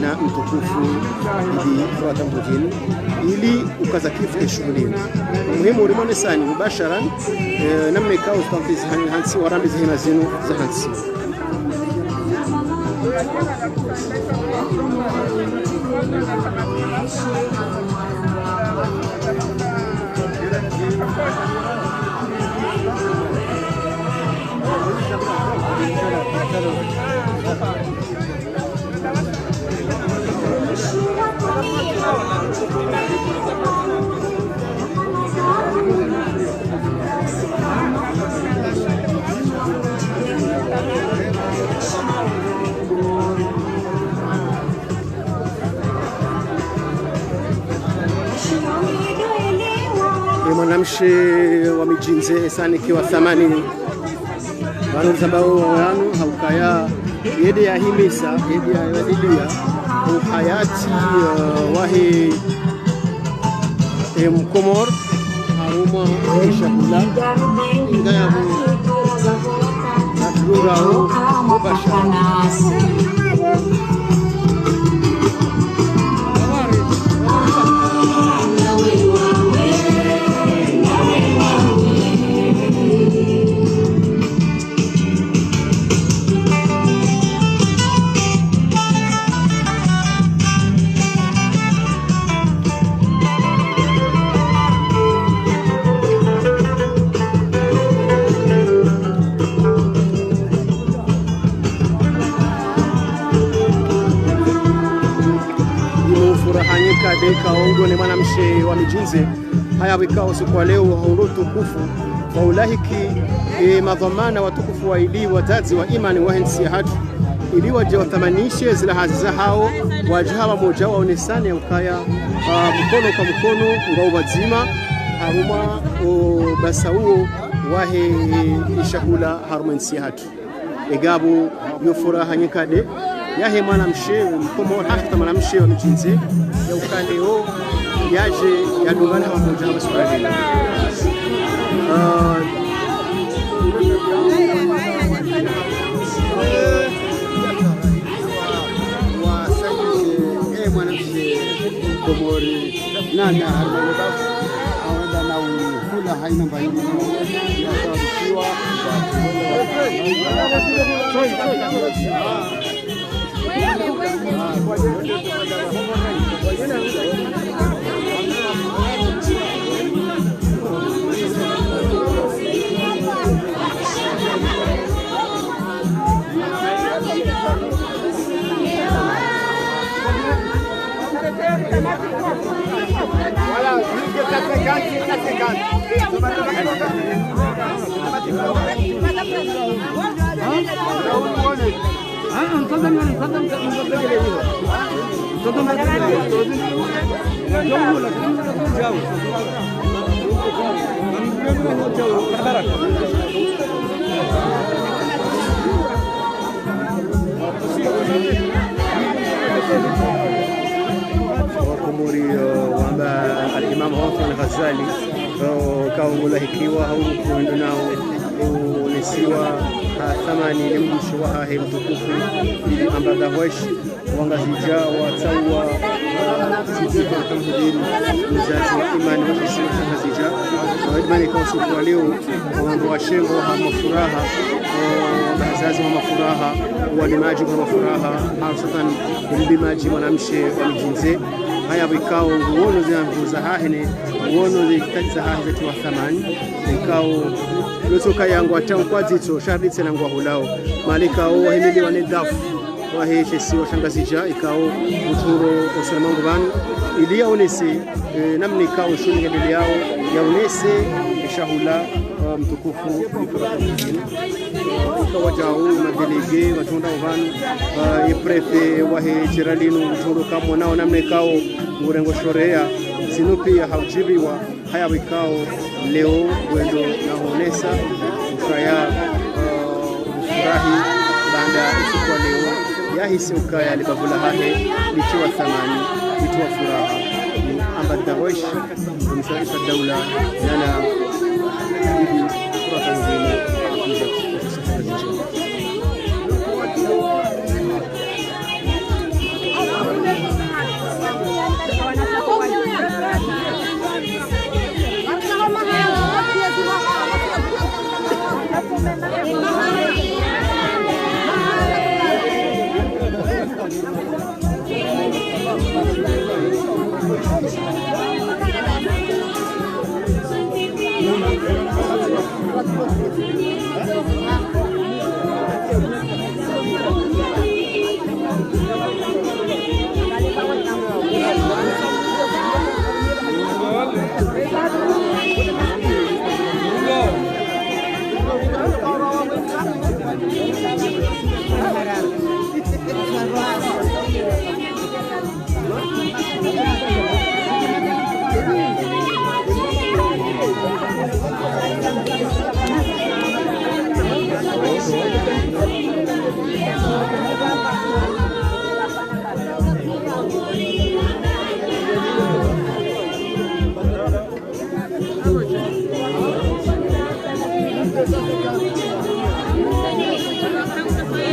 na mtukufu Idi Fuata Mtujini, ili ukaza kifu ishuhuli. Muhimu uri mwonesani mubasharan, eh, namna ikao ze tentes han-, hantsiwa, rambe ze hima zinu zahantsiwa. Ye mwanamshe wa Midjindze, esani kiwa thamani. Pvanu zambao wanu haukaya yende yahimisa, yende yadiliya uhayati, eh, wahe, eh, Mkomori, harumwa shahula. Inga yapvo nadungao mubashara. Inu furaha nyika de kaongo ne mwanamshe wa Midjindze. Haya wikao usiku wa leo, haundo utukufu wa ulahiki, e, madhwamana watukufu waili, wadzadze wa imani wahe ntsi yahatru, ili wadje wathamanishe zila hazi zahao, wadje hapvamodja waonesane ukaya, ah, mkono kwa mkono, ngwao pvwadzima, harumwa, o, ubasa uwo wahe, e, shahula harumwa ntsi yahatru. Egapvo yo furaha nyika de yahe mwanamshe Mkomori, hata mwanamshe wa Midjindze, ya ukaya leo yadje yadungane hapvamodja na masuala. Ah, wa, wa, eh, mwanamshe Mkomori. Nana, harumwa bafu, awenda na uhula haina mbaini. Voilà, plus de quatre-vingt-quinze, Wakomori, eh, wamba Al-Imam Othman Ghazali, eh, kaungula hikiwa hau kuendo nao, eh, unesiwa ha thamani ne mdrumshe wahahe mtukufu, amba Darwesh, Wangazidja watsauwa, eh, mzazi wa imani wa shisiwa sha Ngazidja. Wa imani kwa usiku wa leo, wandru washe ngwao ha mafuraha, eh, wazazi wa mafuraha, walimadji wa mafuraha, haswatan mlimadji mwanamshe wa Midjindze. Haya wikao, nguono ze nguvu zahahe ne, nguono ze hitaji zahahe zatiwa thamani. Ikao, lotsoka yangu atao kwa dzitso, sha ritsi na ngwahulao. Mahala ikao, wahimiliwa ne dafu wahe shisiwa sha Ngazidja, ikao, uturo osalamangu pvanu. Ili yaonese, eh, namna ikao, shughuli ngendeleao, yaonese, shahula, eh, mtukufu, ikao wadjau, madélégués, watunda pvanu, eh, ye préfet wahe djera linu, uturo kamwonao namna ikao, ngurengo shoreya, zinu pia haudjibiwa, haya wikao leo wendo na honesa ukaya, eh, ufurahi baanda usiku wa leo yahisi ukaya libavu lahahe litiwa thamani, litiwa furaha. Ni amba Darwesh, mshauri wa daula, yana bibi furaha nzima.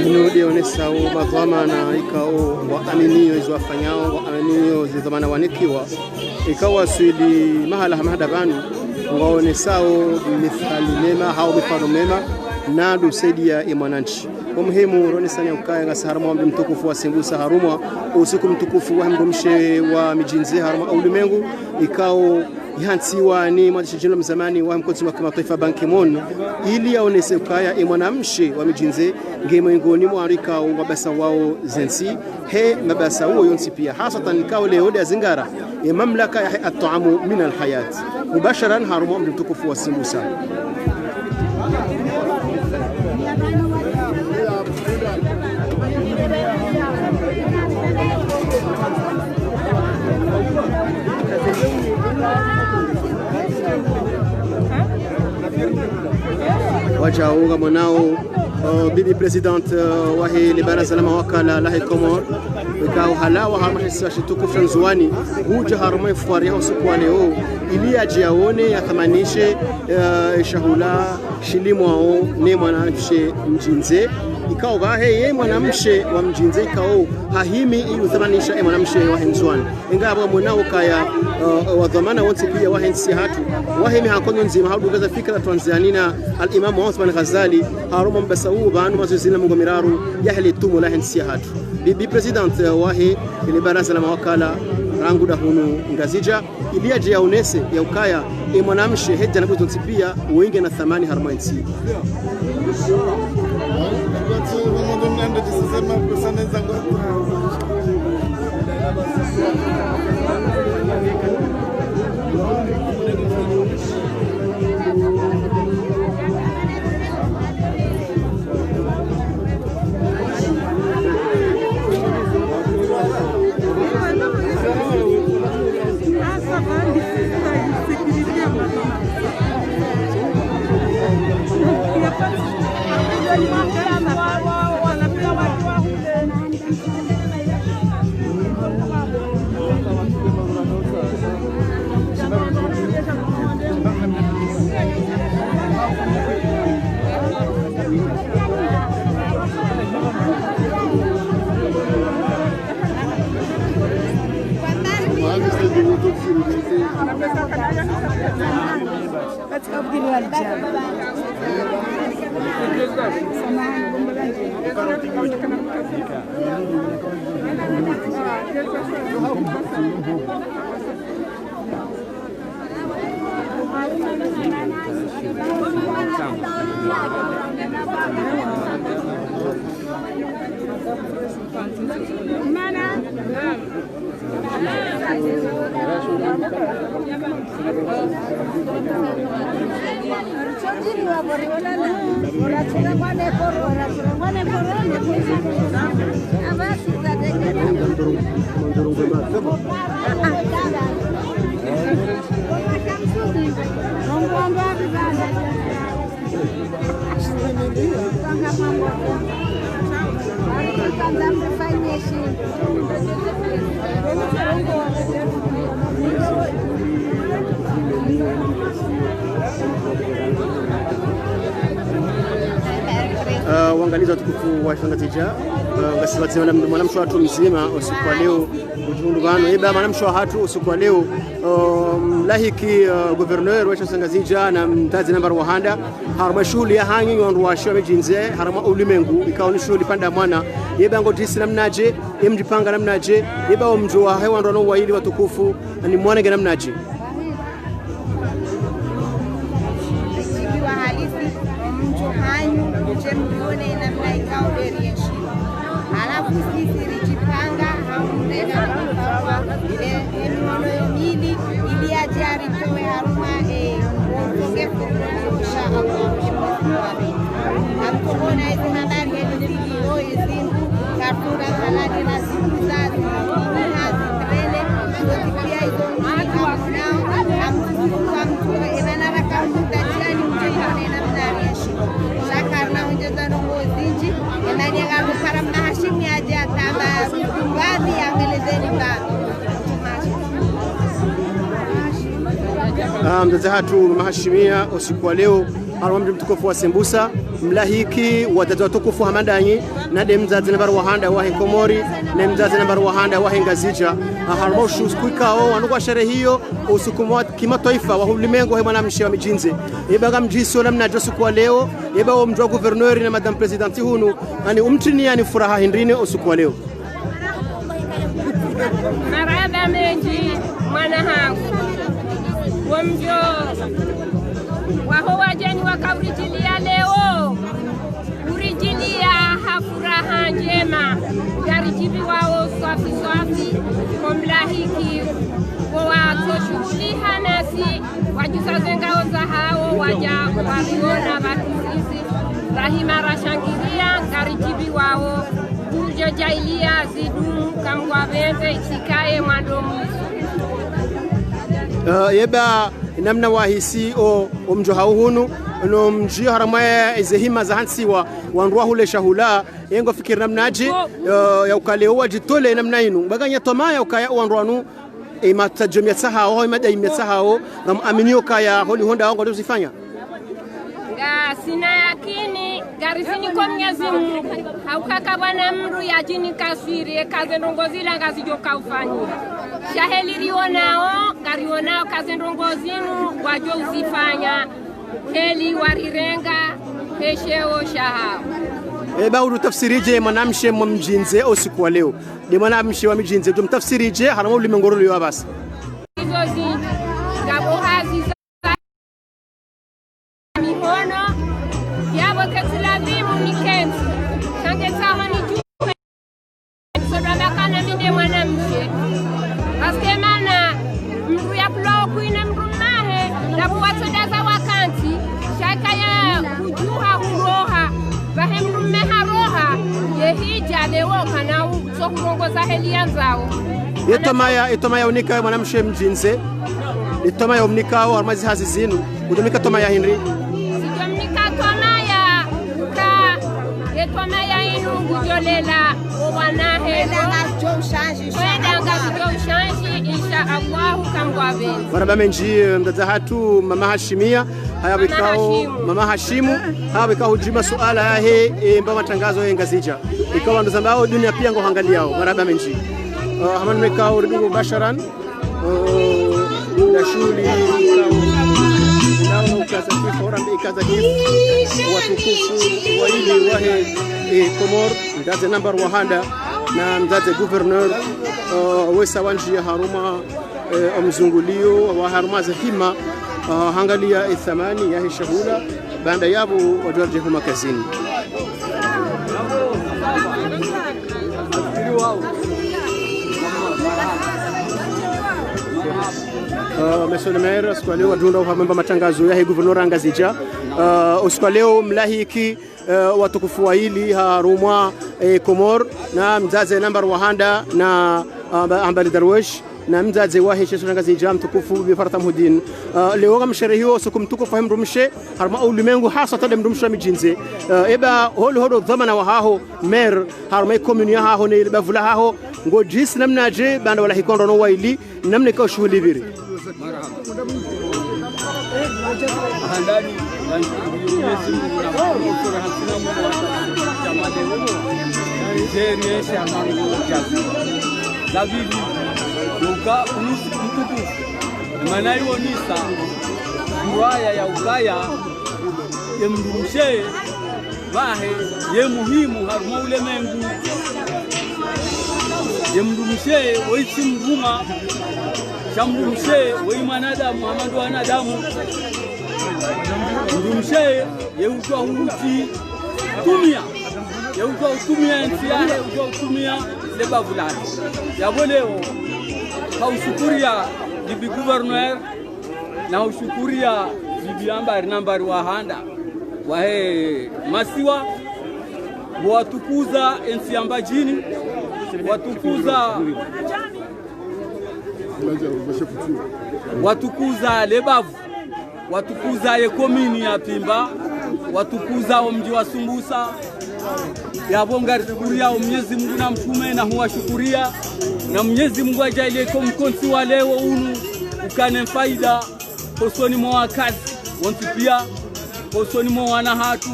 Inu ndionesao madhwamana ikao waaminio izo wafanyao, waaminio zidhwamana wanikiwa, ikao waswili mahala hama hada pvanu, ngwaonesao mifano mema, hau mifano mema, na ndo usaidia ye mwanantsi. Kwa muhimu, ronesani ukaya ngasi harumwa mdji mtukufu wa Simbusa, harumwa usiku mtukufu wa mdrumshe wa Midjindze, harumwa ulimengu, ikao ihantsiwa ni mwandzilishi djimla mzamani wa mkontsi wa kimataifa Ban Ki-moon, ili yaonese ukaya ye mwanamshe wa Midjindze nge mwengoni mwa wandru ikao wabasawao zentsi, he mabasawao yontsi pia. Haswatan ikao leo nde yazingara ye mamlaka yahe At'amu min al-Hayat. Mubasharan harumwa mdji mtukufu wa Simbusa. Wadjau ngamwonao, eh, bibi présidente, eh, wahe le baraza la mawakala lahe Komori, ikao halawa harumwa shisiwa shitukufu sha Ndzuwani, hudja harumwa ifwari ya usiku wa leo, ili yadje yaone yathamanishe, eh, shahula shilimwao ne mwanamshe Mdjindze. Ikao pvahe ye mwanamshe wa Mdjindze ikao hahimi ili uthamanisha ye mwanamshe wahe Ndzuwani. Inga apvo mwonao ukaya, eh, wadhwamana wontsi pia wahe ntsi yahatru wahimi ha nkono ndzima ha udungeza fikira twandziani na Al-Imam Othman Ghazali, harumwa mbasa uu pvanu mazuzi na mengo miraru yahe le tumo lahe ntsi yahatru. Bibi présidente, eh, wahe le baraza la mawakala rangu dahunu Ngazidja, ili yadje yaonese ya ukaya ye mwanamshe he djanibu zontsi pia wenge na thamani harumwa ntsi. Ah, wangalizi watukufu wa Shangazidja, ah, ngasi pvadzima na mwanamshe watru mdzima usiku wa leo. Udjihundru pvanu, yeba mwanamshe wahatru usiku wa leo, um, mlahiki, uh, gouverneur wa Shangazidja na mdzadze nambari wa handa, harumwa shuhuli ya hanyu wandru washe wa midjini, harumwa ulimengu, ikao ni shuhuli pvanda mwana, yeba ngodjihisi namnadje, ye mdjipanga namnadje, yeba wo mdjo wahe wandru wanu wayili watukufu, ni mwanenge namnadje. Ridjibiwa halisi, mdjo hanyu, mdje mdjuwe namna ikao ndo rienshi. Halafu sisi ridjipanga, ha mrena mkawa, ile, ile mihono yo mili, ili yadje yaritowe harumwa, eh, ukonge furoni, insha Allah. Hamkobona hizi habari, hezi zilio, hizi ngu, kartura halali na zikuzazi, hazi trele, zote pia hizo nao, hamkubali kwa mtu, ena naraka mtu tajani mtu, ena mna rienshi. Shaka na undjeza ndrongoo zindji, ena nyeka lupara mna Hashimi yadje atama, mbapvi ya ngelezeni mbapvi. Ah, mdzadze hatru, mama Hashimia, usiku wa leo, harumwa mdji mtukufu wa Sembusa, mlahiki wadzadze watukufu hama ndanyi, na nde mdzadze nambari wa handa wahe Komori, ne mdzadze nambari wa handa wahe Ngazidja. Ah, harumwa ushuku ikao, wanu ngwasherehiyo, usiku mwa kimatwaifa wa ulimengu wahe mwanamshe wa midjini. Yeba ngamdjihisiyo namnadje usiku wa leo, yeba wo mdjo wa gouverneur na madame présidente hunu, ani umtrini yani furaha hindrini usiku wa leo. Marahaba mendji, mwana hangu. Wo mdjo waho wadjeni waka uridjiliya leo, uridjiliya ha furaha ndjema. Ngaridjibiwawo swafi swafi, wo mlahiki, wo watso shuhuliha nasi, wadjusa ze ngao zahawo, wadja wariona pvatru sisi. Rahima rashangiriya, ngaridjibiwawo. Udjo djaaliya zidumu, kamgwa pvendze, itsikaye mwando mwiso. Eh, yeba, namna wahisi o, o mdjo hawo hunu, no mdji harumwa eze hima zahantsiwa, wandru wahule shahula, ye ngofikiri namnadje, eh, ya ukaya leo wadjitole namna inu. Mbaganya twamaya ukaya wandru wanu, e matadjo mia tsahawo, e madai mia tsahawo, ngam aminio ukaya holiho ndawo ngwadjo zifanya. Ngasina yakini, ngariziniko Mnyezi Mungu, hauka kapvwana mndru yadjini kaswiri, eka ze ndrongoo zila ngazidjo ka ufanyiha. Sha heli rionawo, ngarionawo ka ze ndrongoo zinu, wadjo uzifanya, heli warirenga, he sheo shahawo. Eba uru tafsiridje mwanamshe mwa mdjini usiku wa leo. Nde mwanamshe wa midjini, ndo mtafsiridje, harumwa ulimengu roliyo apvasa. Izo zi, ngapvo hazi za mihono, yapvo ketsi lazimu nikentsi. Sha nge tsaho nidjuwe. Sodwa makana mi nde mwanamshe. Parce que mana, mndru ya pvulwa kwina mndru mmahe, na kuwatsodaza wakantsi, sha ikaya kudjuha huroha, pvahe mndru mme haroha, ye hidja leo kana u- so hurongoza heli yandzao. Ye twamaya, ye twamaya unikawo mwanamshe mdjini, ye twamaya umnikawo harumwa zi hazi zinu, udomnika twamaya hindri? Sidomnika twamaya, ka, ye twamaya inu ngudjolela, o wanahe, kwenda ngazidjo ushanji, insha Allahu, kamgwa pvendze. Marahaba mendji, eh, mdzadze hatru, mama Hashimia. Haya wikao, mama Hashimu. Mama Hashimu, haya wikao hudjibu suala yahe, e, mba matangazo ya Ngazidja. Ikao wandru zambao dunia pia ngohangaliyao, marahaba mendji. Ah, hama nde ikao ridungo mubasharan, ah, na shuhuli, ikao, Kaza kifu, orambe kaza kifu, watukufu waili wahe, eh, Komori, mdzadze Nambar Wahanda, na mdzadze gouverneur, eh, wesa wandjiya harumwa, eh, omzingulio wa harumwa ze hima, eh, hwangalia, eh, thamani yahe shahula, baanda yapvo wadjo wadje huma kazini. Eh, Monsieur le Maire, usiku wa leo wadungana uhamemba matangazo yahe gouverneur Ngazidja. Eh, usiku wa leo mlahiki, eh, watukufu waili harumwa, eh, Komori, na mdzadze Nambar Wahanda na, ah, Amba-, Ambali Darwesh, na mdzadze wahe shisiwa sha Ngazidja mtukufu Bibi Farata Mhudin. Eh, leo ngamsherehiyo usiku mtukufu wahe mdrumshe harumwa ulimengu, haswa tade mdrumshe wa midjini. Eh, eba holi hodo dhwamana wahaho, maire, harumwa ikomini yahaho ne ile bavu lahaho, ngodjihisi namnadje baanda walahiki wandru wanu waili, namna ikao shuhuli ipviri? Ahandani, ngamshukuru Mwenyezi Mungu na kumshukuru hasina Mungu wa Samade. Zeri yesha mangu jazi. David, yoka unusi mtukufu. Mana iwonesa, riwaya ya ukaya, ye mdrumshe, pvahe, ye muhimu harumwa ulemengu. Ye mdrumshe, woyi tsi mdruma, sha mdrumshe, woyi mwanadamu, hama ndo wanadamu. Mdrumshe, ye udjuwa huti tumia. Ye udjuwa utumia entsi yahe, udjuwa utumia le bavu lahe. Yapvo leo, ha ushukuriya bibi gouverneur, na ushukuriya bibi Ambari Nambari Wahanda, wahe masiwa, watukuza entsi ya Mbadjini, watukuza, watukuza le bavu, watukuza ye komini ya Pimba, watukuza omdji wa Sumbusa. Yapvo ngarishukuriya o Mwenyezi Mungu na mtrume na huwashukuriya, na Mwenyezi Mungu adjaaliye ko mkontsi wa leo unu ukane faida hosoni mwa wakazi wontsi piya, hosoni mwa wana hatru,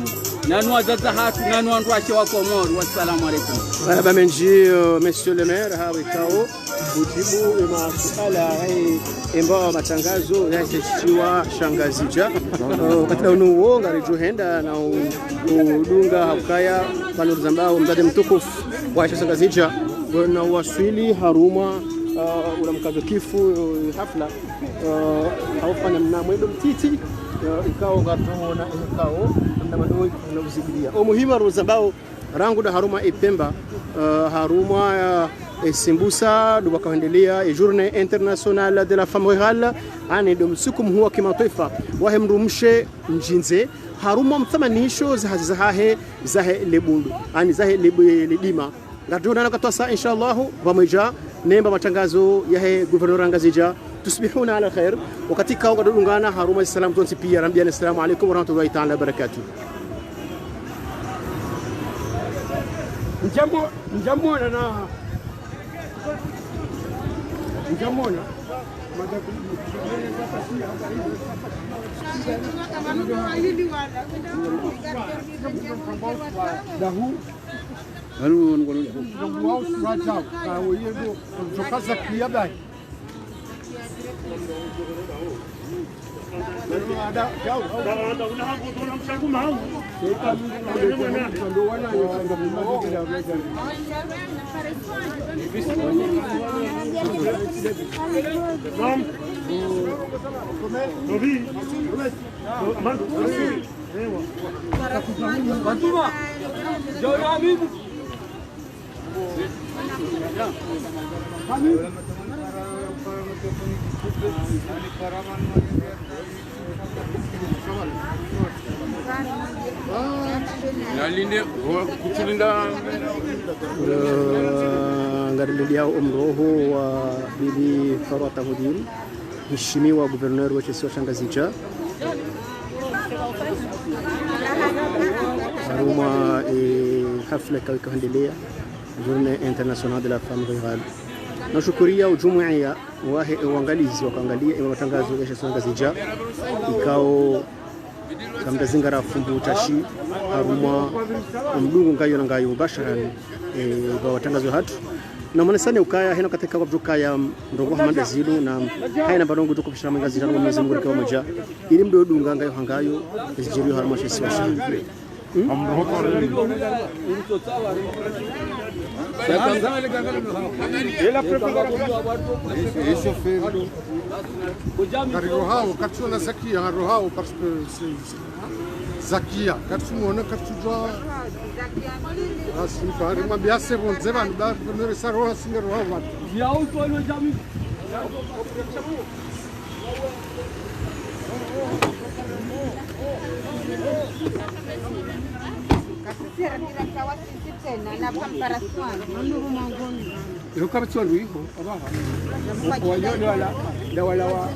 nanu wadzadze hatru, nanu wandruwashe wa Komori. Wassalamu alaikum. Marahaba mendji, euh, Monsieur le Maire, hawe kao udjibu emasuala, eh, emba wa matangazo yahe shisiwa sha Ngazidja. Eh, wakati unu wo ngaridjo henda na u-, udunga ha ukaya pvanu rizambao mdzadze mtukufu wahe shisiwa sha Ngazidja, ngena uwaswili harumwa, eh, ula mkazo kifu, eh, hafla, eh, ha ufanya mna mwendo mtiti, eh, ikao ngaritoona, ikao mna mwendo ikao na uzibilia. O muhimu wa rizambao rangu nda harumwa e Pemba, eh, harumwa, eh, e Sumbusa, ndo pvwaka hwendelea e Journée Internationale de la Femme Rurale, yaani ndo msiku muhuu wa kimataifa wahe mdrumshe mdjini, harumwa mtsamanisho ze hazi zahahe, zahe le bundu, yaani zahe le bu-, le dima. Ngaridjo onana wakati wasa, inshallah, pvamwedja nemba matangazo yahe gouverneur Ngazidja. Tusbihuna ala khair. Wakati kao ngaridjo dungana harumwa ze salamu zontsi piya, rambiane assalamu alaikum warahmatullahi taala wabarakatuh. Ndjamo-, ndjamona na, ndjamona. Dahu. Anu, anu, anu. Wao suraja, kawo yedo, joka zakia bai. Fatuma, njoo Habibu. Nalinde, kutulinda. Eh, ngarilindiao omroho wa bibi Farwata Mhudin, mheshimiwa gouverneur wa shisiwa sha Ngazidja. Harumwa, eh, hafla ikao ika hwendelea, Journée Internationale de la Femme Rurale. Na ushukuriya ujumuiya wahe, eh, wangalizi wakaangalia, eh, matangazo ya shisiwa sha Ngazidja. Ikao kamdazingara fumbu tashi, harumwa omdungo ngayo na ngayo mubasharan, eh, pva matangazo hatru. Na mwanesane ukaya, hena katika kwa bjuka ya ndrongo hama nda zinu, na hayina mba ndrongo djoko pishana mwenga zinu, na Mwenyezi Mungu rike wa madja. Ili mdo dunga ngayo hangayo, zidjiriyo harumwa she isiwa shinu. Ngari rohao, kartsuna Zakia, ngari rohao, parce que c'est, c'est, Zakia, kartsumwona, kartsudjuwa. Ah, si, ngari mwambia, c'est bon, c'est bon, ba, ba, sa roha, si ngari rohao, ba. Iyo kapvatsi wandru iho, abaha. Wayo nda wala, nda wala wa,